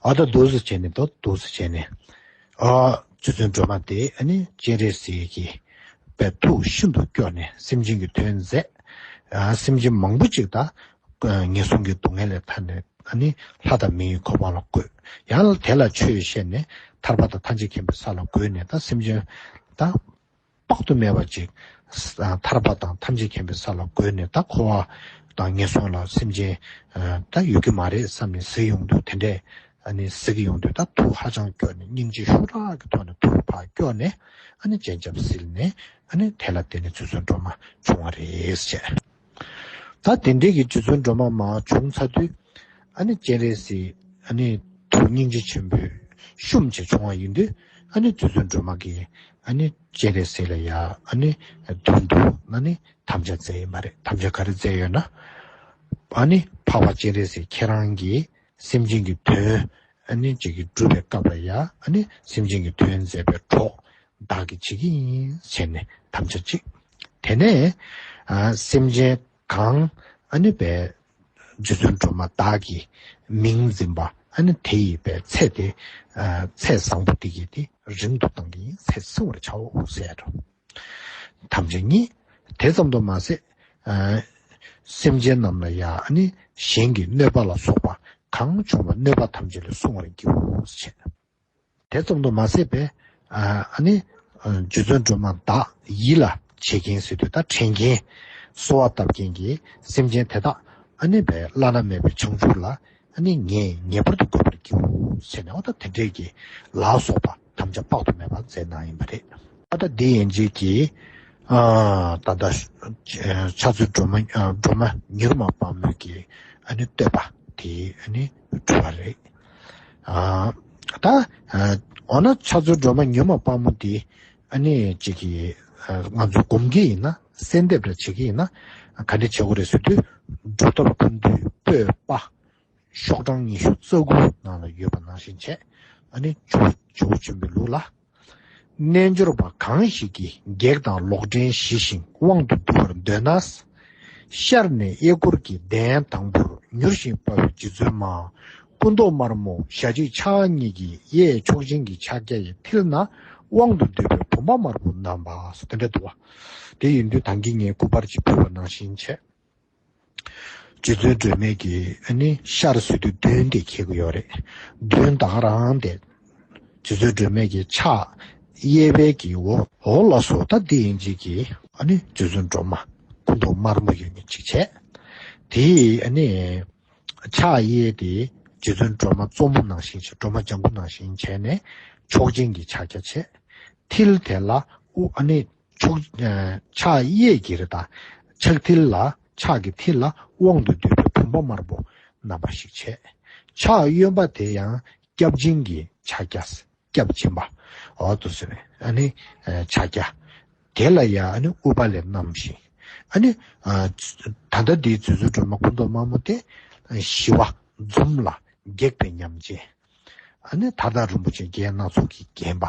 ཨ་ད་འདུག་སེ་བྱས་ནས་ད་འདུག་སེ་བྱས་ནས། ཨ་རྗེ་བཙུན་སྒྲོལ་མ་དེ་ཨ་ནི་སྤྱན་རས་གཟིགས་ཀྱི་པའི་ཐུགས་ཤིན་ཏུ་སྐྱོ་ནས་སེམས་ཅན་གྱི་དོན་མཛད། ཨ་སེམས་ཅན་མང་པོ་ཅིག་ད་ངན་སོང་གི་སྡུག་བསྔལ་ལས་ཐར་ནས་ཨ་ནི་ལྷ་དང་མི་ཡི་གོ་འཕང་ལ་བཀོད། ཡང་དེ་ལ་ཆོས་བཤད་ནས་ཐར་པ་དང་ཐམས་ཅད་མཁྱེན་པའི་ས་ལ་འགོད་ནས། ད་སེམས་ཅན་ད་དཔག་ཏུ་མེད་པ་ཅིག་ཐར་པ་དང་ཐམས་ཅད་མཁྱེན་པའི་ས་ལ་འགོད་ནས། ད་འཁོར་བ་དང་ངན་སོང་ལ་སེམས་ཅན་ད་ཡོད་ཀྱི་མ་རེད་བསམ་ནས་གཟིགས་ཡོང་དུས། དེ་འདྲས་ཨ་ནི་གཟིགས་ཡོང་དུས་ད་ཐུགས་ཧ་ཅང་སྐྱོ་ནས་སྙིང་རྗེ་ཤུགས་དྲག་གི་ཐོག་ནས་ཐུགས་ཕར་སྐྱོ་ནས་ཨ་ནི་སྤྱན་ཆབ་བསིལ་ནས་ཨ་ནི་དེ་ལ་བརྟེན་ནས་རྗེ་བཙུན་སྒྲོལ་མ་བྱུང་བ་རེད་ཅེས། ད་དེ་འདྲའི་གི་རྗེ་བཙུན་སྒྲོལ་མ་མར་བྱུང་ཚར་དུས། ཨ་ནི་སྤྱན་རས་གཟིགས་ཨ་ནི་ཐུགས་སྙིང་རྗེ་ཆེན་པོས་བཤུམས་བྱས་བྱུང་བ་ཡིན་དུས། ཨ་ནི་རྗེ་བཙུན་སྒྲོལ་མ་གིས་ཨ་ནི་སྤྱན་རས་གཟིགས་ལ་ཡ་ཨ་ནི་མདུན་དུ་ཨ་ནི་དམ་བཅའ་མཛད་ཡོད་མ་རེད། དམ་བཅའ་ག་རེ་མཛད་ཡོད་ན། ཨ་ནི་འཕགས་པ་སྤྱན་རས་གཟིགས་ཁྱེད་རང་གིས་སེམས་ཅན་གྱི་དོན་ཨ་ནི་ཅིག་གི་སྒྲུབ་པའི་སྐབས་ལ་ཡ། ཨ་ནི་སེམས་ཅན་གྱི་དོན་མཛད་པའི་གྲོགས་བདག་གིས་བྱེད་ཀྱི་ཡིན་ཟེར་ནས་དམ་བཅའ་གཅིག་དེ་ནས་ཨ་སེམས་ཅན་གང་ཨ་ནི་པའི་རྗེ་བཙུན་སྒྲོལ་མ་བདག་གི་མིང་འཛིན་པ་ཨ་ནི་དེ་ཡི་པའི་ཚེ་དེ་ཨ་ཚེ་བཟང་པོ་དེ་གི་དེ་རིང་དུ་གཏང་གི་ཡིན། ཚེ་བསྲིང་བར་བྱའོ་ཟེར་འགྲོ། དམ་བཅའ་གཉིས། དེ་ཙམ་དུ་མ་ཟད། ཨ་ སེམས་ཅན་རྣམས་ལ་ཡང་ཨ་ནི་གཞན་གྱི་གནོད་པ་ལ་སོགས་པ་གང་བྱུང་བ་གནོད་པ་ཐམས་ཅད་ལས་བསྲུང་བར་བགྱིའོ་ཞེས་བྱས། དེ་ཙམ་དུ་མ་ཟད་པའི་ཨ་ནི་རྗེ་བཙུན་སྒྲོལ་མ་བདག་ཡིད་ལ་བྱེད་མཁན་ཟེར་དུས་ད་དྲན་མཁན་གསོལ་བ་བཏབ་མཁན་གྱི་སེམས་ཅན་དེ་དག་ཨ་ནི་བའི་བླ་ན་མེད་པའི་བྱང་ཆུབ་ལ་ཨ་ནི་ངས་ངེས་པར་དུ་འགོད་པར་བགྱིའོ་ཟེར་ནས་འོ་ད་དེ་འདྲས་ཀྱི་ལ་སོགས་པ་ཐམས་ཅད་དཔག་ཏུ་མེད་པ་མཛད་གནང་ཡིན་པ་རེད། ད་ལྟ་འདི་ཡན་ཆད་ཀྱི་ཨ་ད་ལྟ་ཕྱག་མཛོད་སྒྲོལ་མ་ཨ་སྒྲོལ་མ་མྱུར་མ་དཔའ་མོ་གི་ཨ་ནི་བསྟོད་པ་དེ་ཨ་ནི་གྲུབ་པ་རེད། ཨ་ད་ཨ་འོ་ན་ཕྱག་མཛོད་སྒྲོལ་མ་མྱུར་མ་དཔའ་མོ་དེ་ཨ་ནི་གཅིག་གི་ཨ་ང་ཚོ་སྒོམ་གྱི་ཡིན་ན་གསལ་འདེབས་རེ་བྱེད་ཀྱི་ཡིན་ན་ག་འདྲ་བྱེད་དགོས་རེད་ཟེར་དུས་སྒྲུབ་ཐབས་ཀུན་བཏུས་པོད་པ། ཤོག་གྲངས་ཉི་ཤུ་རྩ་དགུ་ནང་ལ་ཡོད་པ་ནང་བཞིན་བྱས། ཨ་ནི་ཇོ་ཇོ་བོ་ཆེན་པོའི་ལུགས་ལ། རྣལ་འབྱོར་པ་གང་ཞིག་གིས་བགེགས་དང་ལོག་འདྲེན་ཞི་ཞིང་དབང་དུ་བསྡུ་བར་འདོད་ན། ཤར་ནས་གཡས་སྐོར་གྱི་གདན་དང་པོར་མྱུར་ཞིང་དཔའ་བའི་རྗེ་བཙུན་མ། སྐུ་མདོག་དམར་མོ་ཞལ་གཅིག་ཕྱག་གཉིས་ཀྱིས་གཡས་མཆོག་སྦྱིན་གྱི་ཕྱག་རྒྱ་ཡི་མཐིལ་ན་དབང་དུ་བསྡུས་པའི་བུམ་པ་དམར་པོ་བསྣམས་པ་སོགས་དེ་འདྲ་འདུག་བ། དེ་ཡིན་དུས་ད་གིན་ངས་སྐུ་པར་ཅིག་ཕུལ་བ་ནང་བཞིན་བྱས། རྗེ་བཙུན་སྒྲོལ་མས་ཀྱིས་ཨ་ནི་ཤར་ཟེར་དུས་མདུན་དེ་འཁེལ་གྱི་ཡོད་རེད། མདུན་ད་ག་རང་དེ་རྗེ་བཙུན་སྒྲོལ་མས་ཀྱིས་ཕྱག་གཡས་པའི་གི་འོག་འོག་ལ་སོགས་ད་འདི་ཡིན་གཅིག་གིས་ཨ་ནི་རྗེ་བཙུན་སྒྲོལ་མ་སྐུ་མདོག་དམར་མོ་ཡོད་མཁན་གཅིག་བྱས། དེ་ཨ་ནི་ཕྱག་གཡས་དེ་རྗེ་བཙུན་སྒྲོལ་མ་གཙོ་མོ་ནང་བཞིན་བྱས། སྒྲོལ་མ་ལྗང་གུ་ནང་བཞིན་བྱས་ནས་མཆོག་སྦྱིན་གྱི་ཕྱག་རྒྱ་བྱས། མཐིལ་དེ་ལ་དབུ་ཨ་ནི་ཕྱོགས་ཨ་ཕྱག་གཡས་ཀྱི་རེད་ད། ཕྱག་མཐིལ་ལ་ཕྱག་གི་མཐིལ་ལ་དབང་དུ་བསྡུས་པའི་བུམ་པ་དམར་པོ་བསྣམས་པ་ཞིག་བྱས། ཕྱག་གཡོན་པ་དེ་ཡང་སྐྱབས་སྦྱིན་གྱི་ཕྱག་རྒྱ། སྐྱབས་སྦྱིན་པ། འོ་དེ་ཟེར་ནས་ཨ་ནི་ཨ་ཕྱག་རྒྱ། དེ་ལ་ཡང་ཨ་ནི་ཨུཏྤལ་བསྣམས་ཤིང་། ཨ་ནི་ཨ་ད་ལྟ་འདིའི་རྗེ་བཙུན་སྒྲོལ་མ་སྐུ་མདོག་དམར་མོ་དེ་ཞི་བ་འཛུམ་ལ་སྒེག་པའི་ཉམས་ཅན། ཨ་ནི་མཐའ་དག་རིན་པོ་ཆེ་རྒྱན་སྣ་ཚོགས་ཀྱིས་བརྒྱན་པ།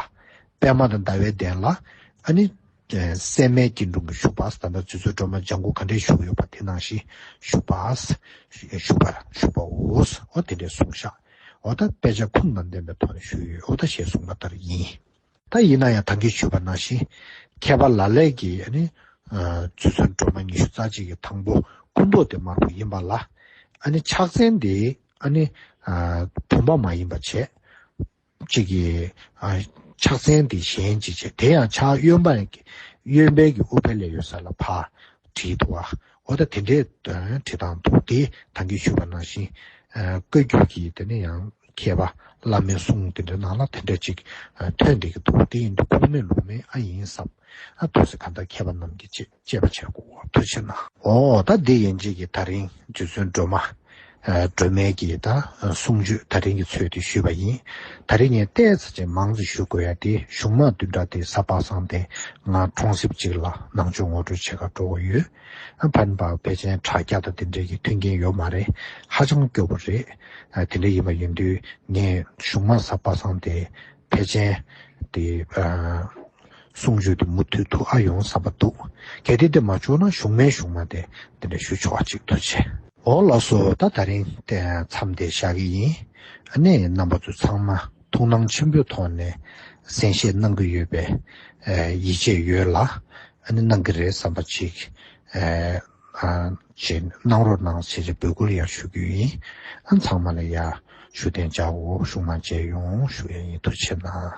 པདྨ་དང་ཟླ་བའི་གདན་ལ་ཨ་ནི་ཨེ་སྲན་མའི་སྐྱིལ་ཀྲུང་གིས་བཞུགས་པ། ད་ལྟ་རྗེ་བཙུན་སྒྲོལ་མ་ལྗང་གུ་ག་འདྲས་བཞུགས་ཡོད་པ་དེ་ནང་བཞིན་བཞུགས་པ། བཞུགས་པ་བཞུགས་པའོ། འོ་དེ་འདྲས་གསུངས་བཞག་འོ་ད་དཔེ་ཆ་ཁུངས་དང་ལྡན་པའི་ཐོག་ནས་ཞུས་ཡོད། འོ་ད་ཞེས་གསུངས་པ་ལྟར་ཡིན། ད་ཡིན་ན་ཡང་ད་གིན་ཞུས་པ་ནང་བཞིན་མཁས་པ་ལ་ལས་ཀྱིས་ཨ་ནི་ཨ་རྗེ་བཙུན་སྒྲོལ་མ་ཉི་ཤུ་རྩ་གཅིག་གི་དང་པོ་སྐུ་མདོག་དེ་དམར་པོ་ཡིན་པ་ལ། ཨ་ནི་ཕྱག་མཚན་དེ་ཨ་ནི་ཨ་བུམ་པ་མ་ཡིན་པ་བྱས། གཅིག་གིས་ཨ་ཕྱག་མཚན་དེ་གཞན་གཅིག་བྱས། དེ་ཡང་ཕྱག་གཡོན་པ་གཡོན་པའི་གི་ཨུཏྤལ་ཡོད་ས་ལ་ཕར་བྲིས་འདུག་བ། འོ་ད་དེ་འདྲའི་དོན་བྲིས་སྟངས་འདུག་དེ་ད་གིན་ཞུས་པ་ནང་བཞིན་ཨ་བཀའ་བརྒྱུད་ཀྱི་དེ་ནས་ཡང་མཁས་པ་བླ་མའི་གསུང་དེ་འདྲའི་ནང་ལ་དེ་འདྲ་ཅིག་ཨ་ཐོན་བསྡད་ཀྱི་འདུག་དེ་ཡིན་དུས་ཁུངས་མེད་ལུང་མེད་ཨ་ཡིན་བསམ། ཨ་ཐུགས་སྲས་གང་ལྟར་མཁས་པ་རྣམས་ཀྱིས་དཔྱད་དཔྱད་པ་བྱེད་དགོས། ཐུགས་རྗེ་གནང་། འོ་ད་འདི་ཡན་ཆད་ཀྱིས་ད་རིང་རྗེ་བཙུན་སྒྲོལ་མ་ཨ་སྒྲོལ་མའི་གི་ད་གསུང་ཆོས་ད་རིང་གི་ཚོད་དེ་ཞུས་པ་ཡིན། ད་རིང་ངས་ཏོག་ཙམ་ཅིག་མང་ཙམ་ཞུ་དགོས་ཡ་དེ་གཞུང་མང་བདུན་ཕྲག་དེ་གཟའ་པ་སངས་དེ་ང་གྲོང་གསེབ་ཅིག་ལ་ནང་ཆོས་ངོ་སྤྲོད་བྱེད་གར་འགྲོ་གི་ཡོད། ཨ་ཕན་པ་ཕལ་ཆེར་དྲ་རྒྱ་དང་དེ་འདྲའི་གི་མཐུན་རྐྱེན་ཡོད་མ་རེད། ཧ་ཅང་སྐྱོ་པོ་རེད། ཨ་དེ་འདྲ་ཡིན་པ་ཡིན་དུས་ངས་གཞུང་མང་གཟའ་པ་སངས་དེ་ཕལ་ཆེར་དེ་ཨ། གསུང་ཆོས་དེ་མུ་མཐུད་དུ་ཨ་ཡོང་བསམ་པ་འདུག་གལ་ཏེ་དེ་མ་བྱུང་ན་གཞུང་མའི་གཞུང་མ་དེ་དེ་འདྲ་ཞུ་ཆོག་པ་ཅིག་ཐུགས་རྗེ་ཆེ། འོ་ལགས་སོ། ད་ད་རིང་དེ་མཚམས་དེ་བཞག་གི་ཡིན། ཨ་ནི་རྣམ་པ་ཚོ་ཚང་མ་ཐུགས་སྣང་ཆེན་པོའི་ཐོག་ནས་གསན་བཞེས་གནང་གི་ཡོད་པའི་ཡིད་ཆེས་ཡོད་ལ། ཨ་ནི་གནང་གི་རེད་བསམ་པ་ཅིག་ཅིག་གནང་རོགས་གནང་ཞེས་འབོད་སྐུལ་ཡང་ཞུ་རྒྱུ་ཡིན། ཨ་ཚང་མ་ལ་ཡ་བཞུགས་གདན་འཇགས་འོ། གཞུང་མ་མཇལ་ཡོང་ཞུ་ཡ་ཡིན། ཐུགས་རྗེ་ཆེ་གནང་།